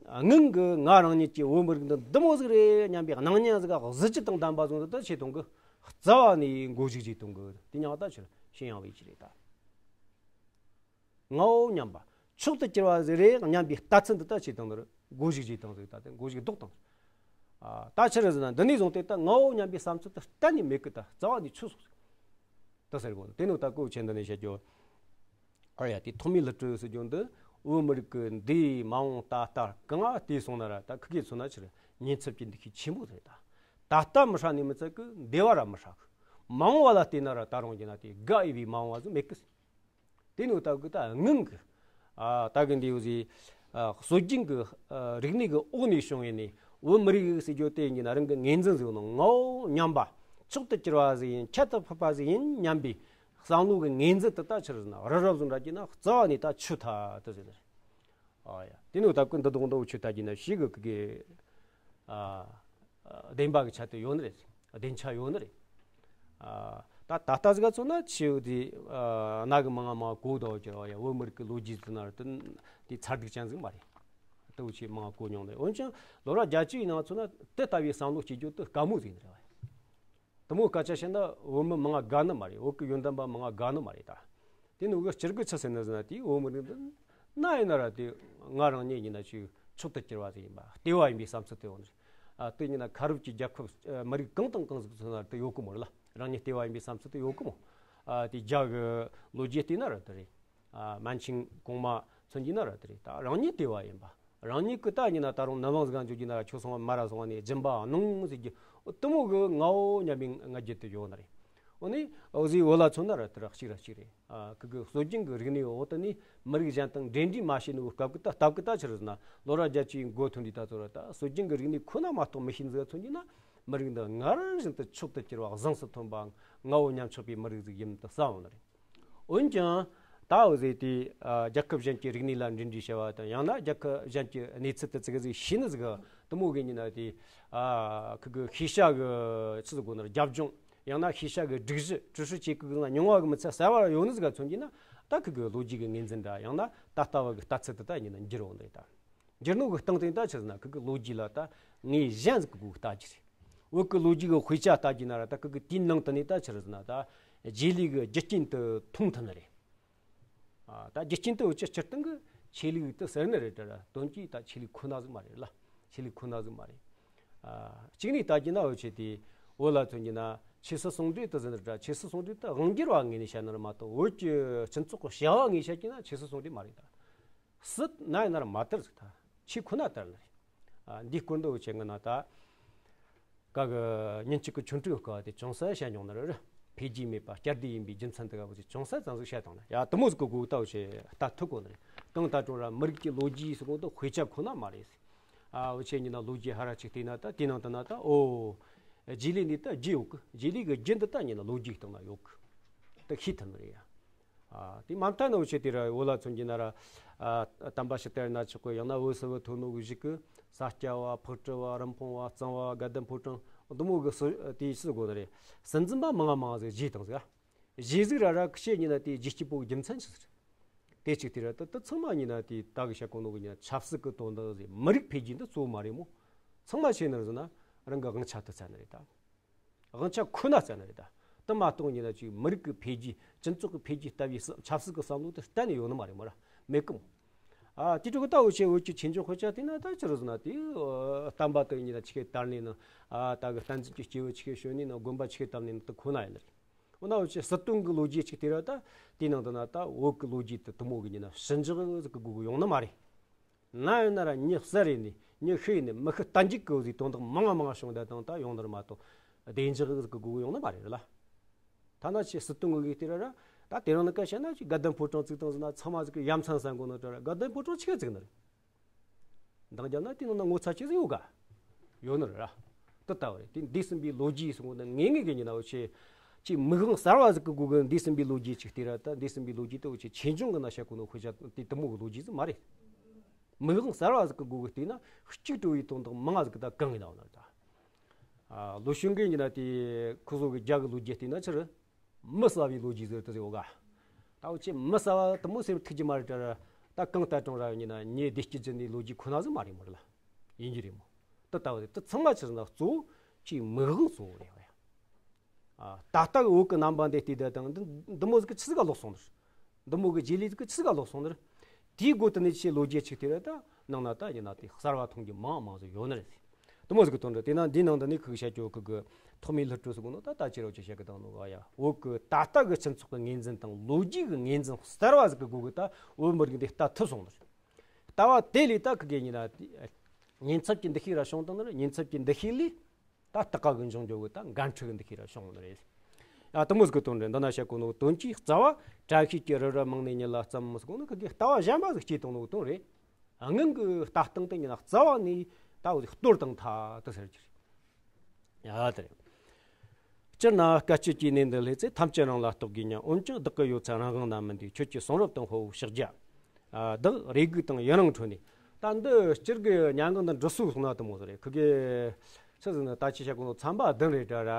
སྔོན་གྱི་ང་རང་ཉིད་ཀྱི་བོད་མི་རིགས་འདི་འདི་མོ་ཟིག་རེད་སྙམ་པའི་སྣང་བརྙན་ཟིག་གཟི་བརྗིད་དང་ལྡན་པ་ཟུང་དུ་ད་ཆེ་གཏོང་གི། རྩ་བ་ནས་མགོ་གཞུག་བྱེད་གཏོང་གི་དེ་ཉག་ད་ཆི་རེད། ཤིན་ཡང་ཝེ་ཅི་རེད་ད། ངའོ་སྙམ་པ། མཆོག་ཏུ་གྱུར་བ་ཟིག་རེད་སྙམ་པའི་ལྟ་ཚུལ་འདི་ལྟ་བྱེད་དང་ནི་མགོ་གཞུག་བྱེད་དང་ཟིག་ད་དེ་མགོ་གཞུག་ལྡོག་དང་། ཨ་ད་ཆི་རེད་ཟེར་ན་འདི་ནས་བཟུང་སྟེ་ད་ངའོ་སྙམ་པའི་བསམ་ཚུལ་དེ་གཏན་ནས་མེད་གི། ད་རྩ་བ་ནས་ཆོད་སོང་ཟིག་ད་ཟེར་གོ་དེ་ནོ་ད་ཀོ་ཆེན་འདི་ནས་བཤད་རྒྱུ། ཨ་ཡ་དེ་ཐོག་མའི་ལི་ཀྲི་ཟེར་རྒྱུ་འདི་བོད་མི་རིགས་ཀྱི་འདས་མ་འོངས་ད་ལྟ་གང་ང་བལྟས་སོང་ན་ར་ད་ཁི་གེ་ཚོ་ན་ཆི་རེད། ཉེན་ཚབས་ཀྱི་འདུ་ཤེས་ཆེན་པོ་རེད་ད། ད་ལྟ་མི་ཧྲ་ནས་མི་ཚད་གི་འདས་པ་ར་མི་ཧྲ་གི། མ་འོངས་བ་ལ་བལྟས་ན་ར་ད་རུང་གྱི་ན་དེ་དགའ་འོས་པའི་མ་འོངས་བ་ཟིག་མེད་གི། དེ་ནི་ད་གི་ད་སྔོན་གི། ཨ་ད་གི་འདི་ཡོད་ཟིག་ཨ་སྲོལ་རྒྱུན་གི་ཨ་རིག་གནས་གི་འོག་ནས་བྱུང་བའི་ནི་བོད་མི་རིགས་ཟེར་རྒྱུ་དེ་ཡིན་ན་རང་གི་ངོས་འཛིན་ཟིག་ནང་ངའོ་སྙམ་པ། མཆོག་ཏུ་གྱུར་པ་ཟིག་ཡིན། ཁྱད་དུ་འཕགས་པ་ཟིག་ཡིན་སྙམ་པའི་བསམ་བློ་གི་ངོས་འཛིན་དེ་ད་ཆི་རེད་ཟེར་ན་རི་རབ་ཟིག་འདྲ་གྱི་ན་རྩ་བ་ནས་ད་ཆོད་ཐལ་དེ་ཟེར་ནི་རེད། ཨ་ཡ་དེ་ནི་ད་གི་འདི་དོག་འདི་ཆོད་ཐལ་གྱི་ན་ཞིག་གི་གི་ཨ། བདེན་པ་གི་ཆ་དེ་ཡོད་ནི་རེད། བདེན་ཆ་ཡོད་ནི་རེད། ཨ་ད་ད་ལྟ་ཟིག་ག་མཚོན་ན་ཆེ་བོ་དེ་ཨ་རྣ་གི་མང་ང་མང་གོ་དོ་ཀྱི་རེད་བ་ཡ། བོད་མི་རིགས་ཀྱི་ལོ་རྒྱུས་ཟེར་ན་ར་དེ་དེ་ཚ་གདུག་ཅན་ཟིག་མ་རེད། དེ་བོ་ཆེ་མང་ང་གོ་མྱོང་ནི་རེད། འོན་ཀྱང་ལོ་རབས་བརྒྱད་ཅུ་ཡི་ནང་མཚོན་ན་དེ་ལྟ་བུའི་བསམ་བློ་སྐྱེ་རྒྱུ་དེ་དཀའ་མོ་ཟིག་ཡིན་ནི་རེད་བ་ཡ། དེ་མོ་སྐད་ཆ་བཤད་ན་བོད་མི་མང་ང་དགའ་ནི་མ་རེད། བོད་ཀྱི་ཡོན་ཏན་པ་མང་ང་དགའ་ནི་མ་རེད་ད། དེ་ནི་བོད་ཀྱི་སྤྱིར་གི་ཆི་ཟེར་ན་ཟེར་ན་དེ་བོད་མི་རིགས་འདི་ན་ཡིན་ན་ར་དེ་ང་རང་ཉིད་ཡིན་ན་ཅིག་མཆོག་ཏུ་གྱུར་པ་ཟིག་ཡིན་པ་ལྟེ་བ་ཡིན་པའི་བསམ་ཚུལ་དེ་ཡོད་ནི་རེད། ཨ་དེ་ཡིན་ན་ཁ་རོབ་ཀྱི་རྒྱལ་ཁབ་ཨ་མི་རིགས་གང་དང་གང་ཟིག་མཚོན་ན་དེ་ཡོད་གི་མོ་རེད་ལ། རང་ཉིད་ལྟེ་བ་ཡིན་པའི་བསམ་ཚུལ་དེ་ཡོད་གི་མོ། ཨ་དེ་རྒྱ་གི་ལོ་རྒྱུས་བལྟས་ན་ར་དེ་རེད། ཨ་མན་ཆིང་གོང་མ་མཚོན་གྱི་ན་ར་དེ་རེད། ད་རང་ཉིད་ལྟེ་བ་ཡིན་པ། རང་ཉིད་ཀྱི་ད་ཡིན་ན་ད་རུང་ནམ་ལངས་ཟིག་ག་འཇོག་རྒྱུ་ན་ར་ཁྱོད་སོང་བ་མ་ར་སོང་བ་ནས་སྦྱིན་པ་གནང་ཟེར་རྒྱུ་དེ་མོ་གི་ངའོ་སྙམ་པའི་ང་རྒྱལ་དུ་ཡོད་ནི་རེད། འོ་ནི་འོ་ཟིག་བོད་ལ་མཚོན་ན་ར་དེ་ར་གཅིག་ར་གཅིག་རེད། ཨ་ཁི་གི་སྲོལ་རྒྱུན་གི་རིག་གནས་འོག་ཏུ་ནི་མི་རིགས་གཞན་དང་འབྲེལ་འདྲིས་མ་བྱས་ནི་གི་སྐབས་ཀྱི་ད་སྟབས་ཀྱི་ད་ཆི་རེད་ཟེར་ན་ལོ་རབས་བརྒྱད་ཅུའི་འགོ་ཐོན་དུས་ད་ཚོ་ར་ད་སྲོལ་རྒྱུན་གི་རིག་གནས་ཁོ་ན་མ་གཏོགས་མི་ཤེས་ཟིག་མཚོན་གྱི་ན་མི་རིགས་འདི་སྔར་བཞིན་དུ་མཆོག་ཏུ་གྱུར་པ་གཟེངས་སུ་ཐོན་པ་ངའོ་སྙམ་ཆོག་པའི་མི་རིགས་ཟིག་ཡིན་དུ་བསམ་འོང་ནི་རེད། འོན་ཀྱང་ད་ ད་འོ་ཟེར་དེ་ཨ་རྒྱལ་ཁབ་གཞན་གྱི་རིག་གནས་ལ་འབྲེལ་འདྲིས་བྱ་བ་དང་ཡང་ན་རྒྱལ་ཁབ་གཞན་གྱི་གནས་ཚུལ་དེ་ཙི་གེ་ཟིག་ཤེས་ནི་ཟིག་གི་དེ་མོ་གི་ཡིན་ན་དེ་ཨ་ཁི་གི་ཤེས་བྱ་གི་ཆི་ཟིག་གོ་ནི་རྒྱབ་ལྗོངས་ཡང་ན་ཤེས་བྱ་གི་སྒྲིག་གཞི་འཁྲུལ་སྲོལ་ཆེ་གི་ཟིག་ན་མྱོང་བ་གི་མི་ཚད་གསར་བ་ཡོད་ནི་ཟིག་ག་མཚོན་གྱི་ན་ད་ཁི་གི་ལོ་རྒྱུས་གི་ངོས་འཛིན་འདྲ་ཡང་ན་ད་ལྟ་བ་གི་ལྟ་ཚུལ་དེ་ད་ཡིན་ན་འགྱུར་འོང་ནི་རེད་ད། འགྱུར་ནོ་གི་སྟེང་དེ་ད་ཆི་ཟེར་ན་ཁི་གི་ལོ་རྒྱུས་ལ་ད་ངོས་གཞན་ཟིག་གི་སྒོ་ལྟ་རྒྱུ་རེད། བོད་གི་ལོ་རྒྱུས་གི་དཔེ་ཆ་ལྟ་རྒྱུ་ན་ར་ད་ཁི་གི་དེའི་ནང་དུ་ནས་ད་ཆི་ཟེར་ན་ད་རྗེས་ལུས་གི་རྒྱུ་རྐྱེན་དེ་མཐོང་ཐུབ་ནི་རེད། ཨ་ད་རྒྱུ་རྐྱེན་དེ་འུ་ཅག་སྤྱིར་བཏང་གི་ཆོས་ལུགས་དེ་ཟེར་ནི་རེད་དྲ་ར་དོན་གྱིས་ད་ཆོས་ལུགས་ཁོ་ན་ཟིག་མ་རེད་ལ། ཆོས་ལུགས་ཁོ་ན་ཟིག་མ་རེད། ཨ་གཅིག་ནས་ལྟ་རྒྱུ་ན་འུ་ཆོ་དེ་བོད་ལ་མཚོན་རྒྱུ་ན་ཆོས་སྲིད་ཟུང་འབྲེལ་དེ་ཟེར་ནི་རེད་དྲ་ཆོས་སྲིད་ཟུང་འབྲེལ་དེ་དབང་སྒྱུར་བ་ངོས་ནས་བཤད་ནི་རེད་མ་གཏོགས་བོད་ཀྱི་སྤྱི་ཚོགས་གི་བྱ་བ་ངོས་བཤད་རྒྱུ་ན་ཆོས་སྲིད་ཟུང་འབྲེལ་མ་རེད་ད། སྲིད་ན་ཡིན་ན་ར་མ་དར་ཟིག་ད་ཆོས་ཁོ་ན་དར་ནི་རེད། ཨ་འདིའི་སྐོར་འདི་འུ་ཆོས་ངི་ན་ད་ག་གི་ཉིན་གཅིག་གི་ཆོ་འཕྲུལ་སྐོར་བ་དེ་ཅུང་ཟད་བཤད་མྱོང་ནི་རེད། འཕེལ་རྒྱས་མེད་པ་བསྐྱར་ཟློས་ཡིན་པའི་རྒྱུ་མཚན་དེ་ག་བོ་ཆེ་ཅུང་ཟད་ཙམ་ཟིག་བཤད་བཏང་ན་ཡ་དེ་མོ་ཟིག་གི་སྒོ་ད་འུ་ཆོས་ལྟ་ཐུབ་གོ་ནི་རེད། གང་ལྟར་ཀྲུང་ར་མི་རིགས་ཀྱི་ལོ་རྒྱུས་ཟེར་གོ་འདི་དཔེ་ཆ་ཁོ་ན་མ་རེད། ཨ་འུ་ཆོས་ཉི་ན་ལོ་རྒྱུས་ཧ་ར་ཅིག་བལྟས་ན་ད་དེའི་ནང་དུ་ན་ད་ཨོ་རྗེས་ལུས་ནས་ད་རྒྱུ་ཡོད་གི་རྗེས་ལུས་གི་རྒྱུ་འདི་ད་ཉི་ན་ལོ་རྒྱུས་སྟེང་ན་ཡོད་གི་ད་ཤེས་ཐུབ་ནི་རེད་ཡ། ཨ་དེ་མ་མཐའ་ན་འུ་ཆོས་དེ་ར་བོད་ལ་མཚོན་རྒྱུ་ན་ར་ཨ་དམ་པ་ཞི་བདེ་ར་ན་ཆོག་གི་ཡང་ན་བོད་སིལ་བུ་ཐོན་ནོ་གི་གཞུག་གི་ས་སྐྱ་བ་ཕག་གྲུ་བ་རིན་སྤུངས་བ་གཙང་བ་དགའ་ལྡན་ཕོ་བྲང་འདི་མོ་གི་སྲོལ་དེ་ཤི་དགོས་ནི་རེད། སྲིད་འཛིན་པ་མང་ང་མང་ང་ཟིག་བཞེས་བཏང་ཟིག་ཨ། བཞེས་ཟིག་ར་ར་ཁི་ཆོས་ཉི་ན་དེ་རྗེས་སྐྱིད་པོ་གི་རྒྱུ་མཚན་ཆི་ཟིག་རེད། དེ་གཅིག་དེ་ར་ད་ད་ཚང་མ་ཉི་ན་དེ་ད་གི་བཤད་གོ་ནོ་གི་ཉི་ན་ཆབ་སྲིད་གི་དོན་དག་ཟིག་མི་རིགས་འཕེལ་རྒྱས་འདི་གཙོ་བོ་མ་རེད་མོ། ཚང་མ་ཆོས་ནི་རེད་ཟེར་ན་རང་གི་དབང་ཆ་དེ་ཚད་ནི་རེད་ད། དབང་ཆ་ཁོ་ན་བཙལ་ནི་རེད་ད། དེ་མ་གཏོགས་ཉིན་ན་ཅིག་མི་རིགས་ཀྱི་འཕེལ་རྒྱས་སྤྱི་ཚོགས་ཀྱི་འཕེལ་རྒྱས་ལྟ་བུའི་བསམ་ཆབ་སྲིད་ཀྱི་བསམ་བློ་དེ་གཏན་ནས་ཡོད་ནི་མ་རེད་མོ་ར་མེད་ཀི་མོ། ཨ་དེ་ཕྲུ་གུ་ད་འུ་ཆོས་བོད་ཀྱི་ཆོས་འབྱུང་དཔེ་ཆ་བལྟས་ན་ད་ཅི་རེད་ཟེར་ན་དེ་བསྟན་པ་དེ་ཉིན་ན་ཆི་གེ་དར་ནས་ན་ཨ་ད་གི་བསྟན་འཛིན་གྱི་སྐྱེས་བུ་ཆི་གེ་བྱོན་ནས་ན་དགོན་པ་ཆི་གེ་བཏབ་ནས་ན་དེ་ཁོ་ན་ཡིན་ནི་རེད། འོ་ན་འུ་ཆོས་སྲིད་དོན་གྱི་ལོ་རྒྱུས་ཅིག་བལྟས་ར་ད་དེའི་ནང་དུ་ན་ད་བོད་ཀྱི་ལོ་རྒྱུས་དེ་དེ་མོ་གི་ཉིན་ན་ཞི་འཇགས་ཟིག་གི་སྒོ་གི་ཡོང་ནི་མ་རེད། ན་ཡོད་ན་ར་མྱི་གསར་རེ་ནས་མྱི་ཤི་ནས་མི་ཤི་གཏན་འཇགས་ཀྱི་ཟིག་དོན་དག་མང་ང་མང་ང་བྱུང་བསྡད་དང་ད་ཡོང་ནི་རེད་མ་གཏོགས་བདེ་འཇགས་ཟིག་གི་སྒོ་ཡོང་ནི་མ་རེད་ལ། ཐ་ན་ཆེ་སྲིད་དོན་ངོས་ཀྱི་དེ་ར་ར་ད་དེ་རིང་ནི་ཀ་བཤད་ན་ཅིག་དགའ་ལྡན་ཕོ་བྲང་བཙུགས་དང་ཟེར་ན་ཚང་མ་ཟིག་གི་ཡ་མཚན་ཟ་གོ་ནི་དྲ་ར་དགའ་ལྡན་ཕོ་བྲང་ཆི་ག་བཙུགས་ནི་རེད། འདང་བརྒྱབ་ན་དེ་ནང་ན་ངོ་ཚ་ཅི་ཟིག་ཡོད་ག་ཡོད་ནི་རེད་ར། དེ་ལྟ་བུ་རེད། དེ་འདས་ཟིན་པའི་ལོ་རྒྱུས་སུ་ངོ་ན་ངེས་ངེས་ཀྱི་ཉིན་ན་འུ་ཆོས་ཅིག་མིག་དབང་གསར་བ་ཟིག་གི་སྒོ་གི་འདས་ཟིན་པའི་ལོ་རྒྱུས་ཅིག་བལྟས་ར་ད་འདས་ཟིན་པའི་ལོ་རྒྱུས་དེ་འུ་ཆོས་ཆོས་འབྱུང་གི་ན་བཤད་གོ་ནོ་དཔེ་ཆ་དེ་དེ་མོ་གི་ལོ་རྒྱུས་ཟིག་མ་རེད། མིག་དབང་གསར་བ་ཟིག་གི་སྒོ་གི་བལྟས་ན་གཅིག་བྲོ་བའི་དོན་དག་མང་ང་ཟིག་གི་ད་གང་ཡིན་ན་འོ་ན་ད། ཨ་ལོ་གཞོན་གི་ཉིན་ན་དེ་ཁོ་ཚོ་གི་རྒྱ་གི་ལོ་རྒྱུས་བལྟས་ན་ཆི་རེད། མི་གསར་བའི་ལོ་རྒྱུས་ཟེར་དེ་ཟེར་ཡོད་ག་ད་འུ་ཆོས་མི་གསར་བ་དེ་མོ་ཟེར་ཐུག་རྒྱུ་མ་རེད་དྲ་ར། ད་གང་ལྟར་ཀྲུང་ར་ཡོད་ཉིན་ན་ཉེ་བདེ་སྐྱིད་ཅན་ནི་ལོ་རྒྱུས་ཁོ་ན་ཟིག་མ་རེད་མོ་རེད་ལ། ཡིན་རྒྱུ་རེད་མོ། དེ་ལྟ་བུ་རེད། དེ་ཚང་མ་ཆི་ཟེར་ན་གཙོ་བོ་ཆེས་མིག་དབང་གཙོ་བོ་རེད་བ་ཡ། ཨ་ད་ལྟ་གི་བོད་ཀྱི་རྣམ་པ་འདི་བལྟས་བསྡད་དང་འདི་འདི་མོ་ཟིག་གི་ཆི་ཟིག་ག་ལོག་སོང་ནི་རེད། འདི་མོ་གི་རྗེས་ལུས་ཟིག་གི་ཆི་ཟིག་ག་ལོག་སོང་ནི་རེད། དེའི་སྒོ་དེ་ནས་ཆེས་ལོ་རྒྱུས་ཆིག་དེ་རེད་ད་ནང་ན་ད་ཡིན་ན་དེ་གསར་བ་མཐོང་རྒྱུ་མང་མང་ཟིག་ཡོད་ནི་རེད། དེ་མོ་ཟིག་གི་དོན་རེད། དེ་ན་འདིའི་ནང་དུ་ནས་ཁུག་བཤད་རྒྱུ་ཁུག་གི་ཐོག་མའི་སླུ་བྲིད་ཟེར་གོ་ནོ་ད་ད་ཅི་རོ་ཅི་བཤད་གི་དང་ནོ་ག་ཡ། བོད་གི་ད་ལྟ་གི་སྤྱི་ཚོགས་གི་ངོས་འཛིན་དང་ལོ་རྒྱུས་གི་ངོས་འཛིན་གསར་བ་ཟིག་གི་སྒོ་གི་ད་བོད་མི་རིགས་འདི་ལྟ་ཐུབ་སོང་ནི་རེད། ལྟ་བ་དེ་ལས་ད་ཁུག་གི་ཡིན་ན་ཉེན་ཚབས་ཀྱི་འདུ་ཤེས་ར་བྱུང་བཏང་ནི་རེད། ཉེན་ཚབས་ཀྱི་འདུ་ཤེས་ལས། ད་ལྟ་ག་གི་འབྱུང་འགྱུར་གི་ད་འགན་འཁྲི་གི་འདུ་ཤེས་ར་བྱུང་ནི་རེད། ཡ་དེ་མོ་ཟིག་གི་དོན་རེད། འདི་ན་བཤད་གོ་ནོ་དོན་གྱིས་རྩ་བ་དྲན་ཤེས་ཀྱི་རི་རབ་རྨང་ནས་ཉིད་ལ་བརྩམས་ཟེར་གོ་ནོ་ཁུག་གི་ལྟ་བ་གཞན་པ་ཟིག་སྐྱེས་བཏང་ནོ་གི་དོན་རེད། སྔོན་གི་ལྟ་སྟངས་དེ་ཉིད་ན་རྩ་བ་ནས་ད་འུ་ཟིག་གཏོར་བཏང་ཐལ་དུ་ཟེར་གྱི་རེད། ཡ་དེ་རེད། སྤྱིར་ན་དཀའ་སྤྱད་ཀྱི་གནས་འདི་ལྷོད་ཚེ། ཐམས་ཅད་རང་ལ་རྟོག་གེ་སྙམ། འོན་ཀྱང་བདག་གི་ཡོད་ཚད་རང་དབང་ན་མི་འདུག་ཁྱོད་ཀྱི་གསུང་རབ་དང་ཕུ་བོ་ཕྱག་རྒྱ། ཨ་བདག་རེ་སྒུག་དང་ཡི་རང་ཁྲོད་ནས། ད་འདི་སྤྱིར་གི་མྱ་ངན་འདི་འདྲི་སྲོལ་སོང་ན་དེ་མོ་ཟིག་རེད། ཁུག་གི་ཆི་ཟེར་ན་ད་ཅི་བཤད་གོ་ནོ་ཚན་པ་བདུན་རེད་དྲ་ར།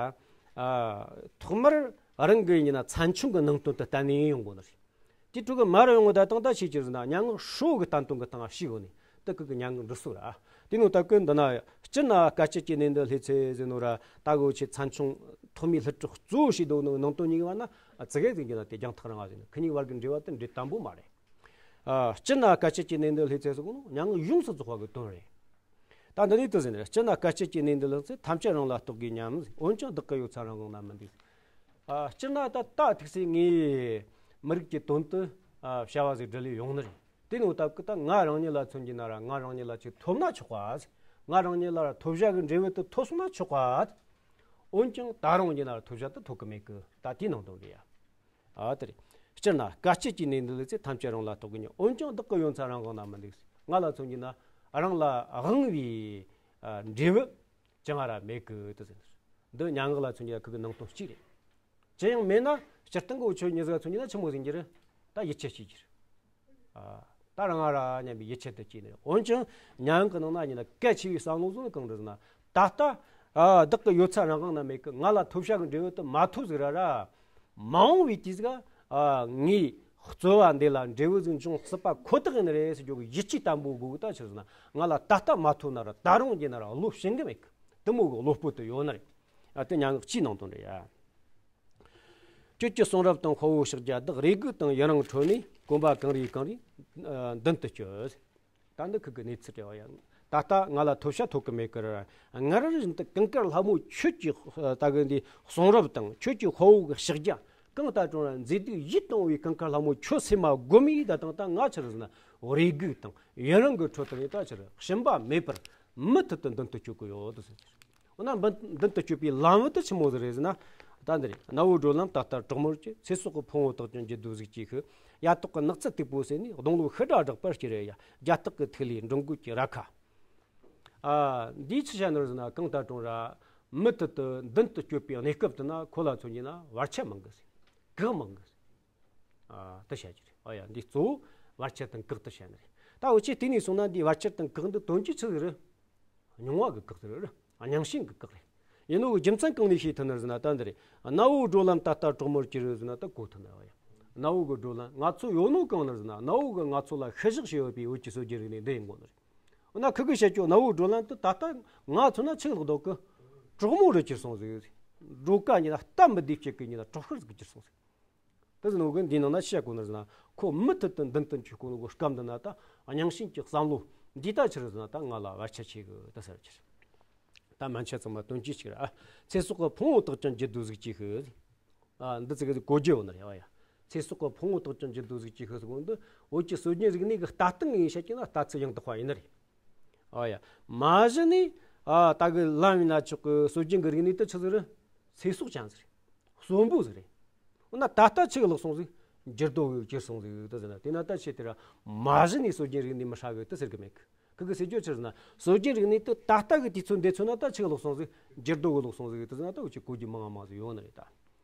ཨ་ཐོག་མར་རང་གི་ཡིན་ན་ཚན་ཆུང་གི་ནང་དོན་དེ་གཏན་ནས་ཡོང་གོ་ནི་རེད། དེ་ཕྲུ་གུ་མར་ཡོང་གི་ད་དང་ད་ཤེས་ཀྱི་ཟེར་ན་མྱ་ངན་ཧྲོ་གི་བསྟན་དོན་གི་སྟེང་ཤེས་གོ་ནི་དེ་ཁུག་གི་མྱ་ངན་འདྲི་སྲོལ་ར། དེ་ནོ་ད་ཀུན་འདི་ན་སྤྱིར་ན་དཀའ་སྤྱད་ཀྱི་གནས་འདི་ལྷོད་ཚེ་ཟེར་ནོ་ར། ད་གོ་ཆེ་ཚན་ཆུང་ཐོག་མའི་སླུ་བྲིད་གཙོ་བོ་ཞིག་འདུག་ནོ་ནང་དོན་གཉིས་བར་ན་ཙི་གེ་ཟིག་གི་ན་དེ་རྒྱང་ཐག་རིང་བ་ཟིག་ནི་ཁི་གཉིས་བར་གི་འབྲེལ་བ་དེ་འབྲེལ་དམ་པོ་མ་རེད། ཨ་སྤྱིར་ན་དཀའ་སྤྱད་ཀྱི་གནས་འདི་ལྷོད་ཚེ་ཟེར་གོ་ནོ་མྱ་ངན་ཡོངས་སུ་རྫོགས་པ་གི་དོན་རེད། ད་འདི་ནས་དུ་ཟེར་ནས་སྤྱིར་ན་དཀའ་སྤྱད་ཀྱི་གནས་འདི་ལྷོད་ཚེ། ཐམས་ཅད་རང་ལ་རྟོག་གེ་སྙམ། འོན་ཀྱང་བདག་གི་ཡོད་ཚད་རང་དབང་ན་མི་འདུག་ཨ་སྤྱིར་ན་ད་ད་ཐུག་སའི་ངའི་མི་རིགས་ཀྱི་དོན་དུ་ཨ་བྱ་བ་ཟིག་སྒྲུབ་ལས་ཡོང་ནི་རེད། དེ་ནོ་ད་ཀི་ད་ང་རང་ཉིད་ལ་མཚོན་གྱི་ན་ར་ང་རང་ཉིད་ལ་ཅིག་ཐོབ་ན་ཆོག་ག་ང་རང་ཉིད་ལ་ར་ཐོབ་བྱ་གི་འབྲས་བུ་དེ་ཐོབ་སོང་ན་ཆོག་ག་འོན་ཀྱང་ད་རུང་ཡིན་ན་ར་ཐོབ་བྱ་དེ་ཐོབ་གི་མེད་གི་ད་དེའི་ནང་དོན་རེད་ཡ། ཨ་དེ་རེད། སྤྱིར་ན་དཀའ་སྤྱད་ཀྱི་གནས་འདི་ལྷོད་ཚེ། ཐམས་ཅད་རང་ལ་རྟོག་གེ་སྙམ། འོན་ཀྱང་བདག་གི་ཡོད་ཚད་རང་དབང་ན་མི་འདུག་ང་ལ་མཚོན་གྱི་ན་རང་ལ་དབང་བའི་ཨ་འབྲས་བུ་ཅང་ར་མེད་གི་དུ་ཟེར། འདི་སྙན་ངག་ལ་མཚོན་གྱི་ན་ཁུ་གི་ནང་དོན་གཅིག་རེད། ཅི་ཡང་མེད་ན་སྤྱིར་བཏང་གི་འུ་ཆོ་མྱི་ཟིག་མཚོན་གྱི་ན་ཆི་མོ་ཟིག་གི་རེད། ད་ཡིད་ཆེས་བྱེད་རྒྱུ་རེད། ཨ། ད་རང་ང་ར་སྙམ་པའི་ཡིད་ཆེས་དེ་སྐྱེས་ནས། འོན་ཀྱང་མྱ་ངན་གྱི་ནང་ན་ཉིད་ལ་གལ་ཆེ་བའི་བསམ་བློ་བཟོ་ནི་གང་རེད་ཟེར་ན། ད་ལྟ། ཨ། བདག་གི་ཡོད་ཚད་རང་དབང་ན་མེད་གི། ང་ལ་ཐོབ་བྱ་གི་འབྲས་བུ་དེ་མ་ཐོབ་ཟིག་ར་ར། མ་འོངས་པའི་དུས་ཟིག་ག་ཨ། ངའི་རྩོལ་བ་འདི་ལ་འབྲས་བུ་ཟིག་འབྱུང་སྲིད་པ་ཁོ་ཐག་ཡིན་ནི་རེད་ཟེར་རྒྱུ་གི་ཡིད་ཆེས་བརྟན་པོ་དགོས་གི། ད་ཆི་རེད་ཟེར་ན། ང་ལ་ད་ལྟ་མ་ཐོབ་ན་ར་ད་རུང་རྒྱུ་ན་ར་བློ་ཞན་གི་མེད་གི། དེ་མོ་གི་བློ་སྤོབས་དེ་ཡོད་ནི་རེད། ཨ། དེ་སྙན་ངག་གཅིག་ནང་དོན་རེད་ཡ། གྱོད་ཀྱི་གསུང་རབ་དང་དཔའ་བོའི་ཕྱག་རྒྱ་དག། རེ་སྒུག་དང་ཡི་རང་ཁྲོད་ནས། གོམ་པ་གང་རེ་གང་རེ་མདུན་དུ་བསྐྱོད། ད་འདི་ཁུ་གི་གནས་ཚུལ་རེད་བ་ཡ། ད་ལྟ་ང་ལ་ཐོབ་བྱ་ཐོབ་གི་མེད་གི་ར། སྔར་བཞིན་དུ་ཀུན་དཀར་ལྷ་མོ་ཁྱོད་ཀྱི་ད་གི་འདི་གསུང་རབ་དང་ཁྱོད་ཀྱི་དཔའ་བོ་གི་ཕྱག་རྒྱ། གང་ལྟར་ཀྱང་ར་མཛེས་སྡུག་ཡིད་དུ་འོང་བའི་ཀུན་དཀར་ལྷ་མོ་ཁྱོད་སེམས་མ་སྒོམ་ཡིས། ད་དང་ད་ང་ཆི་རེད་ཟེར་ན། རེ་སྒུག་དང་ཡི་རང་གི་ཁྲོད་དུ་ནས་ད་ཆི་རེད། ཞུམ་པ་མེད་པར་མུ་མཐུད་དུ་མདུན་དུ་སྐྱོད་གི་ཡོད་དོ་ཟེར། འོ་ན་མདུན་མདུན་དུ་སྐྱོད་པའི་ལམ་བུ་དེ་ཆི་མོ་ཟིག་རེད་ཟེར་ན། ད་འདི་རེད། གནའ་བོའི་བགྲོད་ལམ་ད་ལྟར་གྲོག་མོར་གྱུར། ཚེ་སྲོག་གི་ཕུང་བོ་དག་ཀྱང་འགྱུར་རྡོ་ཟིག་གཅིག་ཤི། ཡ་ཏོག་གི་ནགས་ཚལ་སྟུག་པོ་ཟེར་ནས། གདོང་ལོག་ཤི་དགྲ་བསྒྲགས་པར་བྱེད་རེ་ཡ། རྒྱ་སྟག་གི་ཐིག་ལེ་འབྲོང་རྒོད་ཀྱི་རྭ་ཁ། ཨ། འདིས་ཆི་བྱ་ནི་རེད་ཟེར་ན། གང་ལྟར་ཀྱང་ར་མུ་མཐུད་དུ་མདུན་དུ་སྐྱོད་པའི་གནས་སྐབས་དེ་ན་ཁོ་ལ་མཚོན་གྱི་ན་བར་ཆད་མང་གི་ཟེར། བཀག་མང་གི་ཟེར། ཨ། དེ་བྱ་རྒྱུ་རེད། ཨ་ཡ། འདི་གཙོ་བོ་བར་ཆད་དང་བཀག་དེ་བྱ་ནི་རེད། ད་འུ་ཆོས་དེ་ནས་སོང་ན་འདི་བར་ཆད་དང་བཀག་འདི་དོན་གྱིས་ཆི་ཟིག་རེད། མྱོང་བ་གི་བཀག་ཟིག་རེད། རྙིང་ཞེན་གི་བཀག་རེད། ཡིན་ནོ་གི་རྒྱུ་མཚན་གང་ནས་ཤེས་ཐུབ་ནི་རེད་ཟེར་ན། ད་འདི་རེད། གནའ་བོའི་བགྲོད་ལམ་ད་ལྟ་གྲོག་མོར་གྱུར་ཟེར་ན་ད་གོ་ཐུབ་ནི་རེད་བ་ཡ། གནའ་བོ་གི་བགྲོད་ལམ་ང་ཚོ་ཡོད་ནོ་གང་ནི་རེད་ཟེར་ན། གནའ་བོ་གི་ང་ཚོ་ལ་ཤུལ་བཞག་བྱས་ཡོད་པའི་བོད་ཀྱི་སྲོལ་རྒྱུན་རིག་གནས་འདི་ཡིན་དགོས་ནི་རེད། འོ་ན་ཁུ་གིས་བཤད་ཀྱོ། གནའ་བོའི་བགྲོད་ལམ་དུ་ད་ལྟ་ང་མཚོན་ན་ཆི་ལོག་འདུག་གི། གྲོག་མོ་རུ་གྱུར་སོང་ཟིག། འགྲོ་ཀ་ཉིད་ལ་སྟབས་མི་བདེ་བྱེད་གི་ཉིད་ལ་གྲོག་ཤུར་ཟིག་གྱུར་སོང་ཟིག། དེ་ཟེར་ནོ་གི་འདི་ནང་ན་ཤེས་དགོས་ནི་ཟེར་ན། ཁོ་མུ་མཐུད་དུ་མདུན་དུ་འཇུག་གོ་ནོ་གི་སྐབས་འདི་ན་ད་རྙིང་ཞེན་གྱི་བསམ་བློ་འདི་ད་ཆི་རེད་ཟེར་ན། ད་ང་ལ་བར་ཆད་ཆེ་གི་ད་ཟེར་གྱི་རེད། ད་མན་ཆད་ཚང་མ་དོན་གྱིས་གཅིག་རེད། ཨ། ཚེ་སྲོག་གི་ཕུང་བོ་དག་ཀྱང་འགྱུར་རྡོ་ཟིག་གཅིག་ཤི། ཨ། འདི་ཚིག་གི་གོ་རྒྱུ་ཡོད་ནི་རེད་བ་ཡ། ཚེ་སྲོག་གི་ཕུང་བོ་དག་ཀྱང་འགྱུར་རྡོ་ཟིག་གཅིག་ཤི་ཟེར་གོ་ནོ་འདི་བོད་ཀྱི་སྲོལ་རྒྱུན་རིག་གནས་ཀྱི་ལྟ་སྟངས་ཡིན་བཤད་ཀྱི་ན་ལྟ་ཚུལ་ཡང་དག་པ་ཡིན་ནི་རེད། ཨ་ཡ། མ་གཞི་ནས། ཨ། ད་གི་ལམ་ཡིན་ན་ཆོག་གི། སྲོལ་རྒྱུན་གྱི་རིག་གནས་དེ་ཆི་ཟིག་རེད། ཚེ་སྲོག་ཅན་ཟིག་རེད། གསོན་པོ་ཟིག་རེད། འོ་ན་ད་ལྟ་ཆི་གི་ལོག་སོང་ཟིག། འགྱུར་རྡོ་གི་གྱུར་སོང་ཟིག་དེ་ཟེར་ན། དེ་ན་ད་ཆི་དེ་ར་མ་གཞི་ནས་སྲོལ་རྒྱུན་རིག་གནས་མི་ཧྲ་གི་དེ་ཟེར་གི་མེད་གི། ཁུ་གི་ཟེར་རྒྱུ་ཆི་ཟེར་ན། སྲོལ་རྒྱུན་རིག་གནས་དེ་ད་ལྟ་གི་དུས་ཚོད་འདི་ཚོད་ན་ད་ཆི་གི་ལོག་སོང་ཟིག། འགྱུར་རྡོ་གི་ལོག་སོང་ཟིག་དེ་ཟེར་ན། ད་འུ་ཆོས་གོ་རྒྱུ་མང་ང་མང་ཟིག་ཡོད་ནི་རེད་ད།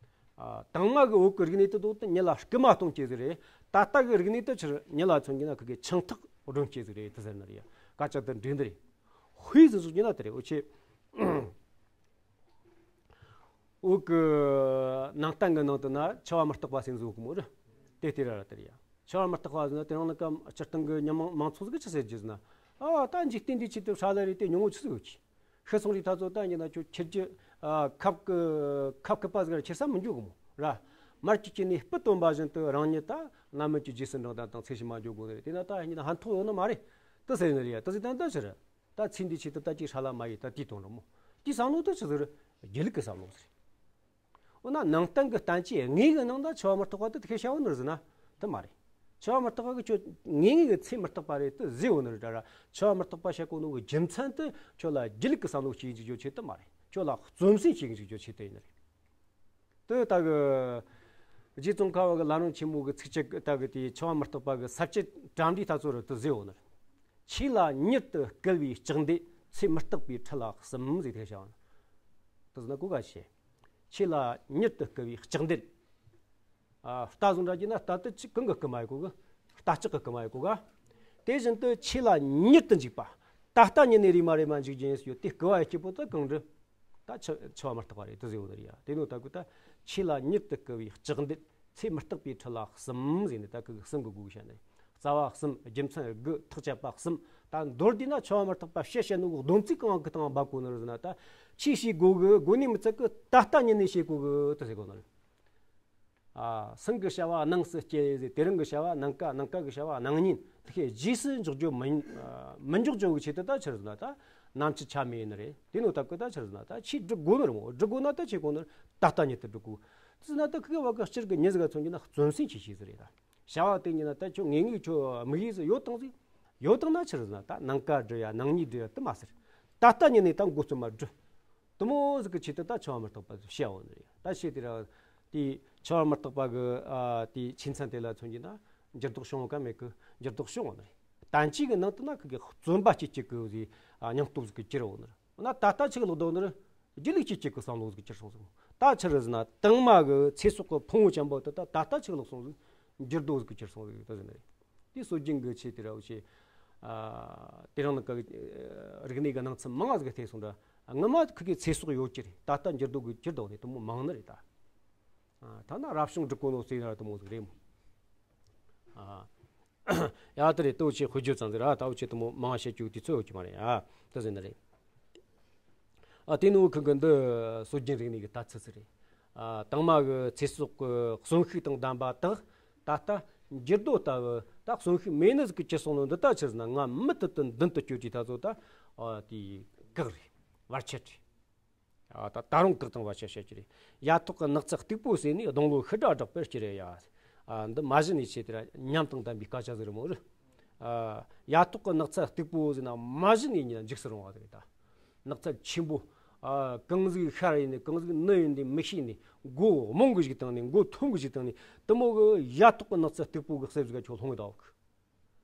ཨ། དང་མ་གི་བོད་ཀྱི་རིག་གནས་དེ་དོ་དེ་མྱི་ལ་སྐུལ་མ་གཏོང་བྱེད་ཟིག་རེད། ད་ལྟ་གི་རིག་གནས་དེ་ཆི་རེད། མྱི་ལ་མཚོན་གྱི་ན་ཁུ་གི་ཆང་ཐག་སྒྲོན་བྱེད་ཟིག་རེད་དེ་ཟེར་ནི་རེད་ཡ། སྐད་ཆ་དེ་འགྲིག་འདི་རེད། དཔེ་ཟིག་བཟོ་རྒྱུ་ན་དེ་རེད། འུ་ཆོས་བོད་ཀྱི་ནང་བསྟན་གྱི་ནང་དུ་ན་འཆི་བ་མི་རྟག་པ་ཟེར་བཟོ་གི་མོ་རེད། དེ་ལྟར་ར་དེ་རེད་ཡ། འཆི་བ་མི་རྟག་པ་ཟེར་ན་དེ་རིང་ནངས་ཀ་སྤྱིར་བཏང་གི་མི་མང་མང་ཚོགས་ཟིག་གིས་ཆི་ཟེར་རྒྱུ་ཟེར་ན། ཨ། ད་འཇིག་རྟེན་འདིའི་ཆེད་དུ་ཧྲ་ལ་རེ་དེ་ཉུང་ངུ་ཆི་ཟིག་ཡོད་ཀི། ཤི་སོང་རིགས་ད་ཚོ་ད་ཡིན་ན་ཁྱོད་ཁྱེར་རྒྱུ། ཨ། ཁབ་ཀི་ཁབ་ཀི་པ་ཟིག་ར་ཁྱེར་ས་མི་འཇུག་གི་མོ་ར། མར་གྱི་སྐྱེས་ནས་སྤུ་བཏོན་པ་བཞིན་དུ་རང་ཉིད་ད་རྣམ་སྨིན་གྱི་རྗེས་སུ་འབྲང་བ་དང་ཚེ་ཕྱི་མ་འགྱོ་དགོས་ནི་རེད། དེ་ན་ད་ཡིན་ན་ཕན་ཐོགས་ཡོད་ནི་མ་རེད། དེ་ཟེར་ནི་རེད་ཡ། དེ་ཟེར་ད་ད་ཆི་རེད། ད་ཚེ་འདིའི་ཆེད་དུ་ད་ཅིག་ཧྲ་ལ་མ་ཡེ་ད་དེ་གཏོང་ར་མོ། དེ་བསམ་བློ་དེ་ཆི་ཟིག་རེད། སྒྱིད་ལུག་གི་བསམ་བློ་ཟིག་རེད། འོ་ན་ནང་བསྟན་གྱི་བསྟན་བཅོས་དངོས་གི་ནང་ད་འཆི་བ་མི་རྟག་པ་དེ་དེ་ཁས་བཤད་འོ་ནི་རེད་ཟེར་ན། དེ་མ་རེད། འཆི་བ་མི་རྟག་པ་གི་ཁྱོད་ངེས་ངེས་གི་ཚེ་མི་རྟག་པ་རེད་དེ་ཟེར་འོ་ནི་རེད་ད་ར། འཆི་བ་མི་རྟག་པ་བཤད་གོ་ནོ་གི་རྒྱུ་མཚན་དེ་ཁྱོད་ལ་སྒྱིད་ལུག་གི་བསམ་བློ་སྐྱེ་འཇུག་རྒྱུ་ཆེད་དེ་མ་རེད། ཁྱོད་ལ་བརྩོན་སེམས་སྐྱེ་འཇུག་རྒྱུ་ཆེད་དེ་ཡིན་ནི་རེད། དེ་ད་གི་རྗེ་ཙོང་ཁ་པ་གི་བླ་རུང་ཆེན་མོ་གི་ཚིགས་བཅད་ད་གི་དེ་འཆི་བ་མི་རྟག་པ་གི་ས་བཅད་གྲ་འགྲིག་ད་ཚོ་རུ་དེ་ཟེར་འོ་ནི་རེད། ཆོས་ལ་མྱུར་དུ་སྐུལ་བའི་ལྕགས་འདེད། ཚེ་མི་རྟག་པའི་ཁྲི་ལ་གསུམ་ཟེར་དེ་བྱ་བ་ནི། དེ་ཟེར་ན་གོ་ག་བྱེད། ཆོས་ལ་མྱུར་དུ་སྐུལ་བའི་ལྕགས་འདེད། ཨ། རྟ་བཟོ་འདྲ་གྱི་ན་རྟ་དེ་ཅི་གང་གི་སྐུལ་མ་ཡི་གོ་གི། རྟ་ལྕག་གི་སྐུལ་མ་ཡི་གོ་ག། དེ་བཞིན་དུ་ཆོས་ལ་མྱུར་དུ་འཇུག་པ། ད་ལྟ་ཉིད་ནས་རེ་མ་རེ་མ་འཇུག་རྒྱུ་ཡིན་ཟེར་ཡོད་དེ་སྐུལ་བ་ཡི་སྐྱེས་བུ་དེ་གང་རེད། ད་འཆི་འཆི་བ་མི་རྟག་པ་རེད་དེ་ཟེར་ཡོད་ནི་རེད་ཡ། དེ་ནོ་ད་གི་ད་ཆོས་ལ་མྱུར་དུ་སྐུལ་བའི་ལྕགས་འདེད། ཚེ་མི་རྟག་པའི་ཁྲི་ལ་གསུམ་ཟེར་ནས་ད་གི་གསུམ་གི་དགོས་བཤད་ནི། རྩ་བ་གསུམ། རྒྱུ་མཚན་དགུ། ཐག་བཅད་པ་གསུམ། ད་མདོར་བསྡུས་ན་འཆི་བ་མི་རྟག་པ་བཤད་བཤད་ནོ་གི་སྡོམ་ཚིག་གང་གི་སྟེང་འབབ་གོ་ནི་རེད་ཟེར་ན། ད་ཆོས་བྱེད་དགོས་གི་དགོས་ནི་མི་ཚད་གི་ད་ལྟ་ཉིད་ནས་བྱེད་དགོས་གི་དེ་ཟེར་གོ་ནི་རེད། ཨ། སེམས་ཀྱི་བྱ་བ་སྣང་སུ་སྐྱེ་ཟེར། དེ་རིང་གི་བྱ་བ་ནངས་ཀ། ནངས་ཀ་གི་བྱ་བ་གནངས་ཉིན། དེ་ཁའི་རྗེས་སུ་འཇོག་རྒྱུ་མི་མི་འཇོག་རྒྱུ་གི་ཆེད་དུ་ད་ཆི་རེད་ཟེར་ན་ད་ནམ་འཆི་ཆ་མེད་ནི་རེད། དེ་ནོ་ད་གི་ད་ཆི་རེད་ཟེར་ན་ད་ཆོས་སྒྲུབ་དགོས་ནི་རེད་མོ། སྒྲུབ་དགོས་ན་ད་ཆི་དགོས་ནི་རེད། ད་ལྟ་ཉིད་དུ་སྒྲུབ་དགོས། དེ་ཟེར་ན་ད་ཁི་གེ་བ་གི་སྤྱིར་གི་མྱི་ཟིག་ག་མཚོན་གྱི་ན་བརྩོན་སེམས་ཆེ་ཆེ་ཟིག་རེད་ད། བྱ་བ་དེ་ཉིད་ན་ད་ཁྱོད་ངེས་ངེས་ཁྱོད་དམིགས་ཡུལ་ཟིག་ཡོད་དང་ཟིག་ཡོད་དང་ན་ཆི་རེད་ཟེར་ན་ད་ནངས་ཀ་སྒྲུབ་ཡ་གནངས་ཉིན་སྒྲུབ་ཡ་དེ་མ་ཟེར། ད་ལྟ་ཉིད་ནས་ད་འགོ་རྩོམ་མ་སྒྲུབ། དེ་མོ་ཟིག་གི་ཆེད་དུ་ད་འཆི་བ་མི་རྟག་པ་བཤད་འོ་ནི་རེད། ད་ཤེས་དེ་ར་དེ་འཆི་བ་མི་རྟག་པ་གི་ཨ་དེ་ཆོས་མཚན་དེ་ལ་མཚོན་གྱི་ན་འགྱུར་ལྡོག་བྱུང་བ་ག་མེད་གི། འགྱུར་ལྡོག་བྱུང་བ་ནི་རེད། བསྟན་བཅོས་གི་ནང་དུ་ན་ཁི་གི་བརྩོན་པ་སྐྱེད་ཅིག་གི་ཟེ་ཨ་སྙིང་སྟོབས་ཟིག་གི་གྱུར་འོ་ནི་རེད། འོ་ན་ད་ལྟ་ཆི་གི་ལོག་འདུག་ནི་རེད། སྒྱིད་ལུག་སྐྱེད་ཅིག་གི་བསམ་བློ་ཟིག་གྱུར་སོང་ཟིག། ད་ཆི་རེད་ཟེར་ན་དང་མ་གི་ཚེ་སྲོག་གི་ཕུང་བོ་ཅན་པོ་དེ་ད་ད་ལྟ་ཆི་གི་ལོག་སོང་ཟིག། འགྱུར་རྡོ་ཟིག་གི་གྱུར་སོང་ཟིག་ད་ཟེར་ནི་རེད། དེ་སྲོལ་རྒྱུན་གྱི་ཆེད་དེ་ར་འུ་ཆེ། ཨ། དེ་རིང་ནང་གི་རིག་གནས་ཀྱི་སྣང་ཚུལ་མང་ང་ཟིག་བལྟས་སོང་འདྲ། སྔ་མ་ཁི་གི་ཚེ་སྲོག་ཡོད་ཀྱི་རེད། ད་ལྟ་འགྱུར་རྡོ་གི་གྱུར་བསྡད་ནི་དེ་མོ་མང་ནི་རེད་ད། ཨ། ཐ་ན་རབ་བྱུང་འབྲི་གོ་ནོ་ཟེར་ན་དེ་མོ་ཟིག་རེད་མོ། ཨ། ཡ་དེ་རེད། ད་འུ་ཆེ་དཔེ་བརྗོད་ཙམ་ཟིག་ར། ད་འུ་ཆེ་དེ་མོ་མང་བཤད་རྒྱུ་དུས་ཚོད་ཡོད་ཀྱི་མ་རེད། ཨ། ད་ཟེར་ནི་རེད། ཨ། དེ་ནི་འུ་ཁུ་གི་འདི་སྲོལ་རྒྱུན་རིག་གནས་ཀྱི་ལྟ་ཚུལ་ཟིག་རེད། ཨ། དང་མ་གི་ཚེ་སྲོག་གི་གསོན་ཤུགས་དང་ལྡན་པ་དག་ད་ལྟ་འགྱུར་རྡོ་ལྟ་བུ་ད་གསོན་ཤུགས་མེད་ནི་ཟིག་གི་གྱུར་སོང་ནོ་འདི་ལྟ་ཆི་ཟེར་ན། ང་མུ་མཐུད་དུ་མདུན་དུ་སྐྱོད་དུས་ད་ཚོ་ད། ཨ། དེ་བཀག་རེད། བར་ཆད་རེད། ཨ། ད་ད་རུང་བཀག་དང་བར་ཆད་བྱེད་ཀྱི་རེད། ཡ་ཐོག་གི་ནགས་ཚལ་སྟུག་པོ་ཟེར་ནས་སྡོང་ལོ་ཤི་དྲག་དྲག་པར་སྐྱེ་རེད་ཡ། ཨ། འདི་མ་གཞི་ནས་ཆེ་དེ་ར་ཉམས་དང་ལྡན་པའི་སྐད་ཆ་ཟིག་རེད་མོ་རེད། ཨ། ཡ་ཐོག་གི་ནགས་ཚལ་སྟུག་པོ་ཟེར་ན་མ་གཞི་ནས་ཉིད་འཇིགས་སུ་རུང་བ་ཟིག་རེད་ད། ནགས་ཚལ་ཆེན་པོ། ཨ། གང་ཟིག་ཤར་ཡིན་ནི་གང་ཟིག་ནུབ་ཡིན་ནི་མི་ཤེས་ནི། མགོ་རྨོངས་གི་ཞིག་བཏང་ནི། མགོ་འཐོམ་གི་ཞིག་བཏང་ནི། དེ་མོ་གི་ཡ་ཐོག་གི་ནགས་ཚལ་སྟུག་པོ་གི་གསེབ་ཟིག་ག་ཁྱོད་ལྷུང་གི་ད་འོག་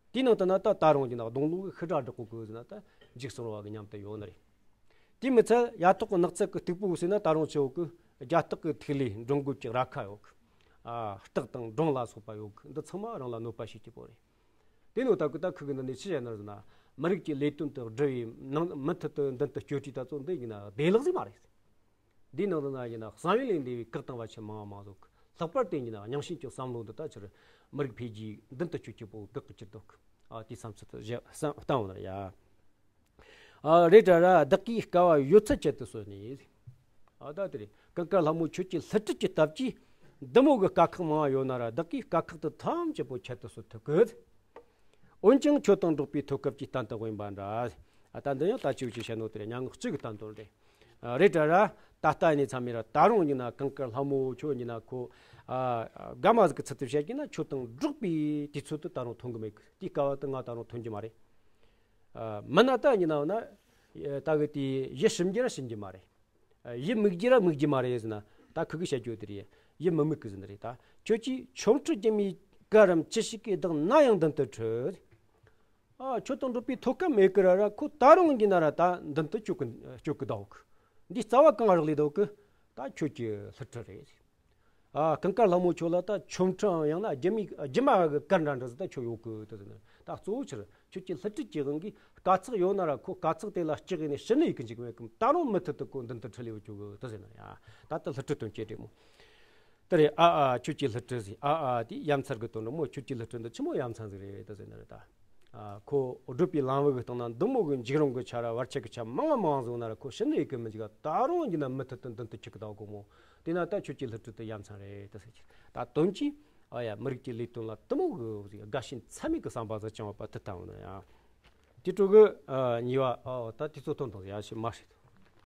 དེའི་ནང་དུ་ན་ད་ད་རུང་གི་ན་སྡོང་ལོ་གི་ཤི་དྲག་དྲག་པོ་གི་ཟེར་ན་ད་འཇིགས་སུ་རུང་བ་གི་ཉམས་དུ་ཡོད་ནི་རེད། དེ་མི་ཚད་ཡ་ཐོག་གི་ནགས་ཚལ་གི་སྟུག་པོ་ཟེར་ན་ད་རུང་ཆེ་བོ་གི་རྒྱ་སྟག་གི་ཐིག་ལེ་འབྲོང་རྒོད་ཀྱི་རྭ་ཁ་ཡོད་གི། ཨ། སྟག་དང་སྦྲང་ལ་སོགས་པ་ཡོད་གི། འདི་ཚང་མ་རང་ལ་གནོད་པ་བྱེད་ཀྱི་པོ་རེད། དེ་ནོ་ད་གི་ད་ཁུ་གི་འདི་ནས་ཅི་བྱས་ན་ཟེར་ན། མི་རིགས་ཀྱི་ལས་དོན་དུ་བསྒྲུབས་པའི་ནང་མུ་མཐུད་དུ་མདུན་དུ་སྐྱོད་དུས་ད་ཚོ་འདི་ཡིན་ན་བདེ་བླག་ཟིག་མ་རེད། འདིའི་ནང་དུ་ན་ཡིན་ན་བསམ་ཡུལ་ལས་འདས་པའི་བཀག་དང་བར་ཆད་མང་བ་མང་ཟིག། ལྷག་པར་དུ་ཡིན་ན་རྙིང་ཞེན་གྱི་བསམ་བློ་འདི་ད་ཕྱིར་མི་རིགས་འཕེལ་རྒྱས་མདུན་དུ་སྐྱོད་རྒྱུ་པོ་བཀག་གི་གྱུར་འདུག། ཨ། དེའི་བསམ་ཚུལ་དུ་བཞག་བསམ་བཏང་བ་ན་ཡ། ཨ། རེད་དྲ་ར་བདག་གིས་དཀའ་བ་ཡོད་ཚད་ཁྱད་དུ་གསོད་ནས། ཨ། ད་དེ་རེད། ཀུན་དཀར་ལྷ་མོ་ཁྱོད་ཀྱི་བསླུ་བྲིད་ཀྱི་སྟབས་ཀྱིས་འདི་མོ་གི་དཀའ་ཁག་མང་བ་ཡོད་ན་ར་བདག་གིས་དཀའ་ཁག་དེ་ཐམས་ཅད་པོ་ཁྱད་དུ་གསོད་ཐུབ་གི། འོན་ཀྱང་ཁྱོད་དང་འགྲོགས་པའི་ཐོད་སྐབས་ཀྱིས་གཏན་དུ་དབེན་པ་འདྲ། ཨ། ད་འདི་ཡང་ད་ཅིའུ་ཅི་བཤད་ནོ་དེ་རེད། སྙན་ངག་གཅིག་གི་བསྟན་དོན་རེད། ཨ། རེད་དྲ་ར། ད་ལྟ་ནས་མཚམས་མེད་ར་ད་རུང་ཡིན་ན་ཀུན་དཀར་ལྷ་མོ་ཁྱོད་ཡིན་ན་ཁོ། ཨ། དགའ་མ་ཟིག་གི་ཚུལ་དུ་བཤད་ཀྱི་ན་ཁྱོད་དང་འགྲོགས་པའི་དུས་ཚོད་དུ་ད་རུང་ཐོན་གི་མེད་གི། དེའི་སྐབས་དུ་ང་ད་རུང་ཐོན་གྱི་མ་རེད། ཨ། མིན་ན་ད་ཡིན་ན་འོ་ན། ད་གི་དེ་ཡིད་ཞུམ་རྒྱུ་ར་ཞུམ་རྒྱུ་མ་རེད། ཡིད་མིག་རྒྱུ་ར་མིག་རྒྱུ་མ་རེད་ཟེར་ན། ད་ཁུ་གིས་བཤད་རྒྱུ་དེ་རེད། ཡིད་མི་མིག་གི་ཟེར་ནི་རེད་ད། ཁྱོད་ཀྱིས་ཆོ་འཕྲུལ་སྒྱུ་མའི་གར་རམ་ཅི་ཞིག་གིས་བདག་ན་ཡང་མདུན་དུ་ཁྲིད། ཨ། ཁྱོད་དང་འགྲོགས་པའི་ཐོད་སྐམ་མེད་ཀི་ར་ར་ཁོ་ད་རུང་གི་ན་ར་ད་མདུན་དུ་སྐྱོད་གི་སྐྱོད་གི་འདུག། འདིའི་རྩ་བ་གང་རག་ལས་འདུག་གི། ད་ཁྱོད་ཀྱི་བསླུ་བྲིད་རེད། ཨ། ཀུན་དཀར་ལྷ་མོ་ཁྱོད་ལ་ད་ཆོ་འཕྲུལ་ཡང་ན་སྒྱུ་མའི་སྒྱུ་མ་གི་གར་འདྲ་འདྲ་ཟིག་ད་ཁྱོད་ཡོད་གི་དེ་ཟེར་ན། ད་གཙོ་བོ་ཕྱིར་ཁྱོད་ཀྱི་བསླུ་བྲིད་ཀྱི་དབང་གིས་དཀའ་ཚེགས་ཡོད་ན་ར་ཁོ་དཀའ་ཚེགས་དེ་ལ་སྐྲག་ནས་ཕྱི་ནས་ཡི་གི་འཇིགས་མེད་གི། ད་རུང་མུ་མཐུད་དུ་ཁོ་མདུན་དུ་ཁྲིད་ལས་ཡོད་ཀྱི་དེ་ཟེར་ན། ཡ། ད་ལྟ་བསླུ་བྲིད་དོན་སྐྱེད་རེད་མོ། དེ་རེད། ཨ་ཨ་ཁྱོད་ཀྱི་བསླུ་བྲིད་ཟིག། ཨ་ཨ་དེ་ཡ་མཚར་གི་དོན་རེད་མོ། ཁྱོད་ཀྱི་བསླུ་བྲིད་འདི་ཆི་མོ་ཡ་མཚར་ཟིག་རེད་དེ་ཟེར་ན་རེད་ད། ཨ། ཁོ་བགྲོད་པའི་ལམ་བུ་གི་སྟེང་ན་འདི་མོ་གི་འཇིགས་རུང་གི་ཆ་ར་བར་ཆད་གི་ཆ་མང་ང་མང་ང་ཟིག་ན་ར་ཁོ་ཕྱི་ནས་ཡི་གི་མི་འཇིགས་ག། ད་རུང་ཡིན་ན་མུ་མཐུད་དུ་མདུན་དུ་ཁྲིད་གི་འདུག་གོ་མོ། དེ་ན་ད་ཁྱོད་ཀྱི་བསླུ་བྲིད་དེ་ཡ་མཚར་རེད་དེ་ཟེར་གི། ད་དོན་གྱིས། ཨ་ཡ། མི་རིགས་ཀྱི་ལས་དོན་ལ་དེ་མོ་གི་དགའ་ཞེན་ཚད་མེད་ཀྱི་བསམ་པ་ཟིག་བཅངས་པ་དེ་ལྟ་བུ་ན་ཡང་། དེ་འཕྲོ་གི། ཨ། གཉིས་པ། ཨོ། ད་དུས་ཚོད་ཐོན་དང་ཡ་ཞིག་མ་རེད།